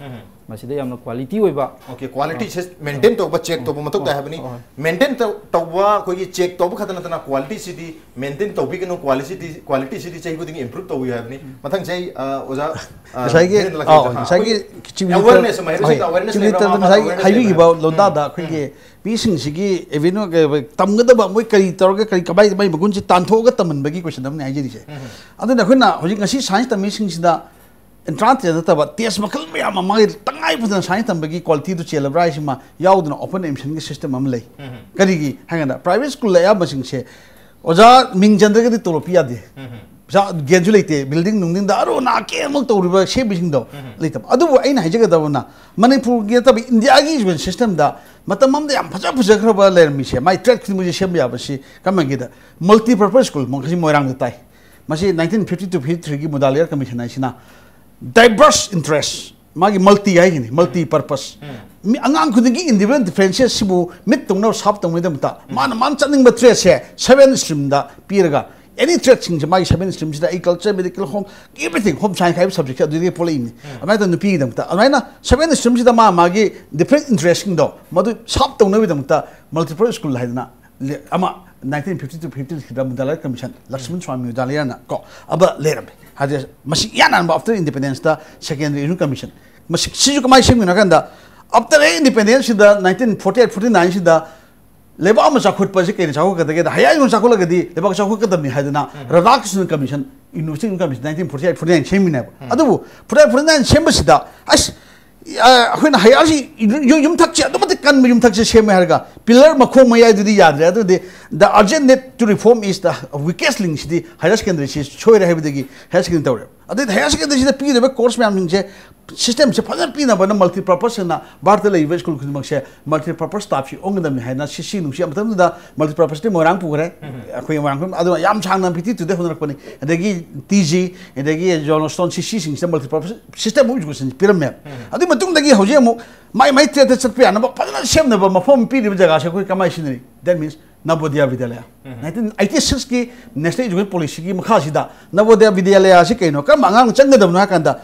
ꯃꯁꯤꯗ ꯌꯥꯝꯅ ꯀ꯭ꯋꯥꯂꯤꯇꯤ ꯑꯣꯏꯕ ꯑꯣꯀꯦ, ꯀ꯭ꯋꯥꯂꯤꯇꯤꯁꯦ ꯃꯦꯟꯇꯦꯟ ꯇꯧꯕ, ꯆꯦꯛ ꯇꯧꯕ ꯃꯊꯧ ꯇꯥꯏ ꯍꯥꯏꯕꯅꯤ꯫ ꯍꯣꯏ꯫ ꯃꯦꯟꯇꯦꯟ ꯇꯧꯕ ꯑꯩꯈꯣꯏꯒꯤ ꯆꯦꯛ ꯇꯧꯕ ꯈꯛꯇ ꯅꯠꯇꯅ ꯀ꯭ꯋꯥꯂꯤꯇꯤꯁꯤꯗꯤ ꯃꯦꯟꯇꯦꯟ ꯇꯧꯕꯤꯒꯅꯨ꯫ ꯀ꯭ꯋꯥꯂꯤꯇꯤꯁꯤꯗꯤ ꯀ꯭ꯋꯥꯂꯤꯇꯤꯁꯤꯗꯤ ꯆꯍꯤ ꯈꯨꯗꯤꯡꯒꯤ ꯏꯝꯄ꯭ꯔꯨꯚ ꯇꯧꯕꯤꯌꯨ ꯍꯥꯏꯕꯅꯤ꯫ ꯃꯊꯪ ꯆꯍꯤ ꯑ, ꯑꯣꯖꯥ ꯑ, ꯉꯁꯥꯏꯒꯤ ꯍꯦꯟꯅ ꯑꯥꯎ ꯂꯥꯛꯆꯒꯦ꯫ ꯉꯁꯥꯏꯒꯤ ꯑꯩꯈꯣꯏꯒꯤ ꯆꯤꯞ ꯃꯤꯅꯤꯁꯇꯔ ꯑꯦꯋꯦꯔꯅꯦꯁ ꯑꯃ ꯍꯥꯏꯔꯤꯁꯤꯗ ꯍꯣꯏ, ꯑꯦꯋꯦꯔꯅꯦꯁ ꯆꯤꯞ ꯂꯩꯕ꯭ꯔꯥ? ꯃꯤꯅꯤꯁꯇꯔꯅ ꯃꯥ ꯉꯁꯥꯏ ꯑꯦꯋꯦꯔꯅꯦꯁ ꯍꯥꯏꯕꯤꯈꯤꯕ ꯂꯩꯕ꯭ꯔꯥ? ꯂꯣꯟꯗꯥꯗ ꯑꯩꯈꯣꯏꯒꯤ ꯄꯤꯁꯤꯡꯁꯤꯒꯤ ꯑꯦꯚꯦꯅ꯭ꯌꯨ ꯇꯝꯒꯗꯕ ꯃꯣꯏ ꯀꯔꯤ ꯇꯧꯔꯒ ꯀꯔꯤ ꯀꯃꯥꯏ ꯃꯥꯏ ꯃꯒꯨꯟꯁꯦ ꯇꯥꯟꯊꯣꯛꯑꯒ ꯇꯝꯍꯟꯕꯒꯤ ꯀꯣꯏꯁꯟ ꯑꯃꯅꯤ ꯍꯥꯏꯖꯔꯤꯁꯦ꯫ ꯑꯗꯨꯅ ꯑꯩꯈꯣꯏꯅ ꯍꯧꯖꯤꯛ ꯉꯁꯤ ꯁꯥꯏꯟꯁ ꯇꯝꯃꯤꯁꯤꯡꯁꯤꯗ ꯑꯦꯟꯇ꯭ꯔꯥꯟꯁ ꯇꯦꯁ ꯅꯠꯇꯕ ꯇꯦꯁ ꯃꯈꯜ ꯃꯌꯥꯝ ꯑꯃ ꯃꯥꯒꯤ ꯇꯉꯥꯏ ꯐꯗꯅ ꯁꯥꯏꯟꯁ ꯇꯝꯕꯒꯤ ꯀ꯭ꯋꯥꯂꯤꯇꯤꯗꯨ ꯆꯦꯜꯂꯕ꯭ꯔꯥ ꯍꯥꯏꯁꯤꯃ ꯌꯥꯎꯗꯅ ꯑꯣꯄꯟ ꯑꯦꯗꯃꯤꯁꯟꯒꯤ ꯁꯤꯁꯇꯦꯝ ꯑꯃ ꯂꯩ꯫ ꯀꯔꯤꯒꯤ ꯍꯥꯏꯀꯥꯟꯗ ꯄ꯭ꯔꯥꯏꯚꯦꯠ ꯁ꯭ꯀꯨꯜ ꯑꯌꯥꯝꯕꯁꯤꯡꯁꯦ ꯑꯣꯖꯥ ꯃꯤꯡ ꯆꯟꯗ꯭ꯔꯒꯗꯤ ꯇꯣꯂꯣꯞ ꯄꯤ ꯌꯥꯗꯦ꯫ ꯄꯩꯁꯥ ꯒꯦꯟꯁꯨ ꯂꯩꯇꯦ꯫ ꯕꯤꯜꯗꯤꯡ ꯅꯨꯡꯗꯤꯡꯗ ꯑꯔꯨ ꯅꯥ ꯀꯦꯝꯕ ꯇꯧꯔꯤꯕ ꯁꯦꯝꯕꯁꯤꯡꯗꯣ ꯂꯩꯇꯕ꯫ ꯑꯗꯨꯕꯨ ꯑꯩꯅ ꯍꯥꯏꯖꯒꯗꯕꯅ ꯃꯅꯤꯄꯨꯔꯒꯤ ꯅꯠꯇꯕ ꯏꯟꯗꯤꯌꯥꯒꯤ ꯏꯖꯨꯀꯦꯁꯟ ꯁꯤꯁꯇꯦꯝꯗ ꯃꯇꯝ ꯑꯃꯗ ꯌꯥꯝ ꯐꯖ ꯐꯖꯈ꯭ꯔꯕ ꯂꯩꯔꯝꯃꯤꯁꯦ ꯃꯥꯏ ꯇ꯭ꯔꯦꯠ ꯈꯨꯗꯤꯡꯃꯛꯁꯦ ꯁꯦꯝꯕ ꯌꯥꯕꯁꯤ ꯀꯃꯥꯏꯅ ꯃꯁꯤ ꯃꯣꯏꯔꯥꯡꯗ ꯇꯥꯏ꯫ ꯃꯁꯤ ꯅꯥꯏꯟꯇꯤꯟ ꯐꯤꯐꯇꯤ ꯇꯨ ꯐꯤꯐꯇꯤ ꯊ꯭ꯔꯤꯒꯤ ꯃꯨꯗꯥꯂꯤꯌꯥꯔ ꯀꯃꯤꯁꯟ ꯍꯥꯏꯁꯤꯅ ꯗꯥꯏꯕꯔꯁ ꯏꯟꯇꯔꯦꯁ ꯃꯥꯒꯤ ꯃꯜꯇꯤ ꯍꯥꯏꯒꯅꯤ ꯃꯜꯇꯤ ꯄꯔꯄꯁ꯫ ꯃꯤ ꯑꯉꯥꯡ ꯈꯨꯗꯤꯡꯒꯤ ꯏꯟꯗꯤꯕꯤꯖꯨꯋꯦꯜ ꯗꯤꯐ꯭ꯔꯦꯟꯁꯤꯌꯦꯠꯁꯤꯕꯨ ꯃꯤꯠ ꯇꯧꯅꯕ ꯁꯥꯔꯞ ꯇꯧꯅꯕꯒꯤꯗꯃꯛꯇ ꯃꯥꯅ ꯃꯥꯅ ꯆꯠꯅꯤꯡꯕ ꯇ꯭ꯔꯦꯠꯁꯦ ꯁꯕꯦꯟ ꯁ꯭ꯇ꯭ꯔꯤꯝꯗ ꯄꯤꯔꯒ ꯑꯦꯅꯤ ꯇ꯭ꯔꯦꯠꯁꯤꯡꯁꯦ ꯃꯥꯒꯤ ꯁꯕꯦꯟ ꯁ꯭ꯇ꯭ꯔꯤꯝꯁꯤꯗ agriculture medical home everything home science ꯍꯥꯏꯕ ꯁꯕꯖꯦꯛꯁꯦ ꯑꯗꯨꯗꯒꯤ ꯄꯣꯛꯂꯛꯏꯅꯤ꯫ ꯑꯗꯨꯃꯥꯏꯅ ꯇꯧꯗꯅ ꯅꯨꯄꯤꯒꯤꯗꯃꯛꯇ ꯑꯗꯨꯃꯥꯏꯅ ꯁꯕꯦꯟ ꯁ꯭ꯇ꯭ꯔꯤꯝꯁꯤꯗ ꯃꯥ ꯃꯥꯒꯤ ꯗꯤꯐ꯭ꯔꯦꯟ ꯏꯟꯇꯔꯦꯁꯁꯤꯡꯗꯣ ꯃꯗꯨ ꯁꯥꯔꯞ ꯇꯧꯅꯕꯒꯤꯗꯃꯛꯇ ꯃꯜꯇꯤꯄꯔꯄꯁ ꯁ꯭ꯀꯨꯜ ꯍꯥꯏꯗꯅ ꯑꯃ ꯅꯥꯏꯟꯇꯤꯟ ꯐꯤꯐꯇꯤ ꯇꯨ ꯐꯤꯐꯇꯤ ꯊ꯭ꯔꯤꯗ ꯃꯨꯗꯥꯂꯤꯌꯥꯔ ꯀꯃꯤꯁꯟ ꯂꯛꯁꯃꯟ ꯁ꯭ꯋꯥꯃꯤ ꯃꯨꯗꯥꯂꯤꯌꯥꯔꯅ ꯀꯣ ꯑꯃ ꯂꯩꯔꯝꯃꯤ꯫ ꯍꯥꯏꯗꯤ ꯃꯁꯤ ꯏꯍꯥꯟ ꯍꯥꯟꯕ ꯑꯥꯐꯇꯔ ꯏꯟꯗꯤꯄꯦꯟꯗꯦꯟꯁꯇ ꯁꯦꯀꯦꯟꯗꯔꯤ ꯏꯖꯨꯀꯦꯁꯟ ꯀꯃꯤꯁꯟ ꯃꯁꯤ ꯁꯤꯁꯨ ꯀꯃꯥꯏꯅ ꯁꯦꯝꯒꯅꯣ ꯍꯥꯏ ꯀꯥꯟꯗ ꯑꯥꯐꯇꯔ ꯏꯟꯗꯤꯄꯦꯟꯗꯦꯟꯁꯁꯤꯗ ꯅꯥꯏꯟꯇꯤꯟ ꯐꯣꯔꯇꯤ ꯑꯩꯠ ꯐꯣꯔꯇꯤ ꯅꯥꯏꯟꯁꯤꯗ ꯂꯩꯕꯥꯛ ꯑꯃ ꯆꯥꯎꯈꯠꯄꯁꯤ ꯀꯩꯅ ꯆꯥꯎꯈꯠꯀꯗꯒꯦꯗ ꯍꯌꯥꯔ ꯌꯣꯟ ꯆꯥꯎꯈꯠꯂꯒꯗꯤ ꯂꯩꯕꯥꯛ ꯆꯥꯎꯈꯠꯀꯗꯕꯅꯤ ꯍꯥꯏꯗꯅ Radhakrishnan commission university commission nineteen forty eight forty nine ꯁꯦꯝꯃꯤꯅꯦꯕ꯫ ꯑꯗꯨꯕꯨ ꯐꯣꯔꯇꯤ ꯑꯩꯠ ꯐꯣꯔꯇꯤ ꯅꯥꯏꯟ ꯁꯦꯝꯕꯁꯤꯗ ꯑꯁ ꯑ, ꯑꯩꯈꯣꯏꯅ ꯍꯌꯥꯔꯁꯤ ꯌꯨꯝꯊꯛꯁꯦ ꯑꯗꯨꯛ ꯃꯇꯤꯛ ꯀꯟꯕ ꯌꯨꯝꯊꯛꯁꯦ ꯁꯦꯝꯃꯦ ꯍꯥꯏꯔꯒ ꯄꯤꯂꯔ ꯃꯈꯣꯡ ꯃꯌꯥꯏꯗꯨꯗꯤ ꯌꯥꯗ꯭ꯔꯦ꯫ ꯑꯗꯨꯗꯤ the urgent need to reform is the weakest link ꯁꯤꯗꯤ ꯍꯥꯌꯔ ꯁꯦꯀꯦꯟꯗꯔꯤꯁꯤ ꯁꯣꯏꯔꯦ ꯍꯥꯏꯕꯗꯒꯤ ꯍꯥꯌꯔ ꯁꯦꯀꯦꯟꯗꯔꯤ ꯇꯧꯔꯦ꯫ ꯑꯗꯩ ꯍꯥꯌꯔ ꯁꯦꯀꯦꯟꯗꯔꯤꯁꯤꯗ ꯄꯤꯒꯗꯕ ꯀꯣꯔꯁ ꯃꯌꯥꯝꯁꯤꯡꯁꯦ ꯁꯤꯁꯇꯦꯝꯁꯦ ꯐꯖꯅ ꯄꯤꯅꯕꯅ ꯃꯜꯇꯤꯄꯔꯄꯁ ꯑꯣꯏꯅ ꯚꯥꯔꯠꯇ ꯂꯩꯔꯤꯕ ꯁ꯭ꯀꯨꯜ ꯈꯨꯗꯤꯡꯃꯛꯁꯦ ꯃꯜꯇꯤꯄꯔꯄꯁ ꯁ꯭ꯇꯥꯐꯁꯤ ꯑꯣꯟꯒꯗꯕꯅꯤ ꯍꯥꯏꯅ ꯁꯤ ꯁꯤ ꯅꯨꯡꯁꯤ ꯃꯇꯝꯗꯨꯗ ꯃꯜꯇꯤꯄꯔꯄꯁꯇꯤ ꯃꯣꯏꯔꯥꯡ ꯄꯨꯈ꯭ꯔꯦ꯫ ꯑꯩꯈꯣꯏ ꯃꯣꯏꯔꯥꯡ ꯈꯨꯗꯤꯡꯃꯛ ꯑꯗꯨꯅ ꯌꯥꯝ ꯁꯥꯡꯅ ꯐꯤꯐꯇꯤ ꯇꯨꯗ ꯍꯣꯠꯅꯔꯛꯄꯅꯤ꯫ ꯑꯗꯒꯤ ꯇꯤ ꯖꯤ ꯑꯗꯒꯤ ꯖꯣꯟ ꯁ꯭ꯇꯣꯟ ꯁꯤ ꯁꯤꯁꯤꯡꯁꯤꯗ ꯃꯜꯇꯤꯄꯔꯄꯁ ꯁꯤꯁꯇꯦꯝ ꯑꯣꯐ ꯏꯖꯨꯀꯦꯁꯟ ꯄꯤꯔꯝꯃꯦ꯫ ꯑꯗꯨꯒꯤ ꯃꯇꯨꯡꯗꯒꯤ ꯍꯧꯖꯤꯛ ꯑꯃꯨꯛ ꯃꯥꯏ ꯃꯥꯏ ꯇ꯭ꯔꯦꯠꯇ ꯆꯠꯄ ꯌꯥꯅꯕ ꯐꯖꯅ ꯁꯦꯝꯅꯕ ꯃꯐꯝ ꯑꯃ ꯄꯤꯔꯤꯕ ꯖꯒꯥꯁꯦ ꯑꯩꯈꯣꯏ ꯀꯃꯥꯏꯅ ꯁꯤꯖꯤꯟꯅꯔꯤ? That means ꯅꯕꯣꯗꯤꯌꯥ ꯕꯤꯗ꯭ꯌꯥꯂꯌꯥ꯫ ꯅꯥꯏꯟꯇꯤꯟ ꯑꯩꯠꯇꯤ ꯁꯤꯛꯁꯀꯤ ꯅꯦꯁꯅꯦꯜ ꯏꯖꯨꯀꯦꯁꯟ ꯄꯣꯂꯤꯁꯤꯒꯤ ꯃꯈꯥꯁꯤꯗ ꯅꯕꯣꯗꯤꯌꯥ ꯕꯤꯗ꯭ꯌꯥꯂꯌꯥ ꯑꯁꯤ ꯀꯩꯅꯣ? ꯀꯔꯝꯕ ꯑꯉꯥꯡ ꯆꯪꯒꯗꯕꯅꯣ ꯍꯥꯏ ꯀꯥꯟꯗ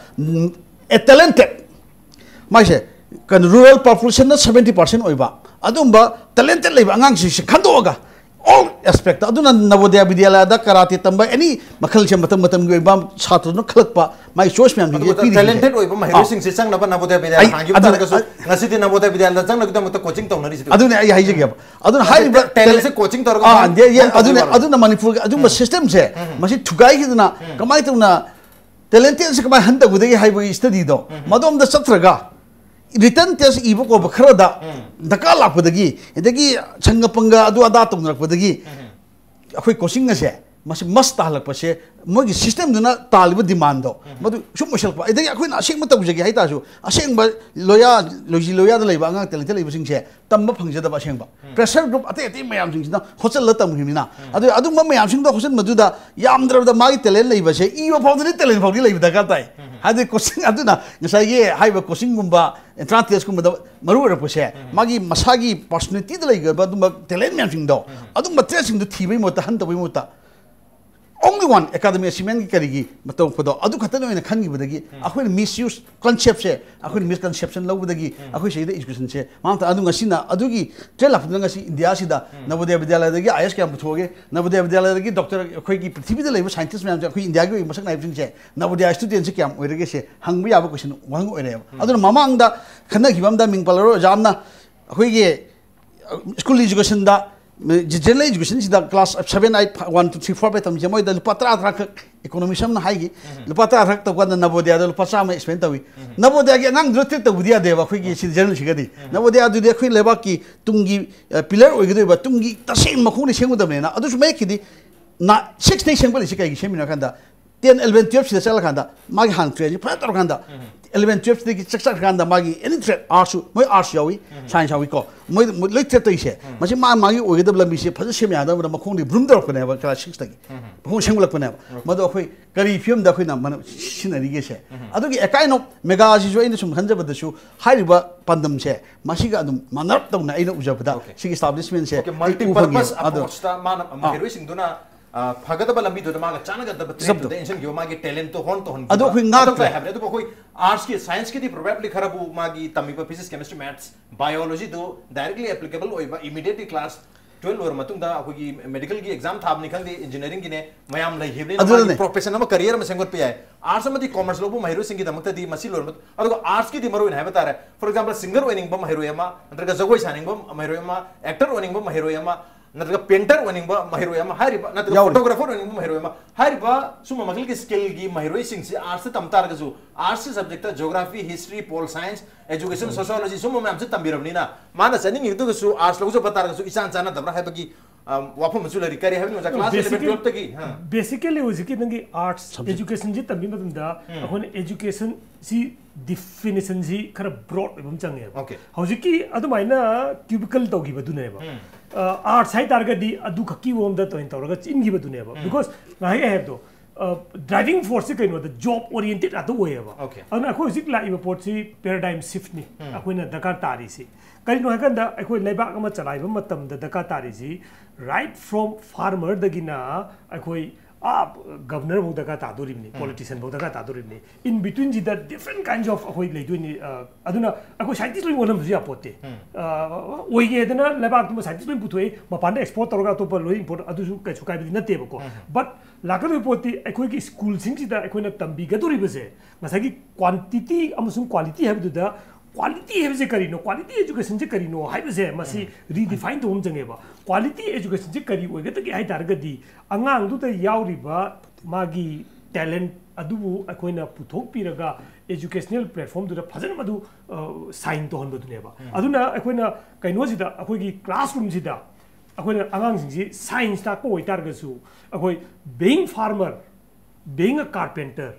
a talented ꯃꯥꯏꯁꯦ ꯀꯩꯅꯣ, ꯔꯨꯔꯦꯜ ꯄꯣꯄꯨꯂꯦꯁꯟꯅ ꯁꯕꯦꯟꯇꯤ ꯄꯥꯔꯁꯦꯟ ꯑꯣꯏꯕ, ꯑꯗꯨꯝꯕ ꯇꯦꯂꯦꯟꯇꯦꯠ ꯂꯩꯕ ꯑꯉꯥꯡꯁꯤꯡꯁꯦ ꯈꯟꯗꯣꯛꯑꯒ, ꯑꯣꯜ ꯑꯦꯁꯄꯦꯛꯇ, ꯑꯗꯨꯅ ꯅꯕꯣꯗꯌꯥ ꯕꯤꯗ꯭ꯌꯥꯂꯌꯥꯗ ꯀꯔꯥꯇꯦ ꯇꯝꯕ, ꯑꯦꯅꯤ ꯃꯈꯜꯁꯦ, ꯃꯇꯝ ꯃꯇꯝꯒꯤ ꯑꯣꯏꯕ ꯁꯥꯇ꯭ꯔꯗꯨꯅ ꯈꯜꯂꯛꯄ ꯃꯥꯏ ꯆꯣꯏꯁ ꯃꯌꯥꯝꯁꯤꯡꯁꯦ ꯑꯗꯨꯒ ꯄꯤꯔꯤꯁꯤꯡꯁꯦ꯫ ꯇꯦꯂꯦꯟꯇꯦꯠ ꯑꯣꯏꯕ ꯑꯥ꯫ ꯃꯍꯩꯔꯣꯏꯁꯤꯡꯁꯦ ꯆꯪꯅꯕ ꯅꯕꯣꯗꯌꯥ ꯕꯤꯗ꯭ꯌꯥꯂꯌꯥ ꯑꯩ ꯍꯥꯡꯈꯤꯕ ꯑꯗꯨ ꯇꯥꯔꯒꯁꯨ, ꯑ- ꯉꯁꯤꯗꯤ ꯅꯕꯣꯗꯌꯥ ꯕꯤꯗ꯭ꯌꯥꯂꯌꯥꯗ ꯆꯪꯅꯕꯒꯤꯗꯃꯛꯇ ꯀꯣꯆꯤꯡ ꯇꯧꯅꯔꯤꯁꯤꯗꯤ꯫ ꯑꯗꯨꯅꯦ ꯑꯩ ꯍꯥꯏꯖꯒꯦꯕ꯫ ꯑꯗꯨꯅ ꯍꯥꯏꯔꯤꯕ ꯇꯦꯂꯦꯟꯁꯦ ꯇꯦꯂꯦꯟ- ꯀꯣꯆꯤꯡ ꯇꯧꯔꯒ ꯑꯥ, ꯍꯣꯝ ꯌꯦ- ꯌꯦ- ꯇꯧꯕꯒꯤ ꯑꯗꯨꯅꯦ, ꯋꯥꯔꯣ? ꯑꯗꯨꯅ ꯃꯅꯤꯄꯨꯔꯒꯤ ꯑꯗꯨꯝꯕ ꯎꯝ꯫ ꯁꯤꯁꯇꯦꯝꯁꯦ ꯎꯝ꯫ ꯃꯁꯤ ꯊꯨꯒꯥꯏꯈꯤꯗꯅ ꯎꯝ꯫ ꯀꯃꯥꯏꯅ ꯇꯧꯅ ꯇꯦꯂꯦꯟꯇꯦꯠꯁꯦ ꯀꯃꯥꯏꯅ ꯍꯟꯊꯒꯗꯒꯦ ꯍꯥꯏꯕꯒꯤ ꯁ꯭ꯇꯗꯤꯗꯣ ꯎꯝ꯫ ꯃꯗꯣꯝꯗ ꯆꯠꯇ꯭ꯔꯒ ꯔꯤꯇꯟ ꯇꯦꯁ ꯏꯕ ꯈꯣꯠꯄ ꯈꯔꯗ ꯎꯝ꯫ ꯗꯔꯀꯥꯔ ꯂꯥꯛꯄꯗꯒꯤ, ꯑꯗꯒꯤ ꯁꯪꯒ ꯄꯪꯒ ꯑꯗꯨ ꯑꯗꯥ ꯇꯧꯅꯔꯛꯄꯗꯒꯤ ꯎꯝ꯫ ꯑꯩꯈꯣꯏ ꯀꯣꯆꯤꯡ ꯑꯁꯦ ꯃꯁꯤ ꯃꯁ ꯇꯥꯍꯜꯂꯛꯄꯁꯦ ꯃꯣꯏꯒꯤ ꯁꯤꯁꯇꯦꯝꯗꯨꯅ ꯇꯥꯜꯂꯤꯕ ꯗꯤꯃꯥꯟꯗꯣ ꯎꯝ꯫ ꯃꯗꯨ ꯁꯨꯝ ꯑꯣꯏꯁꯜꯂꯛꯄ꯫ ꯑꯗꯒꯤ ꯑꯩꯈꯣꯏꯅ ꯑꯁꯦꯡꯕ ꯇꯧꯖꯒꯦ ꯍꯥꯏ ꯇꯥꯔꯁꯨ, ꯑꯁꯦꯡꯕ ꯂꯣꯌꯥ, ꯂꯣꯏꯖꯤ ꯂꯣꯌꯥꯗ ꯂꯩꯕ ꯑꯉꯥꯡ ꯇꯦꯂꯦꯟꯇꯦꯠ ꯂꯩꯕꯁꯤꯡꯁꯦ ꯇꯝꯕ ꯐꯪꯖꯗꯕ ꯑꯁꯦꯡꯕ꯫ ꯎꯝ꯫ ꯄ꯭ꯔꯦꯁꯔ ꯒ꯭ꯔꯨꯞ ꯑꯇꯩ ꯑꯇꯩ ꯃꯌꯥꯝꯁꯤꯡꯁꯤꯅ ꯍꯣꯠꯆꯜꯂ ꯇꯝꯈꯤꯕꯅꯤꯅ꯫ ꯎꯝ꯫ ꯑꯗꯨ ꯑꯗꯨꯝꯕ ꯃꯌꯥꯝꯁꯤꯡꯗꯣ ꯍꯣꯠꯆꯟꯕꯗꯨꯗ ꯌꯥꯝꯗ꯭ꯔꯕꯗ ꯃꯥꯒꯤ ꯇꯦꯂꯦꯟ ꯂꯩꯕꯁꯦ, ꯏꯕ ꯐꯥꯎꯗꯗꯤ ꯇꯦꯂꯦꯟ ꯐꯥꯎꯗꯤ ꯂꯩꯕ ꯗꯔꯀꯥꯔ ꯇꯥꯏ꯫ ꯎꯝ꯫ ꯍꯥꯏꯗꯤ ꯀꯣꯆꯤꯡ ꯑꯗꯨꯅ ꯉꯁꯥꯏꯒꯤ ꯍꯥꯏꯔꯤꯕ ꯀꯣꯆꯤꯡꯒꯨꯝꯕ, ꯑꯦꯟꯇ꯭ꯔꯥꯟꯁ ꯇꯦꯁꯀꯨꯝꯕꯗ ꯃꯔꯨ ꯑꯣꯏꯔꯛꯄꯁꯦ, ꯎꯝ꯫ ꯃꯥꯒꯤ ꯃꯁꯥꯒꯤ ꯄꯥꯔꯁꯣꯅꯦꯂꯤꯇꯤꯗ ꯂꯩꯈ꯭ꯔꯕ ꯑꯗꯨꯝꯕ ꯇꯦꯂꯦꯟ ꯃꯌꯥꯝꯁꯤꯡꯗꯣ, ꯎꯝ꯫ ꯑꯗꯨꯝꯕ ꯇ꯭ꯔꯦꯠꯁꯤꯡꯗꯣ ꯊꯤꯕꯒꯤ ꯃꯍꯨꯠꯇ, ꯍꯟꯊꯕꯒꯤ ꯃꯍꯨꯠꯇ, only one academic achievement ꯀꯔꯤꯒꯤ ꯃꯇꯧ ꯄꯗꯣ ꯑꯗꯨ ꯈꯛꯇꯅ ꯑꯣꯏꯅ ꯈꯟꯈꯤꯕꯗꯒꯤ ꯎꯝ꯫ ꯑꯩꯈꯣꯏꯅ ꯃꯤꯁꯌꯨꯁ ꯀꯟꯁꯦꯞꯁꯦ, ꯑꯩꯈꯣꯏꯅ ꯃꯤꯁꯀꯟꯁꯦꯞꯁꯟ ꯂꯧꯕꯗꯒꯤ ꯎꯝ꯫ ꯑꯩꯈꯣꯏ ꯁꯤꯗ ꯏꯖꯨꯀꯦꯁꯟꯁꯦ ꯃꯥꯡ ꯊꯥ-, ꯑꯗꯨ ꯉꯁꯤꯅ ꯑꯗꯨꯒꯤ ꯇ꯭ꯔꯦꯟ ꯂꯥꯛꯄꯗꯨꯅ ꯉꯁꯤ ꯏꯟꯗꯤꯌꯥꯁꯤꯗ ꯎꯝ꯫ ꯅꯕꯣꯗꯌꯥ ꯕꯤꯗ꯭ꯌꯥꯂꯌꯗꯒꯤ ꯑꯥꯏ ꯑꯦꯁ ꯀꯌꯥꯝ ꯄꯨꯊꯣꯛꯑꯒꯦ, ꯅꯕꯣꯗꯌꯥ ꯕꯤꯗ꯭ꯌꯥꯂꯌꯗꯒꯤ ꯗꯣꯛꯇꯔ, ꯑꯩꯈꯣꯏꯒꯤ ꯄ꯭ꯔꯤꯊꯤꯕꯤꯗ ꯂꯩꯕ ꯁꯥꯏꯟꯇꯤꯁ ꯃꯌꯥꯝꯁꯦ, ꯑꯩꯈꯣꯏ ꯏꯟꯗꯤꯌꯥꯒꯤ ꯑꯣꯏꯕ ꯃꯁꯛ ꯅꯥꯏꯕꯁꯤꯡꯁꯦ ꯅꯕꯣꯗꯌꯥ ꯁ꯭ꯇꯨꯗꯦꯟꯁꯦ ꯀꯌꯥꯝ ꯑꯣꯏꯔꯒꯦ ꯁꯦ ꯍꯪꯕ ꯌꯥꯕ ꯀꯣꯏꯁꯟ ꯋꯥꯍꯪ ꯑꯣꯏꯔꯦꯕ꯫ ꯎꯝ꯫ ꯑꯗꯨꯅ ꯃꯃꯥꯡꯗ ꯈꯟꯅꯈꯤꯕ ꯑꯝꯗ ꯃꯤꯡ ꯄꯜꯂꯔꯣꯏ, ꯑꯣꯖꯥ ꯑꯃꯅ ꯑꯩꯈꯣꯏꯒꯤ ꯁ꯭ꯀꯨꯜ ꯏꯖꯨꯀꯦꯁꯟꯗ, ꯖꯦꯅꯔꯦꯜ ꯏꯖꯨꯀꯦꯁꯟꯁꯤꯗ class seven, eight, one, two, three, four five ꯇꯝꯃꯤꯁꯦ ꯃꯣꯏꯗ ꯂꯨꯄꯥ ꯇꯔꯥ, ꯇꯔꯥ ꯈꯛ, ꯏꯀꯣꯅꯣꯃꯤꯁ ꯑꯃꯅ ꯍꯥꯏꯈꯤ, ꯎꯝ꯫ ꯂꯨꯄꯥ ꯇꯔꯥ ꯈꯛ ꯇꯧꯀꯥꯟꯗ ꯅꯕꯣꯗꯤꯌꯥꯗ ꯂꯨꯄꯥ ꯆꯥꯝꯃ ꯁ꯭ꯄꯦꯟ ꯇꯧꯏ꯫ ꯎꯝ꯫ ꯅꯕꯣꯗꯤꯌꯥꯒꯤ ꯑꯉꯥꯡꯗꯨꯗ ꯇ꯭ꯔꯤꯠ ꯇꯧꯕꯗꯤ ꯌꯥꯗꯦꯕ ꯑꯩꯈꯣꯏꯒꯤ ꯁꯤ ꯖꯦꯅꯔꯦꯜꯁꯤꯒꯗꯤ꯫ ꯎꯝ꯫ ꯅꯕꯣꯗꯤꯌꯥꯗꯨꯗꯤ ꯑꯩꯈꯣꯏ ꯂꯩꯕꯥꯛꯀꯤ ꯇꯨꯡꯒꯤ, ꯑ, ꯄꯤꯂꯔ ꯑꯣꯏꯒꯗꯣꯏꯕ, ꯇꯨꯡꯒꯤ ꯇꯁꯦꯡꯅ ꯃꯈꯣꯡꯗꯤ ꯁꯦꯝꯒꯗꯕꯅꯤꯅ꯫ ꯑꯗꯨꯁꯨ ꯃꯌꯦꯛꯀꯤꯗꯤ ꯅ-, ꯁꯤꯛꯁꯇꯩ ꯁꯦꯝꯒꯠꯂꯤꯁꯤ ꯀꯩꯒꯤ ꯁꯦꯝꯃꯤꯅꯣ ꯍꯥꯏ ꯀꯥꯟꯗ, ꯇꯦꯟ, ꯑꯦꯂꯚꯦꯟ, ꯇꯨꯌꯦꯜꯐꯁꯤꯗ ꯆꯠꯂꯀꯥꯟꯗ ꯃꯥꯒꯤ ꯍꯥꯟꯅ ꯇ꯭ꯔꯦꯟꯁꯤ ꯐꯖꯅ ꯇꯧꯔꯀꯥꯟꯗ, ꯎꯝ꯫ ꯑꯦꯂꯚꯦꯟ, ꯇꯨꯌꯦꯜꯐꯁꯤꯗꯒꯤ ꯆꯥꯛ ꯆꯠꯈ꯭ꯔꯀꯥꯟꯗ ꯃꯥꯒꯤ ꯑꯦꯅꯤ ꯇ꯭ꯔꯦꯠ, ꯑꯥꯔꯠꯁꯁꯨ, ꯃꯣꯏ ꯑꯥꯔꯠꯁ ꯌꯥꯎꯏ, ꯎꯝ꯫ ꯁꯥꯏꯟꯁ ꯌꯥꯎꯏꯀꯣ, ꯃꯣꯏ, ꯃꯣꯏ ꯂꯣꯏ ꯇ꯭ꯔꯦꯠ ꯇꯧꯔꯤꯁꯦ꯫ ꯎꯝ꯫ ꯃꯁꯤ ꯃꯥ ꯃꯥꯒꯤ ꯑꯣꯏꯒꯗꯕ ꯂꯝꯕꯤꯁꯦ ꯐꯖꯅ ꯁꯦꯝ ꯌꯥꯗꯕꯗ ꯃꯈꯣꯡꯗꯤ ꯕ꯭ꯔꯨꯝ ꯇꯧꯔꯛꯄꯅꯦꯕ ꯀ꯭ꯂꯥꯁ ꯁꯤꯛꯁꯇꯒꯤ꯫ ꯎꯝ꯫ ꯃꯈꯣꯡ ꯁꯦꯝꯒꯠꯂꯛꯄꯅꯦꯕ꯫ ꯎꯝ꯫ ꯃꯗꯣ ꯑꯩꯈꯣꯏ ꯀꯔꯤ ꯐꯤꯕꯝꯗ ꯑꯩꯈꯣꯏꯅ ꯃꯅ-, ꯁꯤꯖꯤꯟꯅꯔꯤꯒꯦꯁꯦ? ꯎꯝ꯫ ꯑꯗꯨꯒꯤ ꯑꯦ ꯀꯥꯏꯟ ꯑꯣꯐ ꯃꯦꯒꯥꯁꯤꯁꯨ ꯑꯩꯅ ꯁꯨꯝ ꯈꯟꯖꯕꯗꯁꯨ ꯍꯥꯏꯔꯤꯕ ꯄꯥꯟꯗꯝꯁꯦ ꯃꯁꯤꯒ ꯑꯗꯨꯝ ꯃꯥꯟꯅꯔꯞ ꯇꯧꯅ ꯑꯩꯅ ꯎꯖꯕꯗ ꯑꯣꯀꯦ꯫ ꯁꯤꯒꯤ ꯏꯁꯇꯥꯕ꯭ꯂꯤꯁꯃꯦꯟꯁꯦ ꯑꯣꯀꯦ, ꯑꯩ ꯎ ꯐꯪꯉꯦꯕ꯫ ꯃꯜꯇꯤꯄꯔꯄꯁ ꯑꯗꯣ ꯑꯦꯄ꯭ꯔꯣꯆꯇ ꯃꯥꯅ ꯑꯥ꯫ ꯃꯍꯩꯔꯣꯏꯁꯤꯡꯗꯨꯅ ꯐꯒꯗꯕ ꯂꯝꯕꯤꯗꯨꯗ ꯃꯥꯒ ꯆꯥꯟꯅꯒꯗꯕ track ꯇꯨꯗ ꯏꯟꯁꯤꯟꯈꯤꯕ, ꯃꯥꯒꯤ talent ꯇꯣ hone ꯇꯧꯍꯟꯈꯤꯕ ꯑꯗꯣ ꯑꯩꯈꯣꯏ ꯉꯥꯛꯇ꯭ꯔꯦ꯫ ꯃꯊꯧ ꯇꯥꯏ ꯍꯥꯏꯕꯅꯤ꯫ ꯑꯗꯨꯕꯨ ꯑꯩꯈꯣꯏ arts ꯀꯤ, science ꯀꯤꯗꯤ probably ꯈꯔꯕꯨ ꯃꯥꯒꯤ ꯇꯝꯃꯤꯕ physics, chemistry, maths, biology ꯗꯨ directly applicable ꯑꯣꯏꯕ, immediately class twelve ꯂꯣꯏꯔ ꯃꯇꯨꯡꯗ ꯑꯩꯈꯣꯏꯒꯤ medical ꯒꯤ exam ꯊꯥꯕꯅꯤ ꯈꯪꯗꯦ, engineering ꯒꯤꯅꯦ, ꯃꯌꯥꯝ ꯂꯩꯈꯤꯕꯅꯤꯅ ꯃꯥꯒꯤ profession ꯑꯃ, career ꯑꯃ ꯁꯦꯝꯒꯠꯄ ꯌꯥꯏ꯫ Arts ꯑꯃꯗꯤ commerce ꯂꯧꯕ ꯃꯍꯩꯔꯣꯏꯁꯤꯡꯒꯤꯗꯃꯛꯇꯗꯤ ꯃꯁꯤ ꯂꯣꯏꯔ ꯃꯇꯨꯡ, ꯑꯗꯨꯒ arts ꯀꯤꯗꯤ ꯃꯔꯨꯑꯣꯏꯅ ꯍꯥꯏꯕ ꯇꯥꯔꯦ, for example, singer ꯑꯣꯏꯅꯤꯡꯕ ꯃꯍꯩꯔꯣꯏ ꯑꯃ, ꯅꯠꯇ꯭ꯔꯒ ꯖꯒꯣꯏ ꯁꯥꯅꯤꯡꯕ ꯃꯍꯩꯔꯣꯏ ꯑꯃ, actor ꯑꯣꯏꯅꯤꯡꯕ ꯃꯍꯩꯔꯣꯏ ꯑꯃ, ꯅꯠꯇ꯭ꯔꯒ painter ꯑꯣꯏꯅꯤꯡꯕ ꯃꯍꯩꯔꯣꯏ ꯑꯃ, ꯍꯥꯏꯔꯤꯕ, ꯅꯠꯇ꯭ꯔꯒ photographer ꯑꯣꯏꯅꯤꯡꯕ ꯃꯍꯩꯔꯣꯏ ꯑꯃ, ꯍꯥꯏꯔꯤꯕ ꯁꯨꯝꯕ ꯃꯈꯜꯒꯤ skill ꯒꯤ ꯃꯍꯩꯔꯣꯏꯁꯤꯡꯁꯤ arts ꯇ ꯇꯝ ꯇꯥꯔꯒꯁꯨ, arts ꯀꯤ subject ꯇ geography, history, pol science, education, sociology ꯁꯨꯝꯕ ꯃꯌꯥꯝꯁꯤ ꯇꯝꯕꯤꯔꯕꯅꯤꯅ, ꯃꯥꯅ ꯆꯠꯅꯤꯡꯉꯤꯗꯨꯒꯁꯨ arts ꯂꯧꯖꯕ ꯇꯥꯔꯒꯁꯨ ꯏꯆꯥꯟ ꯆꯥꯟꯅꯗꯕ꯭ꯔꯥ ꯍꯥꯏꯕꯒꯤ ꯋꯥꯐꯝ ꯑꯃꯁꯨ ꯂꯩꯔꯤ꯫ ꯀꯔꯤ ꯍꯥꯏꯕꯅꯣ ꯑꯣꯖꯥ? Class eleven, twelve ꯇꯒꯤ? Basically ꯍꯧꯖꯤꯛꯀꯤ ꯅꯪꯒꯤ arts education ꯁꯤ ꯇꯝꯕꯤ ꯃꯇꯝꯗ ꯑꯩꯈꯣꯏꯅ education ꯁꯤ definition ꯁꯤ ꯈꯔ broad ꯑꯣꯏꯕ ꯑꯃ ꯆꯪꯉꯦꯕ꯫ Okay. ꯍꯧꯖꯤꯛꯀꯤ ꯑꯗꯨꯃꯥꯏꯅ cubicle ꯇꯧꯈꯤꯕꯗꯨꯅꯦꯕ꯫ Arts ꯍꯥꯏꯇꯥꯔꯒꯗꯤ ꯑꯗꯨ ꯈꯛꯀꯤ ꯃꯑꯣꯡꯗ ꯇꯧꯔꯒ ꯆꯤꯟꯈꯤꯕꯗꯨꯅꯦꯕ꯫ Because ꯉꯥꯏꯍꯥꯛ ꯍꯥꯏꯕꯗꯣ, driving force ꯁꯤ ꯀꯩꯅꯣꯗ job oriented ꯉꯥꯛꯇ ꯑꯣꯏꯌꯦꯕ꯫ Okay. ꯑꯗꯨꯅ ꯑꯩꯈꯣꯏ ꯍꯧꯖꯤꯛ ꯂꯥꯛꯏꯕ ꯄꯣꯠꯁꯤ paradigm shift ꯅꯤ ꯑꯩꯈꯣꯏꯅ ꯗꯔꯀꯥꯔ ꯇꯥꯔꯤꯁꯤ꯫ ꯀꯔꯤꯅꯣ ꯍꯥꯏꯀꯥꯟꯗ ꯑꯩꯈꯣꯏ ꯂꯩꯕꯥꯛ ꯑꯃ ꯆꯂꯥꯏꯕ ꯃꯇꯝꯗ ꯗꯔꯀꯥꯔ ꯇꯥꯔꯤꯁꯤ right from farmer ꯗꯒꯤꯅ ꯑꯩꯈꯣꯏ ꯑꯥ governor ꯐꯥꯎ ꯗꯔꯀꯥꯔ ꯇꯥꯗꯣꯔꯤꯕꯅꯤ, politician ꯐꯥꯎ ꯗꯔꯀꯥꯔ ꯇꯥꯗꯣꯔꯤꯕꯅꯤ꯫ In between ꯁꯤꯗ different kinds of ꯑꯩꯈꯣꯏ ꯂꯩꯗꯣꯏꯅꯤ꯫ ꯑꯗꯨꯅ ꯑꯩꯈꯣꯏ scientist ꯂꯣꯏ ꯑꯣꯜꯂꯝꯕꯁꯨ ꯌꯥꯄꯣꯠꯇꯦ꯫ ꯑꯣꯏꯒꯦꯗꯅ ꯂꯩꯕꯥꯛꯇꯨꯃ scientist ꯂꯣꯏ ꯄꯨꯊꯣꯛꯑꯦ, ꯃꯄꯥꯟꯗ export ꯇꯧꯔꯒ ꯑꯇꯣꯞꯄ ꯂꯣꯏ import, ꯑꯗꯨꯁꯨ ꯀꯩꯁꯨ ꯀꯥꯏꯕꯗꯤ ꯅꯠꯇꯦꯕꯀꯣ꯫ But ꯂꯥꯛꯀꯗꯧꯔꯤꯕ ꯄꯣꯠꯇꯤ ꯑꯩꯈꯣꯏꯒꯤ school ꯁꯤꯡꯁꯤꯗ ꯑꯩꯈꯣꯏꯅ ꯇꯝꯕꯤꯒꯗꯧꯔꯤꯕꯁꯦ ꯉꯁꯥꯏꯒꯤ quantity ꯑꯃꯁꯨꯡ quality ꯍꯥꯏꯕꯗꯨꯗ, quality ꯍꯥꯏꯕꯁꯦ ꯀꯔꯤꯅꯣ, quality education ꯁꯦ ꯀꯔꯤꯅꯣ ꯍꯥꯏꯕꯁꯦ ꯃꯁꯤ redefine ꯇꯧꯕ ꯑꯃ ꯆꯪꯉꯦꯕ꯫ Quality education ꯁꯦ ꯀꯔꯤ ꯑꯣꯏꯒꯗꯒꯦ ꯍꯥꯏ ꯇꯥꯔꯒꯗꯤ ꯑꯉꯥꯡꯗꯨꯗ ꯌꯥꯎꯔꯤꯕ ꯃꯥꯒꯤ talent ꯑꯗꯨꯕꯨ ꯑꯩꯈꯣꯏꯅ ꯄꯨꯊꯣꯛꯄꯤꯔꯒ educational platform ꯗꯨꯗ ꯐꯖꯅ ꯃꯗꯨ shine ꯇꯧꯍꯟꯕꯗꯨꯅꯦꯕ꯫ ꯑꯗꯨꯅ ꯑꯩꯈꯣꯏꯅ ꯀꯩꯅꯣꯁꯤꯗ, ꯑꯩꯈꯣꯏꯒꯤ classroom ꯁꯤꯗ ꯑꯩꯈꯣꯏꯅ ꯑꯉꯥꯡꯁꯤꯡꯁꯤ science ꯇꯥꯛꯄ ꯑꯣꯏꯇꯥꯔꯒꯁꯨ, ꯑꯩꯈꯣꯏ being farmer, being a carpenter,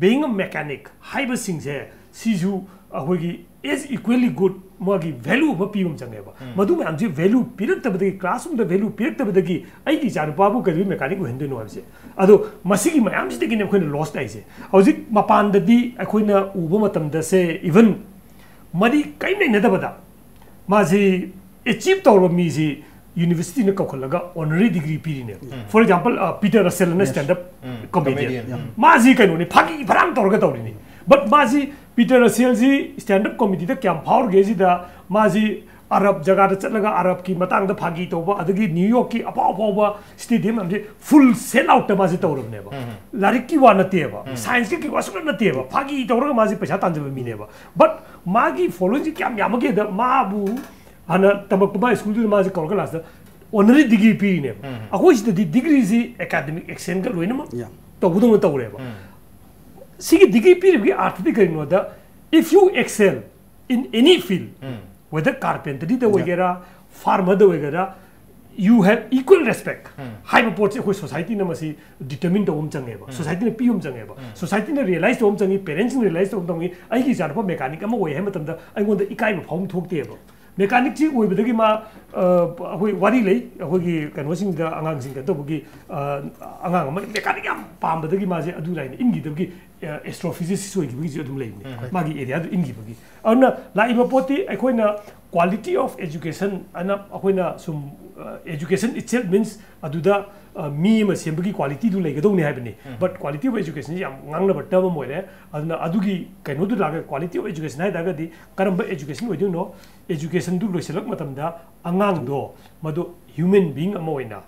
being a mechanic ꯍꯥꯏꯕꯁꯤꯡꯁꯦ ꯁꯤꯁꯨ ꯑꯩꯈꯣꯏꯒꯤ as equally good ꯃꯥꯒꯤ value ꯑꯃ ꯄꯤꯕ ꯑꯃ ꯆꯪꯉꯦꯕ꯫ ꯃꯗꯨ ꯃꯌꯥꯝꯁꯤ value ꯄꯤꯔꯛꯇꯕꯗꯒꯤ, classroom ꯗ value ꯄꯤꯔꯛꯇꯕꯗꯒꯤ ꯑꯩꯒꯤ ꯏꯆꯥꯅꯨꯄꯥꯕꯨ ꯀꯩꯗꯧꯕꯩ mechanic ꯑꯣꯏꯍꯟꯗꯣꯏꯅꯣ ꯍꯥꯏꯕꯁꯦ꯫ ꯑꯗꯣ ꯃꯁꯤꯒꯤ ꯃꯌꯥꯝꯁꯤꯗꯒꯤꯅꯦ ꯑꯩꯈꯣꯏꯅ loss ꯂꯥꯛꯏꯁꯦ꯫ ꯍꯧꯖꯤꯛ ꯃꯄꯥꯟꯗꯗꯤ ꯑꯩꯈꯣꯏꯅ ꯎꯕ ꯃꯇꯝꯗ ꯁꯦ even ꯃꯔꯤ ꯀꯔꯤꯝ ꯂꯩꯅꯗꯕꯗ ꯃꯥꯁꯤ achieve ꯇꯧꯔꯕ ꯃꯤꯁꯤ ꯌꯨꯅꯤꯚꯔꯁꯤꯇꯤꯅ ꯀꯧꯈꯠꯂꯒ ꯑꯣꯅꯔꯤ ꯗꯤꯒ꯭ꯔꯤ ꯄꯤꯔꯤꯅꯦꯕ꯫ ꯐꯣꯔ ꯑꯦꯛꯖꯥꯝꯄꯜ, ꯄꯤꯇꯔ ꯔꯁꯦꯜ ꯑꯅ ꯁ꯭ꯇꯦꯟꯗꯞ ꯀꯃꯦꯗꯤꯌꯟ, ꯃꯥꯁꯤ ꯀꯩꯅꯣꯅꯤ, ꯐꯥꯒꯤ ꯐꯔꯥꯡ ꯇꯧꯔꯒ ꯇꯧꯔꯤꯅꯤ꯫ ꯕꯠ ꯃꯥꯁꯤ, ꯄꯤꯇꯔ ꯔꯁꯦꯜꯁꯤ ꯁ꯭ꯇꯦꯟꯗꯞ ꯀꯣꯃꯦꯗꯤꯗ ꯀꯌꯥꯝ ꯐꯥꯎꯔꯒꯦ ꯁꯤꯗ, ꯃꯥꯁꯤ ꯑꯔꯕ ꯖꯒꯥꯗ ꯆꯠꯂꯒ ꯑꯔꯕꯀꯤ ꯃꯇꯥꯡꯗ ꯐꯥꯒꯤ ꯇꯧꯕ, ꯑꯗꯒꯤ ꯅ꯭ꯌꯨ ꯌꯣꯔꯛꯀꯤ ꯑꯐꯥꯎ ꯑꯐꯥꯎꯕ ꯁ꯭ꯇꯦꯗꯤꯌꯝ ꯃꯌꯥꯝꯁꯤ ꯐꯨꯜ ꯁꯦꯜ ꯑꯥꯎꯠꯇ ꯃꯥꯁꯤ ꯇꯧꯔꯕꯅꯦꯕ꯫ ꯂꯥꯏꯔꯤꯛꯀꯤ ꯋꯥ ꯅꯠꯇꯦꯕ, ꯁꯥꯏꯟꯁꯀꯤ ꯀꯩ ꯋꯥ ꯁꯨꯡꯅꯠ ꯅꯠꯇꯦꯕ, ꯐꯥꯒꯤ ꯇꯧꯔꯒ ꯃꯥꯁꯤ ꯄꯩꯁꯥ ꯇꯥꯟꯖꯕ ꯃꯤꯅꯦꯕ꯫ ꯕꯠ ꯃꯥꯒꯤ ꯐꯣꯂꯣꯋꯤꯡꯁꯤ ꯀꯌꯥꯝ ꯌꯥꯝꯃꯒꯦꯗ, ꯃꯥꯕꯨ ꯍꯥꯟꯅ ꯇꯝꯃꯛꯄ ꯃꯥ ꯁ꯭ꯀꯨꯜꯗꯨꯗ ꯃꯥꯁꯦ ꯀꯧꯔꯒ ꯂꯥꯁꯇ ꯑꯣꯅꯔꯤ ꯗꯤꯒ꯭ꯔꯤ ꯄꯤꯔꯤꯅꯦꯕ꯫ ꯑꯩꯈꯣꯏ ꯁꯤꯗꯗꯤ ꯗꯤꯒ꯭ꯔꯤꯁꯤ ꯑꯦꯀꯥꯗꯃꯤꯛ ꯑꯦꯛꯁꯦꯟꯒ ꯂꯣꯏꯅꯃꯛ ꯇꯧꯕꯗꯧꯅ ꯇꯧꯔꯦꯕ꯫ ꯁꯤꯒꯤ ꯗꯤꯒ꯭ꯔꯤ ꯄꯤꯔꯤꯕꯒꯤ ꯑꯥꯔꯊꯗꯤ ꯀꯔꯤꯅꯣꯗ, if you excel in any field, whether ꯀꯥꯔꯄꯦꯟꯇꯔꯤꯗ ꯑꯣꯏꯒꯦꯔꯥ, ꯐꯥꯔꯃꯔꯗ ꯑꯣꯏꯒꯦꯔꯥ, you have equal respect ꯍꯥꯏꯕ ꯄꯣꯠꯁꯦ ꯑꯩꯈꯣꯏ ꯁꯣꯁꯥꯏꯇꯤꯅ ꯃꯁꯤ ꯗꯤꯇꯔꯃꯤꯟ ꯇꯧꯕ ꯑꯃ ꯆꯪꯉꯦꯕ, ꯁꯣꯁꯥꯏꯇꯤꯅ ꯄꯤꯕ ꯑꯃ ꯆꯪꯉꯦꯕ, ꯁꯣꯁꯥꯏꯇꯤꯅ ꯔꯤꯌꯦꯂꯥꯏꯁ ꯇꯧꯕ ꯑꯃ ꯆꯪꯉꯤ, ꯄꯦꯔꯦꯟꯁꯤꯡ ꯔꯤꯌꯦꯂꯥꯏꯁ ꯇꯧꯕ ꯑꯃ ꯆꯪꯉꯤ꯫ ꯑꯩꯒꯤ ꯏꯆꯥꯅꯨꯄꯥ ꯃꯦꯀꯥꯅꯤꯛ ꯑꯃ ꯑꯣꯏ ꯍꯥꯏꯕ ꯃꯇꯝꯗ ꯑꯩꯉꯣꯟꯗ ꯏꯀꯥꯏꯕ ꯐꯥꯎꯕ ꯊꯣꯛꯇꯦꯕ꯫ ꯃꯦꯀꯥꯅꯤꯛꯁꯤ ꯑꯣꯏꯕꯗꯒꯤ ꯃꯥ, ꯑ, ꯑꯩꯈꯣꯏ ꯋꯥꯔꯤ ꯂꯩ, ꯑꯩꯈꯣꯏꯒꯤ ꯀꯩꯅꯣꯁꯤꯡꯗ, ꯑꯉꯥꯡꯁꯤꯡ ꯀꯩꯅꯣ ꯇꯧꯕꯒꯤ, ꯑ, ꯑꯉꯥꯡ ꯑꯃ ꯃꯦꯀꯥꯅꯤꯛ ꯌꯥꯝ ꯄꯥꯝꯕꯗꯒꯤꯁꯨ ꯑꯗꯨ ꯂꯥꯏꯟꯗ ꯏꯟꯈꯤꯗꯕꯒꯤ, ꯑ, ꯑꯦꯁꯇ꯭ꯔꯣꯐꯤꯖꯤꯁꯤꯁ ꯑꯣꯏꯈꯤꯕꯒꯤꯁꯨ ꯑꯗꯨꯝ ꯂꯩꯕꯅꯤ꯫ ꯃꯥꯒꯤ ꯑꯦꯔꯤꯌꯥꯗꯨ ꯏꯟꯈꯤꯕꯒꯤ꯫ ꯑꯗꯨꯅ ꯂꯥꯛꯏꯕ ꯄꯣꯠꯇꯤ ꯑꯩꯈꯣꯏꯅ quality of education ꯑꯅ ꯑꯩꯈꯣꯏꯅ ꯁꯨꯝ, ꯑ, education itself means ꯑꯗꯨꯗ, ꯑ, ꯃꯤ ꯑꯃ ꯁꯦꯝꯕꯒꯤ ꯀ꯭ꯋꯥꯂꯤꯇꯤꯗꯨ ꯂꯩꯒꯗꯧꯅꯤ ꯍꯥꯏꯕꯅꯤ꯫ But quality of education ꯁꯤ ꯌꯥꯝ ꯉꯥꯡꯅꯕ term ꯑꯃ ꯑꯣꯏꯔꯦ꯫ ꯑꯗꯨꯅ ꯑꯗꯨꯒꯤ ꯀꯩꯅꯣꯗꯨ ꯂꯥꯛꯑꯒ quality of education ꯍꯥꯏ ꯇꯥꯔꯒꯗꯤ ꯀꯔꯝꯕ education ꯑꯣꯏꯗꯣꯏꯅꯣ? Education ꯗꯨ ꯂꯣꯏꯁꯤꯜꯂꯛ ꯃꯇꯝꯗ ꯑꯉꯥꯡꯗꯣ ꯃꯗꯨ human being ꯑꯃ ꯑꯣꯏꯅ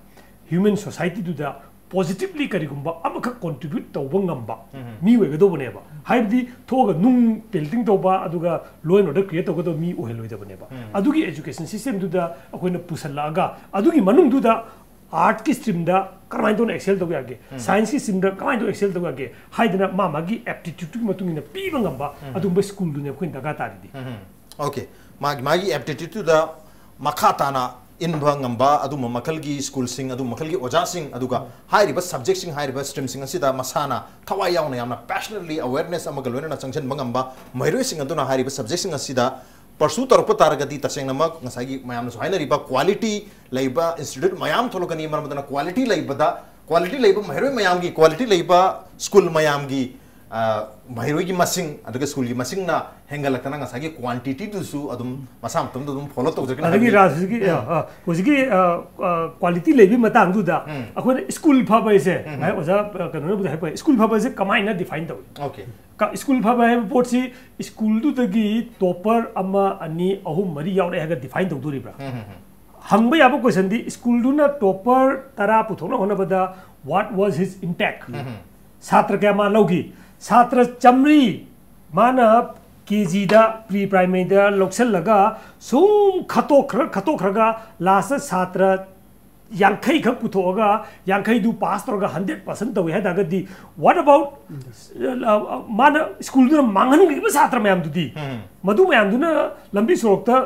human society ꯗꯨꯗ positively ꯀꯔꯤꯒꯨꯝꯕ ꯑꯃꯈꯛ contribute ꯇꯧꯕ ꯉꯝꯕ ꯃꯤ ꯑꯣꯏꯒꯗꯧꯕꯅꯦꯕ꯫ ꯍꯥꯏꯕꯗꯤ ꯊꯣꯛꯑꯒ ꯅꯨꯡ painting ꯇꯧꯕ, ꯑꯗꯨꯒ law and order create ꯇꯧꯒꯗꯧꯕ ꯃꯤ ꯑꯣꯏꯍꯜꯂꯣꯏꯗꯕꯅꯦꯕ꯫ ꯑꯗꯨꯒꯤ education system ꯗꯨꯗ ꯑꯩꯈꯣꯏꯅ ꯄꯨꯁꯜꯂꯛꯑꯒ ꯑꯗꯨꯒꯤ ꯃꯅꯨꯡꯗꯨꯗ arts ꯀꯤ stream ꯗ ꯀꯃꯥꯏꯅ ꯇꯧꯅ excel ꯇꯧꯕ ꯌꯥꯒꯦ, science ꯀꯤ stream ꯗ ꯀꯃꯥꯏꯅ ꯇꯧꯅ excel ꯇꯧꯕ ꯌꯥꯒꯦ ꯍꯥꯏꯗꯅ ꯃꯥ ꯃꯥꯒꯤ aptitude ꯇꯨꯒꯤ ꯃꯇꯨꯡ ꯏꯟꯅ ꯄꯤꯕ ꯉꯝꯕ ꯑꯗꯨꯝꯕ ꯁ꯭ꯀꯨꯜꯗꯨꯅꯦ ꯑꯩꯈꯣꯏꯅ ꯗꯔꯀꯥꯔ ꯇꯥꯔꯤꯗꯤ꯫ ꯑꯣꯀꯦ, ꯃꯥꯒꯤ ꯃꯥꯒꯤ aptitude ꯇꯨꯗ ꯃꯈꯥ ꯇꯥꯅ ꯏꯟꯕ ꯉꯝꯕ ꯑꯗꯨꯝꯕ ꯃꯈꯜꯒꯤ ꯁ꯭ꯀꯨꯜꯁꯤꯡ, ꯑꯗꯨꯝꯕ ꯃꯈꯜꯒꯤ ꯑꯣꯖꯥꯁꯤꯡ, ꯑꯗꯨꯒ ꯍꯥꯏꯔꯤꯕ subject ꯁꯤꯡ, ꯍꯥꯏꯔꯤꯕ stream ꯁꯤꯡ ꯑꯁꯤꯗ ꯃꯁꯥꯅ ꯊꯋꯥꯏ ꯌꯥꯎꯅ, ꯌꯥꯝꯅ passionately, awareness ꯑꯃꯒ ꯂꯣꯏꯅꯅ ꯆꯪꯁꯤꯟꯕ ꯉꯝꯕ ꯃꯍꯩꯔꯣꯏꯁꯤꯡ ꯑꯗꯨꯅ ꯍꯥꯏꯔꯤꯕ subject ꯁꯤꯡ ꯑꯁꯤꯗ pursue ꯇꯧꯔꯛꯄ ꯇꯥꯔꯒꯗꯤ, ꯇꯁꯦꯡꯅꯃꯛ ꯉꯁꯥꯏꯒꯤ ꯃꯌꯥꯝꯅꯁꯨ ꯍꯥꯏꯅꯔꯤꯕ quality ꯂꯩꯕ institute ꯃꯌꯥꯝ ꯊꯣꯛꯂꯛꯀꯅꯤ꯫ ꯃꯔꯝ ꯑꯗꯨꯅ quality ꯂꯩꯕꯗ, quality ꯂꯩꯕ ꯃꯍꯩꯔꯣꯏ ꯃꯌꯥꯝꯒꯤ, quality ꯂꯩꯕ ꯁ꯭ꯀꯨꯜ ꯃꯌꯥꯝꯒꯤ, ꯑ, ꯃꯍꯩꯔꯣꯏꯒꯤ ꯃꯁꯤꯡ ꯑꯗꯨꯒ ꯁ꯭ꯀꯨꯜꯒꯤ ꯃꯁꯤꯡꯅ ꯍꯦꯟꯒꯠꯂꯛꯇꯅ ꯉꯁꯥꯏꯒꯤ ꯀ꯭ꯋꯥꯟꯇꯤꯇꯤꯗꯨꯁꯨ ꯑꯗꯨꯝ ꯃꯁꯥ ꯃꯇꯣꯝꯇ ꯑꯗꯨꯝ ꯐꯣꯂꯣ ꯇꯧꯖꯒꯅꯤ ꯑꯗꯒꯤ ꯍꯥꯏꯕꯗꯤ ꯔꯥꯖ, ꯍꯧꯖꯤꯛꯀꯤ ꯑ, ꯑ, ꯍꯧꯖꯤꯛꯀꯤ ꯀ꯭ꯋꯥꯂꯤꯇꯤ ꯂꯩꯕꯒꯤ ꯃꯇꯥꯡꯗꯨꯗ ꯑꯩꯈꯣꯏꯅ ꯁ꯭ꯀꯨꯜ ꯐꯕ ꯍꯥꯏꯁꯦ ꯉꯁꯥꯏ ꯑꯣꯖꯥ ꯑ, ꯀꯩꯅꯣꯅꯕꯨꯗꯤ ꯍꯥꯏꯕ ꯁ꯭ꯀꯨꯜ ꯐꯕ ꯍꯥꯏꯁꯦ ꯀꯃꯥꯏꯅ ꯗꯤꯐꯥꯏꯟ ꯇꯧꯏ? ꯑꯣꯀꯦ ꯀ- ꯁ꯭ꯀꯨꯜ ꯐꯕ ꯍꯥꯏꯕ ꯄꯣꯠꯁꯤ ꯁ꯭ꯀꯨꯜꯗꯨꯗꯒꯤ ꯇꯣꯄꯔ ꯑꯃ, ꯑꯅꯤ, ꯑꯍꯨꯝ, ꯃꯔꯤ ꯌꯥꯎꯔꯛꯑꯦ ꯍꯥꯏꯔꯒ ꯗꯤꯐꯥꯏꯟ ꯇꯧꯗꯣꯔꯤꯕ꯭ꯔꯥ? ꯍꯪꯕ ꯌꯥꯕ ꯀꯣꯏꯁꯟꯗꯤ ꯁ꯭ꯀꯨꯜꯗꯨꯅ ꯇꯣꯄꯔ ꯇꯔꯥ ꯄꯨꯊꯣꯛꯅꯕ ꯍꯣꯠꯅꯕꯗ what was his impact? ꯁꯥꯇ꯭ꯔ ꯀꯌꯥ ꯃꯥ ꯂꯧꯈꯤ? ꯁꯥꯇ꯭ꯔ ꯆꯥꯝꯃꯔꯤ ꯃꯥꯅ ꯀꯦ ꯖꯤꯗ ꯄ꯭ꯔꯤ ꯄ꯭ꯔꯥꯏꯃꯔꯤꯗ ꯂꯧꯁꯤꯜꯂꯒ ꯁꯨꯝ ꯈꯠꯇꯣꯛꯈ꯭ꯔ ꯈꯠꯇꯣꯛꯈ꯭ꯔꯒ ꯂꯥꯁꯇ ꯁꯥꯇ꯭ꯔ ꯌꯥꯡꯈꯩꯈꯛ ꯄꯨꯊꯣꯛꯑꯒ ꯌꯥꯡꯈꯩꯗꯨ ꯄꯥꯁ ꯇꯧꯔꯒ ꯍꯟꯗ꯭ꯔꯦꯠ ꯄꯥꯔꯁꯦꯟ ꯇꯧꯏ ꯍꯥꯏ ꯇꯥꯔꯒꯗꯤ, what about ꯃꯥꯅ ꯁ꯭ꯀꯨꯜꯗꯨꯅ ꯃꯥꯡꯍꯟꯈ꯭ꯔꯤꯕ ꯁꯥꯇ꯭ꯔ ꯃꯌꯥꯝꯗꯨꯗꯤ? ꯃꯗꯨ ꯃꯌꯥꯝꯗꯨꯅ ꯂꯝꯕꯤ ꯁꯣꯔꯣꯛꯇ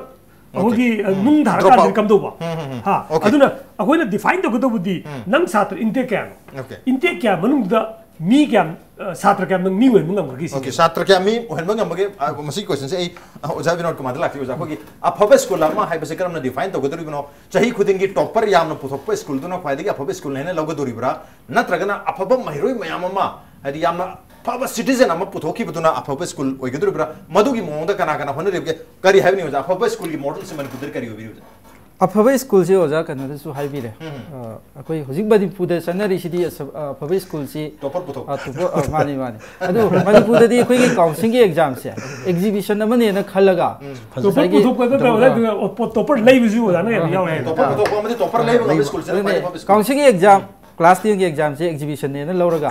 ꯑꯩꯈꯣꯏꯒꯤ Okay. ꯅꯨꯡ ꯊꯥꯔꯀꯥꯟꯗꯗꯤ Drop out. ꯀꯝꯗꯧꯕ? ꯎꯝ, ꯎꯝ, ꯎꯝ. ꯍꯥ? Okay. ꯑꯗꯨꯅ ꯑꯩꯈꯣꯏꯅ ꯗꯤꯐꯥꯏꯟ ꯇꯧꯒꯗꯧꯕꯗꯤ ꯅꯪ ꯁꯥꯇ꯭ꯔ ꯏꯟꯇꯦꯛ ꯀꯌꯥꯅꯣ? Okay. ꯏꯟꯇꯦꯛ ꯀꯌꯥ ꯃꯅꯨꯡꯗ ꯃꯤ ꯀꯌꯥꯝ ꯑ, ꯁꯥꯇ꯭ꯔ ꯀꯌꯥꯝ ꯅꯪ ꯃꯤ ꯑꯣꯏꯍꯟꯕ ꯉꯝꯈ꯭ꯔꯒꯦ ꯁꯤꯅꯤ? ꯑꯣꯀꯦ, ꯁꯥꯇ꯭ꯔ ꯀꯌꯥ ꯃꯤ ꯑꯣꯏꯍꯟꯕ ꯉꯝꯕꯒꯦ? ꯑ, ꯃꯁꯤꯒꯤ ꯀꯣꯏꯁꯟꯁꯦ ꯑꯩ ꯑ, ꯑꯣꯖꯥ ꯕꯤꯅꯣꯗ ꯀꯨꯃꯥꯔꯗ ꯂꯥꯛꯆꯒꯦ꯫ ꯑꯣꯖꯥ, ꯑꯩꯈꯣꯏꯒꯤ ꯑꯐꯕ ꯁ꯭ꯀꯨꯜ ꯑꯃ ꯍꯥꯏꯕꯁꯦ ꯀꯔꯝꯅ ꯗꯤꯐꯥꯏꯟ ꯇꯧꯒꯗꯧꯔꯤꯕꯅꯣ? ꯆꯍꯤ ꯈꯨꯗꯤꯡꯒꯤ ꯇꯣꯄꯔ ꯌꯥꯝꯅ ꯄꯨꯊꯣꯛꯄ ꯁ꯭ꯀꯨꯜꯗꯨꯅ ꯈ꯭ꯋꯥꯏꯗꯒꯤ ꯑꯐꯕ ꯁ꯭ꯀꯨꯜ ꯍꯥꯏꯅ ꯂꯧꯒꯗꯧꯔꯤꯕ꯭ꯔꯥ? ꯅꯠꯇ꯭ꯔꯒꯅ ꯑꯐꯕ ꯃꯍꯩꯔꯣꯏ ꯃꯌꯥꯝ ꯑꯃ, ꯍꯥꯏꯗꯤ ꯌꯥꯝꯅ ꯐꯕ ꯁꯤꯇꯤꯖꯟ ꯑꯃ ꯄꯨꯊꯣꯛꯈꯤꯕꯗꯨꯅ ꯑꯐꯕ ꯁ꯭ꯀꯨꯜ ꯑꯣꯏꯒꯗꯧꯔꯤꯕ꯭ꯔꯥ? ꯃꯗꯨꯒꯤ ꯃꯑꯣꯡꯗ ꯀꯅꯥ ꯀꯅꯥ ꯍꯣꯠꯅꯔꯤꯕꯒꯦ? ꯀꯔꯤ ꯍꯥꯏꯕꯅꯤ ꯑꯣꯖꯥ, ꯑꯐꯕ ꯁ꯭ꯀꯨꯜꯒꯤ ꯃꯣꯗꯦꯜꯁꯦ ꯃꯅꯤꯄꯨꯔꯗ ꯀꯔꯤ ꯑꯣꯏꯕꯤꯔꯤꯕꯁꯦ? ꯑꯐꯕ ꯁ꯭ꯀꯨꯜꯁꯤ ꯑꯣꯖꯥ ꯀꯩꯅꯣꯗꯁꯨ ꯍꯥꯏꯕꯤꯔꯦ꯫ ꯑ, ꯑꯩꯈꯣꯏ ꯍꯧꯖꯤꯛ ꯃꯅꯤꯄꯨꯔꯗ ꯆꯠꯅꯔꯤꯁꯤꯗꯤ ꯑꯁ-, ꯑ, ꯑꯐꯕ ꯁ꯭ꯀꯨꯜꯁꯤ ꯇꯣꯄꯔ ꯄꯨꯊꯣꯛꯄ꯫ ꯑ, ꯇꯣꯄꯔ, ꯑ, ꯃꯥꯅꯤ, ꯃꯥꯅꯤ꯫ ꯑꯗꯨ ꯃꯅꯤꯄꯨꯔꯗꯗꯤ ꯑꯩꯈꯣꯏꯒꯤ ꯀꯥꯎꯟꯁꯤꯜꯒꯤ ꯑꯦꯛꯖꯥꯝꯁꯦ ꯑꯦꯛꯖꯤꯕꯤꯁꯟ ꯑꯃꯅꯦꯅ ꯈꯜꯂꯒ ꯇꯣꯄꯔ ꯉꯁꯥꯏꯒꯤ ꯄꯨꯊꯣꯛꯄꯗ ꯇꯣꯄꯔ, ꯇꯧꯔꯦ, ꯑꯗꯨꯒ ꯇꯣꯄꯔ ꯂꯩꯕꯁꯨ ꯑꯣꯖꯥꯅ ꯌꯥꯝ ꯌꯥꯎꯋꯦ ꯍꯥꯏꯕ꯫ ꯇꯣꯄꯔ ꯄꯨꯊꯣꯛꯄ ꯑꯃꯗꯤ ꯇꯣꯄꯔ ꯂꯩꯕ ꯉꯝꯕ ꯁ꯭ꯀꯨꯜꯁꯤꯅ ꯈ꯭ꯋꯥꯏꯗꯒꯤ ꯑꯐꯕ ꯁ꯭ꯀꯨꯜ꯫ ꯀꯥꯎꯟꯁꯤꯜꯒꯤ ꯑꯦꯛꯖꯥꯝ, ꯀ꯭ꯂꯥꯁ ꯇꯦꯟꯒꯤ ꯑꯦꯛꯖꯥꯝꯁꯦ ꯑꯦꯛꯖꯤꯕꯤꯁꯟꯅꯦꯅ ꯂꯧꯔꯒ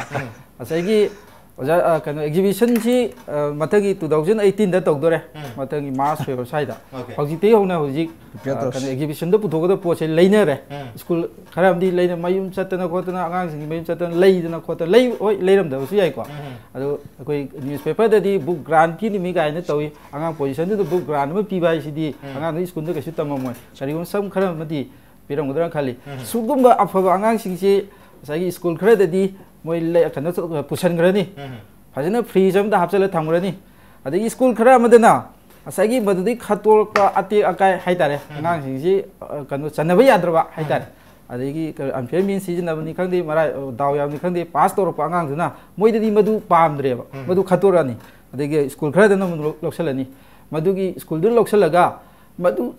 ꯉꯁꯥꯏꯒꯤ ꯑꯣꯖꯥ, ꯑ, ꯀꯩꯅꯣ, ꯑꯦꯛꯖꯤꯕꯤꯁꯟꯁꯤ, ꯑ, ꯃꯊꯪꯒꯤ two thousand eighteen ꯗ ꯇꯧꯗꯣꯔꯦ꯫ ꯃꯊꯪꯒꯤ ꯃꯥꯔꯆ, ꯐꯦꯕ꯭ꯔꯨꯋꯥꯔꯤ ꯁ꯭ꯋꯥꯏꯗ꯫ Okay. ꯍꯧꯖꯤꯛꯇꯒꯤ ꯍꯧꯅ ꯍꯧꯖꯤꯛ, Prepare ꯑ, ꯇꯧꯁꯤ꯫ ꯀꯩꯅꯣ, ꯑꯦꯛꯖꯤꯕꯤꯁꯟꯗ ꯄꯨꯊꯣꯛꯀꯗꯕ ꯄꯣꯠꯁꯦ ꯂꯩꯅꯔꯦ꯫ ꯁ꯭ꯀꯨꯜ ꯈꯔ ꯑꯃꯗꯤ ꯂꯩꯅ-, ꯃꯌꯨꯝ ꯆꯠꯇꯅ ꯈꯣꯠꯇꯅ, ꯑꯉꯥꯡꯁꯤꯡꯒꯤ ꯃꯌꯨꯝ ꯆꯠꯇꯅ ꯂꯩꯗꯅ ꯈꯣꯠꯇꯅ, ꯂꯩ-, ꯍꯣꯏ, ꯂꯩꯔꯝꯗꯕꯁꯨ ꯌꯥꯏꯀꯣ꯫ ꯑꯗꯣ ꯑꯩꯈꯣꯏ ꯅ꯭ꯌꯨꯁꯄꯦꯄꯔꯗꯗꯤ ꯕꯨꯛ ꯒ꯭ꯔꯥꯟ ꯄꯤꯔꯤꯃꯤ ꯀꯥꯏꯅ ꯇꯧꯏ꯫ ꯑꯉꯥꯡ ꯄꯣꯖꯤꯁꯟꯗꯨꯗ ꯕꯨꯛ ꯒ꯭ꯔꯥꯟ ꯑꯃ ꯄꯤꯕ ꯍꯥꯏꯁꯤꯗꯤ ꯑꯉꯥꯡꯗꯨ ꯁ꯭ꯀꯨꯜꯗ ꯀꯩꯁꯨ ꯇꯝꯃꯝꯃꯣꯏ꯫ ꯀꯔꯤꯒꯨꯝꯕ ꯁꯝ ꯈꯔ ꯑꯃꯗꯤ ꯄꯤꯔꯝꯒꯗ꯭ꯔꯥ ꯈꯜꯂꯤ꯫ ꯁꯤꯒꯨꯝꯕ ꯑꯐꯕ ꯑꯉꯥꯡꯁꯤꯡꯁꯤ ꯉꯁꯥꯏꯒꯤ ꯁ꯭ꯀꯨꯜ ꯈꯔꯗꯗꯤ ꯃꯣꯏ ꯂꯩ-, ꯀꯩꯅꯣ ꯇꯧ-, ꯄꯨꯁꯟꯈ꯭ꯔꯅꯤ꯫ ꯐꯖꯅ ꯐ꯭ꯔꯤꯖ ꯑꯃꯗ ꯍꯥꯞꯆꯤꯜꯂ ꯊꯝꯈ꯭ꯔꯅꯤ꯫ ꯑꯗꯒꯤ ꯁ꯭ꯀꯨꯜ ꯈꯔ ꯑꯃꯗꯅ ꯉꯁꯥꯏꯒꯤ ꯃꯗꯨꯗꯒꯤ ꯈꯠꯇꯣꯔꯛꯄ ꯑꯇꯦꯛ ꯑꯀꯥꯏ ꯍꯥꯏꯇꯥꯔꯦ, ꯑꯉꯥꯡꯁꯤꯡꯁꯤ, ꯑ, ꯀꯩꯅꯣ, ꯆꯟꯅꯕ ꯌꯥꯗ꯭ꯔꯕ ꯍꯥꯏꯇꯥꯔꯦ꯫ ꯑꯗꯒꯤ ꯑꯟꯐꯤꯌꯔ ꯃꯤꯟꯁ ꯁꯤꯖꯤꯟꯅꯕꯅꯤ ꯈꯪꯗꯦ, ꯃꯔꯥꯏ ꯗꯥꯎ ꯌꯥꯕꯅꯤ ꯈꯪꯗꯦ, ꯄꯥꯁ ꯇꯧꯔꯛꯄ ꯑꯉꯥꯡꯗꯨꯅ, ꯃꯣꯏꯗꯗꯤ ꯃꯗꯨ ꯄꯥꯝꯗ꯭ꯔꯦꯕ, ꯎꯝ꯫ ꯃꯗꯨ ꯈꯠꯇꯣꯔꯛꯑꯅꯤ꯫ ꯑꯗꯒꯤ ꯁ꯭ꯀꯨꯜ ꯈꯔꯗꯅ ꯑꯃꯨꯛ ꯂꯧ-, ꯂꯧꯁꯜꯂꯅꯤ꯫ ꯃꯗꯨꯒꯤ ꯁ꯭ꯀꯨꯜꯗꯨ ꯂꯧꯁꯜꯂꯒ ꯃꯗꯨ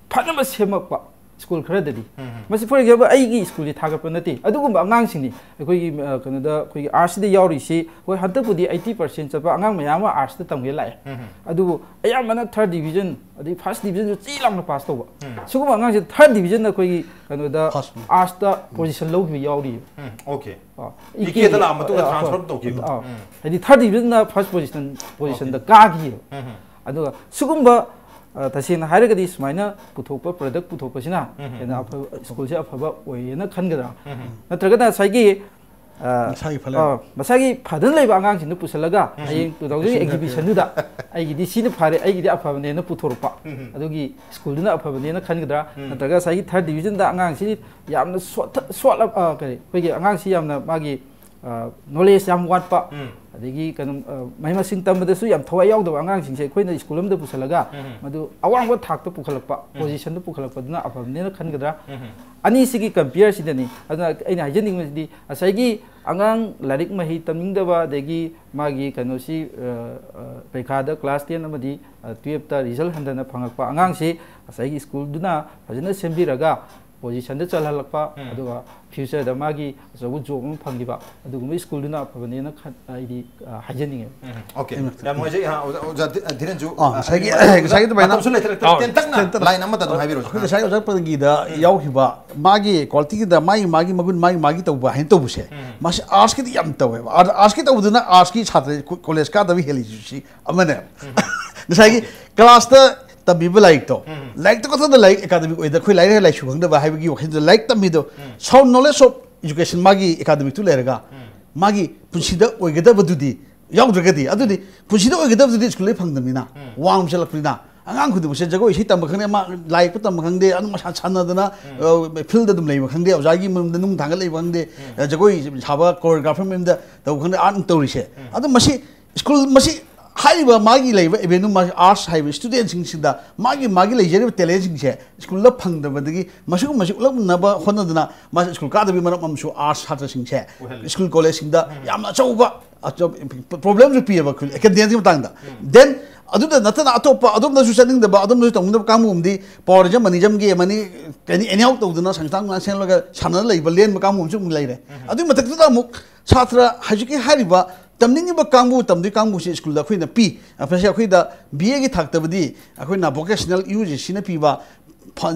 ꯐꯅꯕ ꯁꯦꯝꯃꯛꯄ ꯁ꯭ꯀꯨꯜ ꯈꯔꯗꯗꯤ꯫ ꯎꯝ, ꯎꯝ꯫ ꯃꯁꯤ, for example, ꯑꯩꯒꯤ ꯁ꯭ꯀꯨꯜꯁꯤ ꯊꯥꯒꯠꯄ ꯅꯠꯇꯦ꯫ ꯑꯗꯨꯒꯨꯝꯕ ꯑꯉꯥꯡꯁꯤꯡꯅꯤ ꯑꯩꯈꯣꯏꯒꯤ, ꯑ, ꯀꯩꯅꯣꯗ, ꯑꯩꯈꯣꯏꯒꯤ ꯑꯥꯔꯠꯁꯁꯤꯗ ꯌꯥꯎꯔꯤꯁꯤ, ꯍꯣꯏ, ꯍꯟꯗꯛꯄꯨꯗꯤ eighty percent ꯆꯠꯄ ꯑꯉꯥꯡ ꯃꯌꯥꯝ ꯑꯃ ꯑꯥꯔꯠꯁꯇ ꯇꯝꯒꯦ ꯂꯥꯛꯑꯦ꯫ ꯎꯝ, ꯎꯝ꯫ ꯑꯗꯨꯕꯨ ꯑꯌꯥꯝꯕꯅ third division ꯑꯗꯩ first division ꯁꯨ ꯆꯤ ꯂꯥꯎꯅ ꯄꯥꯁ ꯇꯧꯕ꯫ ꯎꯝ꯫ ꯁꯤꯒꯨꯝꯕ ꯑꯉꯥꯡꯁꯦ third division ꯗ ꯑꯩꯈꯣꯏꯒꯤ ꯀꯩꯅꯣꯗ, first ꯑꯥꯔꯠꯁꯇ ꯄꯣꯖꯤꯁꯟ ꯂꯧꯈꯤꯕ ꯌꯥꯎꯔꯤꯕ꯫ ꯎꯝ, okay꯫ ꯑ, ꯏ ꯀꯦꯗ ꯂꯥꯛꯑ ꯃꯇꯨꯡꯗ ꯑ, transfer ꯇꯧꯈꯤꯕ꯫ ꯑ, ꯎꯝ꯫ ꯍꯥꯏꯗꯤ third division ꯅ first position, position ꯗ okay꯫ ꯀꯥꯈꯤꯕ꯫ ꯎꯝ, ꯎꯝ꯫ ꯑꯗꯨꯒ ꯁꯤꯒꯨꯝꯕ, ꯑ, ꯇꯁꯦꯡꯅ ꯍꯥꯏꯔꯒꯗꯤ ꯁꯨꯃꯥꯏꯅ ꯄꯨꯊꯣꯛꯄ, product ꯄꯨꯊꯣꯛꯄꯁꯤꯅ ꯎꯝ, ꯎꯝ꯫ ꯍꯦꯟꯅ ꯑꯐꯕ, ꯁ꯭ꯀꯨꯜꯁꯦ ꯑꯐꯕ ꯑꯣꯏꯌꯦꯅ ꯈꯟꯒꯗ꯭ꯔꯥ? ꯎꯝ, ꯎꯝ꯫ ꯅꯠꯇ꯭ꯔꯒꯅ ꯉꯁꯥꯏꯒꯤ, ꯑ, ꯃꯁꯥꯒꯤ ꯐꯅ ꯑ, ꯃꯁꯥꯒꯤ ꯐꯗꯅ ꯂꯩꯕ ꯑꯉꯥꯡꯁꯤꯡꯗꯨ ꯄꯨꯁꯜꯂꯒ ꯎꯝ꯫ ꯍꯌꯦꯡ two thousand exhibition ꯗꯨꯗ ꯑꯩꯒꯤꯗꯤ ꯁꯤꯅ ꯐꯔꯦ, ꯑꯩꯒꯤꯗꯤ ꯑꯐꯕꯅꯦꯅ ꯄꯨꯊꯣꯔꯛꯄ꯫ ꯎꯝ, ꯎꯝ꯫ ꯑꯗꯨꯒꯤ ꯁ꯭ꯀꯨꯜꯗꯨꯅ ꯑꯐꯕꯅꯦꯅ ꯈꯟꯒꯗ꯭ꯔꯥ? ꯎꯝ꯫ ꯅꯠꯇ꯭ꯔꯒ ꯉꯁꯥꯏꯒꯤ third division ꯗ ꯑꯉꯥꯡꯁꯤ ꯌꯥꯝꯅ ꯁꯣꯠꯊ-, ꯁꯣꯠꯂ-, ꯑ, ꯀꯔꯤ, ꯑꯩꯈꯣꯏꯒꯤ ꯑꯉꯥꯡꯁꯤ ꯌꯥꯝꯅ ꯃꯥꯒꯤ, ꯑ, knowledge ꯌꯥꯝ ꯋꯥꯠꯄ, ꯎꯝ꯫ ꯑꯗꯒꯤ ꯀꯩꯅꯣ, ꯑ, ꯃꯍꯩ ꯃꯁꯤꯡ ꯇꯝꯕꯗꯁꯨ ꯌꯥꯝ ꯊꯋꯥꯏ ꯌꯥꯎꯗꯕ ꯑꯉꯥꯡꯁꯤꯡꯁꯦ ꯑꯩꯈꯣꯏꯅ ꯁ꯭ꯀꯨꯜ ꯑꯃꯗ ꯄꯨꯁꯜꯂꯒ ꯎꯝ꯫ ꯃꯗꯨ ꯑꯋꯥꯡꯕ ꯊꯥꯛꯇ ꯄꯨꯈꯠꯂꯛꯄ, ꯎꯝ꯫ ꯄꯣꯖꯤꯁꯟꯗ ꯄꯨꯈꯠꯂꯛꯄꯗꯨꯅ ꯑꯐꯕꯅꯦꯅ ꯈꯟꯒꯗ꯭ꯔꯥ? ꯎꯝ꯫ ꯑꯅꯤꯁꯤꯒꯤ compare ꯁꯤꯗꯅꯤ꯫ ꯑꯗꯨꯅ ꯑꯩꯅ ꯍꯥꯏꯖꯅꯤꯡꯕꯁꯤꯗꯤ ꯉꯁꯥꯏꯒꯤ ꯑꯉꯥꯡ ꯂꯥꯏꯔꯤꯛ ꯃꯍꯩ ꯇꯝꯅꯤꯡꯗꯕ, ꯑꯗꯒꯤ ꯃꯥꯒꯤ ꯀꯩꯅꯣꯁꯤ, ꯑ, ꯑ, ꯄꯔꯤꯈꯥꯗ class ten ꯑꯃꯗꯤ, ꯑ, twelve ꯇ result ꯍꯟꯊꯅ ꯐꯪꯉꯛꯄ ꯑꯉꯥꯡꯁꯤ ꯉꯁꯥꯏꯒꯤ ꯁ꯭ꯀꯨꯜꯗꯨꯅ ꯐꯖꯅ ꯁꯦꯝꯕꯤꯔꯒ ꯄꯣꯖꯤꯁꯟꯗ ꯆꯜꯍꯜꯂꯛꯄ, ꯎꯝ꯫ ꯑꯗꯨꯒ future ꯗ ꯃꯥꯒꯤ ꯑꯆꯧꯕ job ꯑꯃ ꯐꯪꯈꯤꯕ, ꯑꯗꯨꯒꯨꯝꯕ ꯁ꯭ꯀꯨꯜꯗꯨꯅ ꯑꯐꯕꯅꯦꯅ ꯈꯟ-, ꯑꯩꯗꯤ, ꯑ, ꯍꯥꯏꯖꯅꯤꯡꯉꯦ꯫ ꯎꯝ, okay꯫ ꯌꯥꯝ ꯅꯨꯡꯉꯥꯏꯖꯩ꯫ ꯑ, ꯑꯣꯖꯥ, ꯑꯣꯖꯥ ꯙꯤ-, ꯑ, ꯙꯤꯔꯦꯟꯁꯨ, ꯑ, ꯑ, ꯉꯁꯥꯏꯒꯤ, ꯉꯁꯥꯏꯒꯤ ꯑꯗꯨꯃꯥꯏꯅ ꯃꯇꯝꯁꯨ ꯂꯩꯇ꯭ꯔꯦ꯫ ꯑꯧ, ꯇꯦꯟꯇꯛꯅ ꯇꯦꯟꯇꯛꯅ꯫ Line ꯑꯃꯗ ꯑꯗꯨꯝ ꯍꯥꯏꯕꯤꯔꯣ꯫ ꯑꯩꯈꯣꯏ ꯉꯁꯥꯏ ꯑꯣꯖꯥ ꯄꯟꯒꯤꯗ ꯎꯝ꯫ ꯌꯥꯎꯈꯤꯕ ꯃꯥꯒꯤ quality ꯒꯤꯗ ꯃꯥꯒꯤ, ꯃꯥꯒꯤ ꯃꯒꯨꯟ, ꯃꯥꯒꯤ, ꯃꯥꯒꯤ ꯇꯧꯕ ꯍꯥꯏꯅ ꯇꯧꯕꯁꯦ, ꯎꯝ꯫ ꯃꯥꯁꯤ arts ꯀꯤꯗꯤ ꯌꯥꯝ ꯇꯧꯋꯦꯕ꯫ Art-, arts ꯀꯤ ꯇꯧꯕꯗꯨꯅ arts ꯀꯤ ꯁꯥꯇ꯭ꯔ ꯀꯣ-, college ꯀꯥꯗꯕ ꯍꯦꯜꯂꯤꯁꯤ ꯑꯃꯅꯦꯕ꯫ ꯎꯝ꯫ ꯉꯁꯥꯏꯒꯤ okay꯫ Class ꯇ ꯇꯝꯕꯤꯕ ꯂꯥꯏꯔꯤꯛꯇꯣ, ꯎꯝ꯫ ꯂꯥꯏꯔꯤꯛꯇ ꯈꯛꯇꯗ ꯂꯥꯏꯔꯤꯛ academic ꯑꯣꯏꯗ, ꯑꯩꯈꯣꯏ ꯂꯥꯏꯔꯤꯛ ꯂꯥꯏꯁꯨ ꯈꯪꯗꯕ ꯍꯥꯏꯕꯒꯤ ꯋꯥꯈꯜꯗ ꯂꯥꯏꯔꯤꯛ ꯇꯝꯃꯤꯗꯣ, ꯎꯝ꯫ Sound knowledge of education ꯃꯥꯒꯤ academic ꯇꯨ ꯂꯩꯔꯒ, ꯎꯝ꯫ ꯃꯥꯒꯤ ꯄꯨꯟꯁꯤꯗ ꯑꯣꯏꯒꯗꯕꯗꯨꯗꯤ ꯌꯥꯎꯗ꯭ꯔꯒꯗꯤ, ꯑꯗꯨꯗꯤ ꯄꯨꯟꯁꯤꯗ ꯑꯣꯏꯒꯗꯕꯗꯨꯗꯤ ꯁ꯭ꯀꯨꯜꯗꯩ ꯐꯪꯗꯕꯅꯤꯅ, ꯎꯝ꯫ ꯋꯥꯡꯃ ꯆꯠꯂꯛꯄꯅꯤꯅ, ꯑꯉꯥꯡ ꯈꯨꯗꯤꯡꯃꯛꯁꯦ ꯖꯒꯣꯏ ꯏꯁꯩ ꯇꯝꯕ ꯈꯪꯗꯦ, ꯃꯥ ꯂꯥꯏ ꯌꯦꯛꯄ ꯇꯝꯕ ꯈꯪꯗꯦ, ꯑꯗꯨꯝ ꯃꯁꯥ ꯁꯥꯟꯅꯗꯅ, ꯎꯝ꯫ ꯑ, field ꯗ ꯑꯗꯨꯝ ꯂꯩꯕ ꯈꯪꯗꯦ, ꯑꯣꯖꯥꯒꯤ ꯃꯌꯨꯝꯗ ꯅꯨꯡ ꯊꯥꯡꯒꯠ ꯂꯩꯕ ꯈꯪꯗꯦ, ꯎꯝ꯫ ꯑ, ꯖꯒꯣꯏ ꯁꯥꯕ choreographer ꯃꯌꯨꯝꯗ ꯇꯧꯕ ꯈꯪꯗꯦ, art ꯇꯧꯔꯤꯁꯦ꯫ ꯎꯝ꯫ ꯑꯗꯨ ꯃꯁꯤ ꯁ꯭ꯀꯨꯜ ꯃꯁꯤ ꯍꯥꯏꯔꯤꯕ ꯃꯥꯒꯤ ꯂꯩꯔꯤꯕ ꯑꯦꯚꯦꯅ꯭ꯌꯨ, ꯃꯥꯒꯤ ꯑꯥꯔꯠꯁ ꯍꯥꯏꯔꯤꯕ ꯁ꯭ꯇꯨꯗꯦꯟꯁꯤꯡꯁꯤꯗ ꯃꯥꯒꯤ ꯃꯥꯒꯤ ꯂꯩꯖꯔꯤꯕ ꯇꯦꯂꯦꯟꯁꯤꯡꯁꯦ ꯁ꯭ꯀꯨꯜꯗ ꯐꯪꯗꯕꯗꯒꯤ ꯃꯁꯤꯒꯨꯝꯕꯁꯤ ꯎꯠꯂꯛꯅꯕ ꯍꯣꯠꯅꯗꯅ ꯃꯥꯁꯦ ꯁ꯭ꯀꯨꯜ ꯀꯥꯗꯕꯒꯤ ꯃꯔꯝ ꯑꯃꯁꯨ ꯑꯥꯔꯠꯁ ꯁꯥꯇ꯭ꯔꯁꯤꯡꯁꯦ ꯑꯣꯏꯍꯜꯂꯤ꯫ ꯁ꯭ꯀꯨꯜ ꯀꯣꯂꯦꯖꯁꯤꯡꯗ ꯌꯥꯝꯅ ꯑꯆꯧꯕ ꯄ꯭ꯔꯣꯕ꯭ꯂꯦꯝꯁꯨ ꯄꯤꯌꯦꯕ ꯑꯦꯀꯦꯗꯦꯃꯤꯛꯀꯤ ꯃꯇꯥꯡꯗ꯫ ꯗꯦꯟ ꯑꯗꯨꯗ ꯅꯠꯇꯅ ꯑꯇꯣꯞꯄ ꯑꯗꯣꯝꯗꯁꯨ ꯆꯠꯅꯤꯡꯗꯕ, ꯑꯗꯣꯝꯗꯁꯨ ꯇꯧꯅꯤꯡꯗꯕ ꯀꯥꯡꯕꯨ ꯑꯃꯗꯤ ꯄꯋꯥꯔꯤꯖꯝ, ꯃꯅꯤꯖꯝꯒꯤ ꯃꯅꯤ ꯑꯦꯅꯤ ꯑꯦꯅꯤ ꯑꯥꯎꯠ ꯇꯧꯗꯅ ꯁꯪꯁꯊꯥꯟ ꯃꯌꯥꯝ ꯁꯦꯝꯂꯒ ꯁꯥꯟꯅꯔ ꯂꯩꯕ, ꯂꯦꯟꯕ ꯀꯥꯡꯕꯨ ꯑꯃꯁꯨ ꯑꯃꯨꯛ ꯂꯩꯔꯦ꯫ ꯑꯗꯨꯒꯤ ꯃꯊꯛꯇꯨꯗ ꯑꯃꯨꯛ ꯁꯥꯇ꯭ꯔ ꯍꯧꯖꯤꯛꯀꯤ ꯍꯥꯏꯔꯤꯕ ꯇꯝꯅꯤꯡꯉꯤꯕ ꯀꯥꯡꯕꯨ, ꯇꯝꯗꯣꯏ ꯀꯥꯡꯕꯨꯁꯤ ꯁ꯭ꯀꯨꯜꯗ ꯑꯩꯈꯣꯏꯅ ꯄꯤ꯫ ꯃꯁꯤ ꯑꯩꯈꯣꯏꯗ ꯕꯤ ꯑꯦꯒꯤ ꯊꯥꯛꯇꯕꯨꯗꯤ ꯑꯩꯈꯣꯏꯅ ꯚꯣꯀꯦꯁꯅꯦꯜ, ꯌꯨ ꯖꯤ ꯁꯤꯅ ꯄꯤꯕ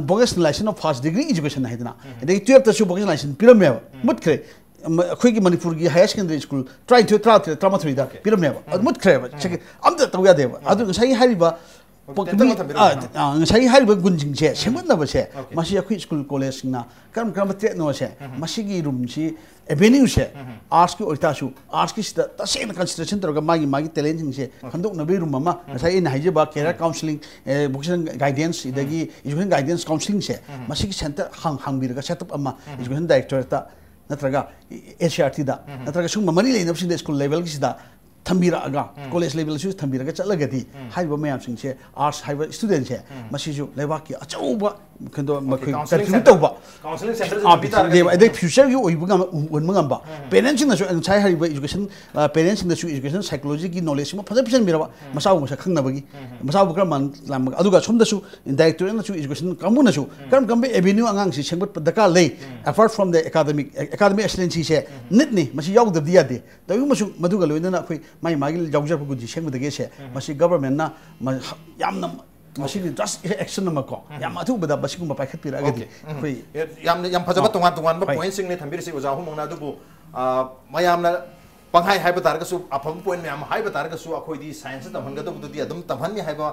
ꯚꯣꯀꯦꯁꯅꯦꯂꯥꯏꯖꯦꯁꯟ ꯑꯣꯐ ꯐꯥꯔꯁ ꯗꯤꯒ꯭ꯔꯤ ꯏꯖꯨꯀꯦꯁꯟ ꯍꯥꯏꯗꯅ, ꯑꯗꯒꯤ ꯇꯨꯌꯦꯜꯞꯇꯁꯨ ꯚꯣꯀꯦꯁꯅꯦꯂꯥꯏꯖꯦꯁꯟ ꯄꯤꯔꯝꯃꯦꯕ, ꯃꯨꯠꯈ꯭ꯔꯦ꯫ ꯃ-, ꯑꯩꯈꯣꯏꯒꯤ ꯃꯅꯤꯄꯨꯔꯒꯤ ꯍꯥꯌꯔ ꯁꯦꯀꯦꯟꯗꯔꯤ ꯁ꯭ꯀꯨꯜ ꯇꯔꯥꯏꯅꯤꯊꯣꯏ, ꯇꯔꯥꯇꯔꯦꯠ, ꯇꯔꯥꯃꯥꯊꯣꯏꯗ ꯄꯤꯔꯝꯃꯦꯕ, ꯑꯗꯨ ꯃꯨꯠꯈ꯭ꯔꯦꯕ꯫ ꯁꯦꯀꯦ-, ꯑꯝꯇ ꯇꯧ ꯌꯥꯗꯦꯕ꯫ ꯑꯗꯨ ꯉꯁꯥꯏꯒꯤ ꯍꯥꯏꯔꯤꯕ ꯇꯦꯟꯇꯛꯅ ꯊꯝꯕꯤꯔꯝꯃꯣ꯫ ꯑ, ꯑ, ꯉꯁꯥꯏꯒꯤ ꯍꯥꯏꯔꯤꯕ ꯒꯨꯟꯁꯤꯡꯁꯦ ꯁꯦꯝꯒꯠꯅꯕꯁꯦ, Okay. ꯃꯁꯤ ꯑꯩꯈꯣꯏ ꯁ꯭ꯀꯨꯜ ꯀꯣꯂꯦꯖꯁꯤꯡꯅ ꯀꯔꯝ ꯀꯔꯝꯕ ꯇ꯭ꯔꯦꯠꯅꯣꯁꯦ, ꯃꯁꯤꯒꯤ ꯔꯨꯝꯁꯤ, ꯑꯦꯚꯦꯅ꯭ꯌꯨꯁꯦ, ꯑꯥꯔꯠꯁꯀꯤ ꯑꯣꯏꯇꯥꯔꯁꯨ ꯑꯥꯔꯠꯁꯀꯤꯁꯤꯗ ꯇꯁꯦꯡꯅ ꯀꯟꯁꯤꯗꯔꯦꯁꯟ ꯇꯧꯔꯒ ꯃꯥꯒꯤ ꯃꯥꯒꯤ ꯇꯦꯂꯦꯟꯁꯤꯡꯁꯦ ꯈꯟꯗꯣꯛꯅꯕꯒꯤ ꯔꯨꯝ ꯑꯃ, ꯉꯁꯥꯏ ꯑꯩꯅ ꯍꯥꯏꯖꯕ ꯀꯦꯔꯤꯌꯔ ꯀꯥꯎꯟꯁꯤꯂꯤꯡ, ꯚꯣꯀꯦꯁꯅꯦꯜ ꯒꯥꯏꯗꯦꯟꯁ, ꯑꯗꯒꯤ ꯏꯖꯨꯀꯦꯁꯟ ꯒꯥꯏꯗꯦꯟꯁ ꯀꯥꯎꯟꯁꯤꯂꯤꯡꯁꯦ, ꯃꯁꯤꯒꯤ ꯁꯦꯟꯇꯔ ꯍꯥꯡ-, ꯍꯥꯡꯕꯤꯔꯒ ꯁꯦꯠ ꯑꯞ ꯑꯃ ꯏꯖꯨꯀꯦꯁꯟ ꯗꯥꯏꯔꯦꯛꯇꯣꯔꯦꯠꯇ ꯅꯠꯇ꯭ꯔꯒ ꯑꯦ ꯁꯤ ꯑꯥꯔ ꯇꯤꯗ ꯅꯠꯇ꯭ꯔꯒ ꯁꯤꯒꯨꯝꯕ ꯃꯔꯤ ꯂꯩꯅꯕꯁꯤꯡꯗ ꯁ꯭ꯀꯨꯜ ꯂꯦꯚꯦꯜꯒꯤꯁꯤꯗ ꯊꯝꯕꯤꯔꯛꯑꯒ, ꯀꯣꯂꯦꯖ ꯂꯦꯚꯦꯜꯗꯁꯨ ꯊꯝꯕꯤꯔꯒ ꯆꯠꯂꯒꯗꯤ, ꯍꯥꯏꯔꯤꯕ ꯃꯌꯥꯝꯁꯤꯡꯁꯦ, ꯑꯥꯔꯠꯁ ꯍꯥꯏꯕ ꯁ꯭ꯇꯨꯗꯦꯟꯁꯦ, ꯃꯁꯤꯁꯨ ꯂꯩꯕꯥꯛꯀꯤ ꯑꯆꯧꯕ ꯀꯩꯅꯣ, ꯃꯈꯣꯏ counselling contribute center, ꯇꯧꯕ counselling center ꯑꯥ, ꯊꯝꯕꯤ ꯇꯥꯔꯒꯗꯤ꯫ ꯑꯗꯩ ꯐ꯭ꯌꯨꯆꯔꯒꯤ ꯑꯣꯏꯕ ꯉꯝ-, ꯑꯣꯟꯕ ꯉꯝꯕ ꯄꯦꯔꯦꯟꯁꯁꯤꯡꯅꯁꯨ ꯉꯁꯥꯏ ꯍꯥꯏꯔꯤꯕ ꯏꯖꯨꯀꯦꯁꯟ, ꯄꯦꯔꯦꯟꯁꯁꯤꯡꯗꯁꯨ ꯏꯖꯨꯀꯦꯁꯟ ꯁꯥꯏꯀꯣꯂꯣꯖꯤꯒꯤ ꯅꯣꯂꯦꯖ ꯑꯃ ꯐꯖ ꯄꯤꯁꯟꯕꯤꯔꯕ, ꯃꯆꯥꯕꯨ ꯃꯁꯛ ꯈꯪꯅꯕꯒꯤ, ꯃꯆꯥꯕꯨ ꯀꯔꯝ ꯍꯥꯏꯅ ꯂꯥꯝꯕ-, ꯑꯗꯨꯒ ꯁꯣꯝꯗꯁꯨ ꯗꯥꯏꯔꯦꯛꯇꯣꯔꯦꯠꯅꯁꯨ ꯏꯖꯨꯀꯦꯁꯟ ꯀꯥꯡꯕꯨꯅꯁꯨ ꯀꯔꯝ ꯀꯔꯝꯕ ꯑꯦꯚꯦꯅ꯭ꯌꯨ ꯑꯉꯥꯡꯁꯤ ꯁꯦꯝꯒꯠꯄ ꯗꯔꯀꯥꯔ ꯂꯩ, apart from the academic, academic excellencyꯁꯦ ꯅꯤꯠꯅꯤ, ꯃꯁꯤ ꯌꯥꯎꯗꯕꯗꯤ ꯌꯥꯗꯦ꯫ ꯇꯧꯏꯒꯨꯝꯕꯁꯨ ꯃꯗꯨꯒ ꯂꯣꯏꯅꯅ ꯑꯩꯈꯣꯏ ꯃꯥꯒꯤ ꯃꯥꯒꯤ ꯌꯥꯎꯖꯔꯛꯄ ꯒꯨꯟꯁꯤ ꯁꯦꯝꯒꯗꯒꯦꯁꯦ, ꯃꯁꯤ ꯒꯚꯔꯟꯃꯦꯟꯠꯅ ꯃ-, ꯌꯥꯝꯅ ꯃꯁꯤꯒꯤ ꯗ꯭ꯔꯥꯁꯇꯤꯛ ꯑꯦꯛꯁꯟ ꯑꯃꯀꯣ, ꯌꯥꯝ ꯑꯊꯨꯕꯗ ꯃꯁꯤꯒꯨꯝꯕ ꯄꯥꯏꯈꯠꯄꯤꯔꯛꯑꯒꯗꯤ Okay. ꯎꯝ꯫ ꯑꯩꯈꯣꯏ ꯌꯥꯝꯅ, ꯌꯥꯝ ꯐꯖꯕ ꯑꯥ꯫ ꯇꯣꯉꯥꯟ ꯇꯣꯉꯥꯟꯕ ꯍꯣꯏ꯫ ꯄꯣꯏꯟꯠꯁꯤꯡꯅꯤ ꯊꯝꯕꯤꯔꯤꯁꯤ ꯑꯣꯖꯥ ꯑꯍꯨꯝꯃꯛꯅ꯫ ꯑꯗꯨꯕꯨ, ꯑ, ꯃꯌꯥꯝꯅ ꯄꯪꯍꯥꯏ ꯍꯥꯏꯕ ꯇꯥꯔꯒꯁꯨ, ꯑꯐꯕ ꯄꯣꯏꯟꯠ ꯃꯌꯥꯝ ꯍꯥꯏꯕ ꯇꯥꯔꯒꯁꯨ, ꯑꯩꯈꯣꯏꯗꯤ ꯁꯥꯏꯟꯁꯇ ꯇꯝꯍꯟꯒꯗꯕꯗꯨꯗꯤ ꯑꯗꯨꯝ ꯇꯝꯍꯟꯅꯤ ꯍꯥꯏꯕ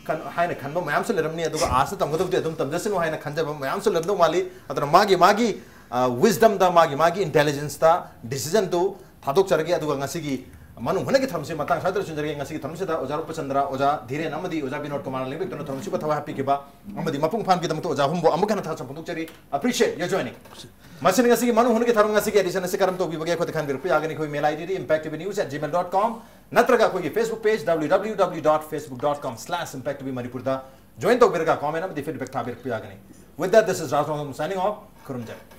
ꯈꯟ-, ꯍꯥꯏꯅ ꯈꯟꯕ ꯃꯌꯥꯝꯁꯨ ꯂꯩꯔꯝꯅꯤ, ꯑꯗꯨꯒ ꯑꯥꯔꯠꯁꯇ ꯇꯝꯒꯗꯕꯗꯤ ꯑꯗꯨꯝ ꯇꯝꯖꯁꯅꯨ ꯍꯥꯏꯅ ꯈꯟꯖꯕ ꯃꯌꯥꯝꯁꯨ ꯂꯩꯔꯝꯗꯧ ꯃꯥꯜꯂꯤ꯫ ꯑꯗꯨꯅ ꯃꯥꯒꯤ ꯃꯥꯒꯤ, ꯑ, wisdomꯗ, ꯃꯥꯒꯤ ꯃꯥꯒꯤ intelligenceꯇ decisionꯗꯨ ꯊꯥꯗꯣꯛꯆꯔꯒꯦ꯫ ꯑꯗꯨꯒ ꯉꯁꯤꯒꯤ, ꯃꯅꯨꯡ ꯍꯨꯠꯅꯒꯤ ꯊꯧꯔꯝꯁꯤ ꯃꯇꯥꯡ ꯁ꯭ꯋꯥꯏꯗ ꯂꯣꯏꯁꯤꯟꯖꯔꯒꯦ꯫ ꯉꯁꯤꯒꯤ ꯊꯧꯔꯝꯁꯤꯗ ꯑꯣꯖꯥ ꯔꯨꯄꯆꯟꯗ꯭ꯔ, ꯑꯣꯖꯥ ꯙꯤꯔꯦꯟ ꯑꯃꯗꯤ ꯑꯣꯖꯥ ꯕꯤꯅꯣꯗ ꯀꯨꯃꯥꯔꯅ ꯂꯦꯡꯕꯤꯗꯨꯅ ꯊꯧꯔꯝꯁꯤꯕꯨ ꯊꯋꯥꯏ ꯍꯥꯞꯄꯤꯈꯤꯕ ꯑꯃꯗꯤ ꯃꯄꯨꯡ ꯐꯥꯍꯟꯈꯤꯕꯒꯤꯗꯃꯛꯇ ꯑꯣꯖꯥ ꯑꯍꯨꯝꯕꯨ ꯑꯃꯨꯛ ꯍꯟꯅ ꯊꯥꯒꯠꯆꯕ ꯐꯣꯡꯗꯣꯛꯆꯔꯤ꯫ Appreciate your joining. ꯃꯁꯤꯅ ꯉꯁꯤꯒꯤ ꯃꯅꯨꯡ ꯍꯨꯠꯅꯒꯤ ꯊꯧꯔꯝ ꯉꯁꯤꯒꯤ edition ꯑꯁꯤ ꯀꯔꯝ ꯇꯧꯕꯤꯕꯒꯦ ꯑꯩꯈꯣꯏꯗ ꯈꯟꯕꯤꯔꯛꯄ ꯌꯥꯒꯅꯤ꯫ ꯑꯩꯈꯣꯏ mail ID D impact T V news at gmail dot com ꯅꯠꯇ꯭ꯔꯒ ꯑꯩꯈꯣꯏꯒꯤ Facebook page W W W dot facebook dot com slash impact T V ꯃꯅꯤꯄꯨꯔꯗ join ꯇꯧꯕꯤꯔꯒ comment ꯑꯃꯗꯤ feedback ꯊꯥꯕꯤꯔꯛꯄ ꯌꯥꯒꯅꯤ꯫ With that, this is Rajmohan signing off. ꯈꯨꯔꯨꯝꯖꯔꯤ꯫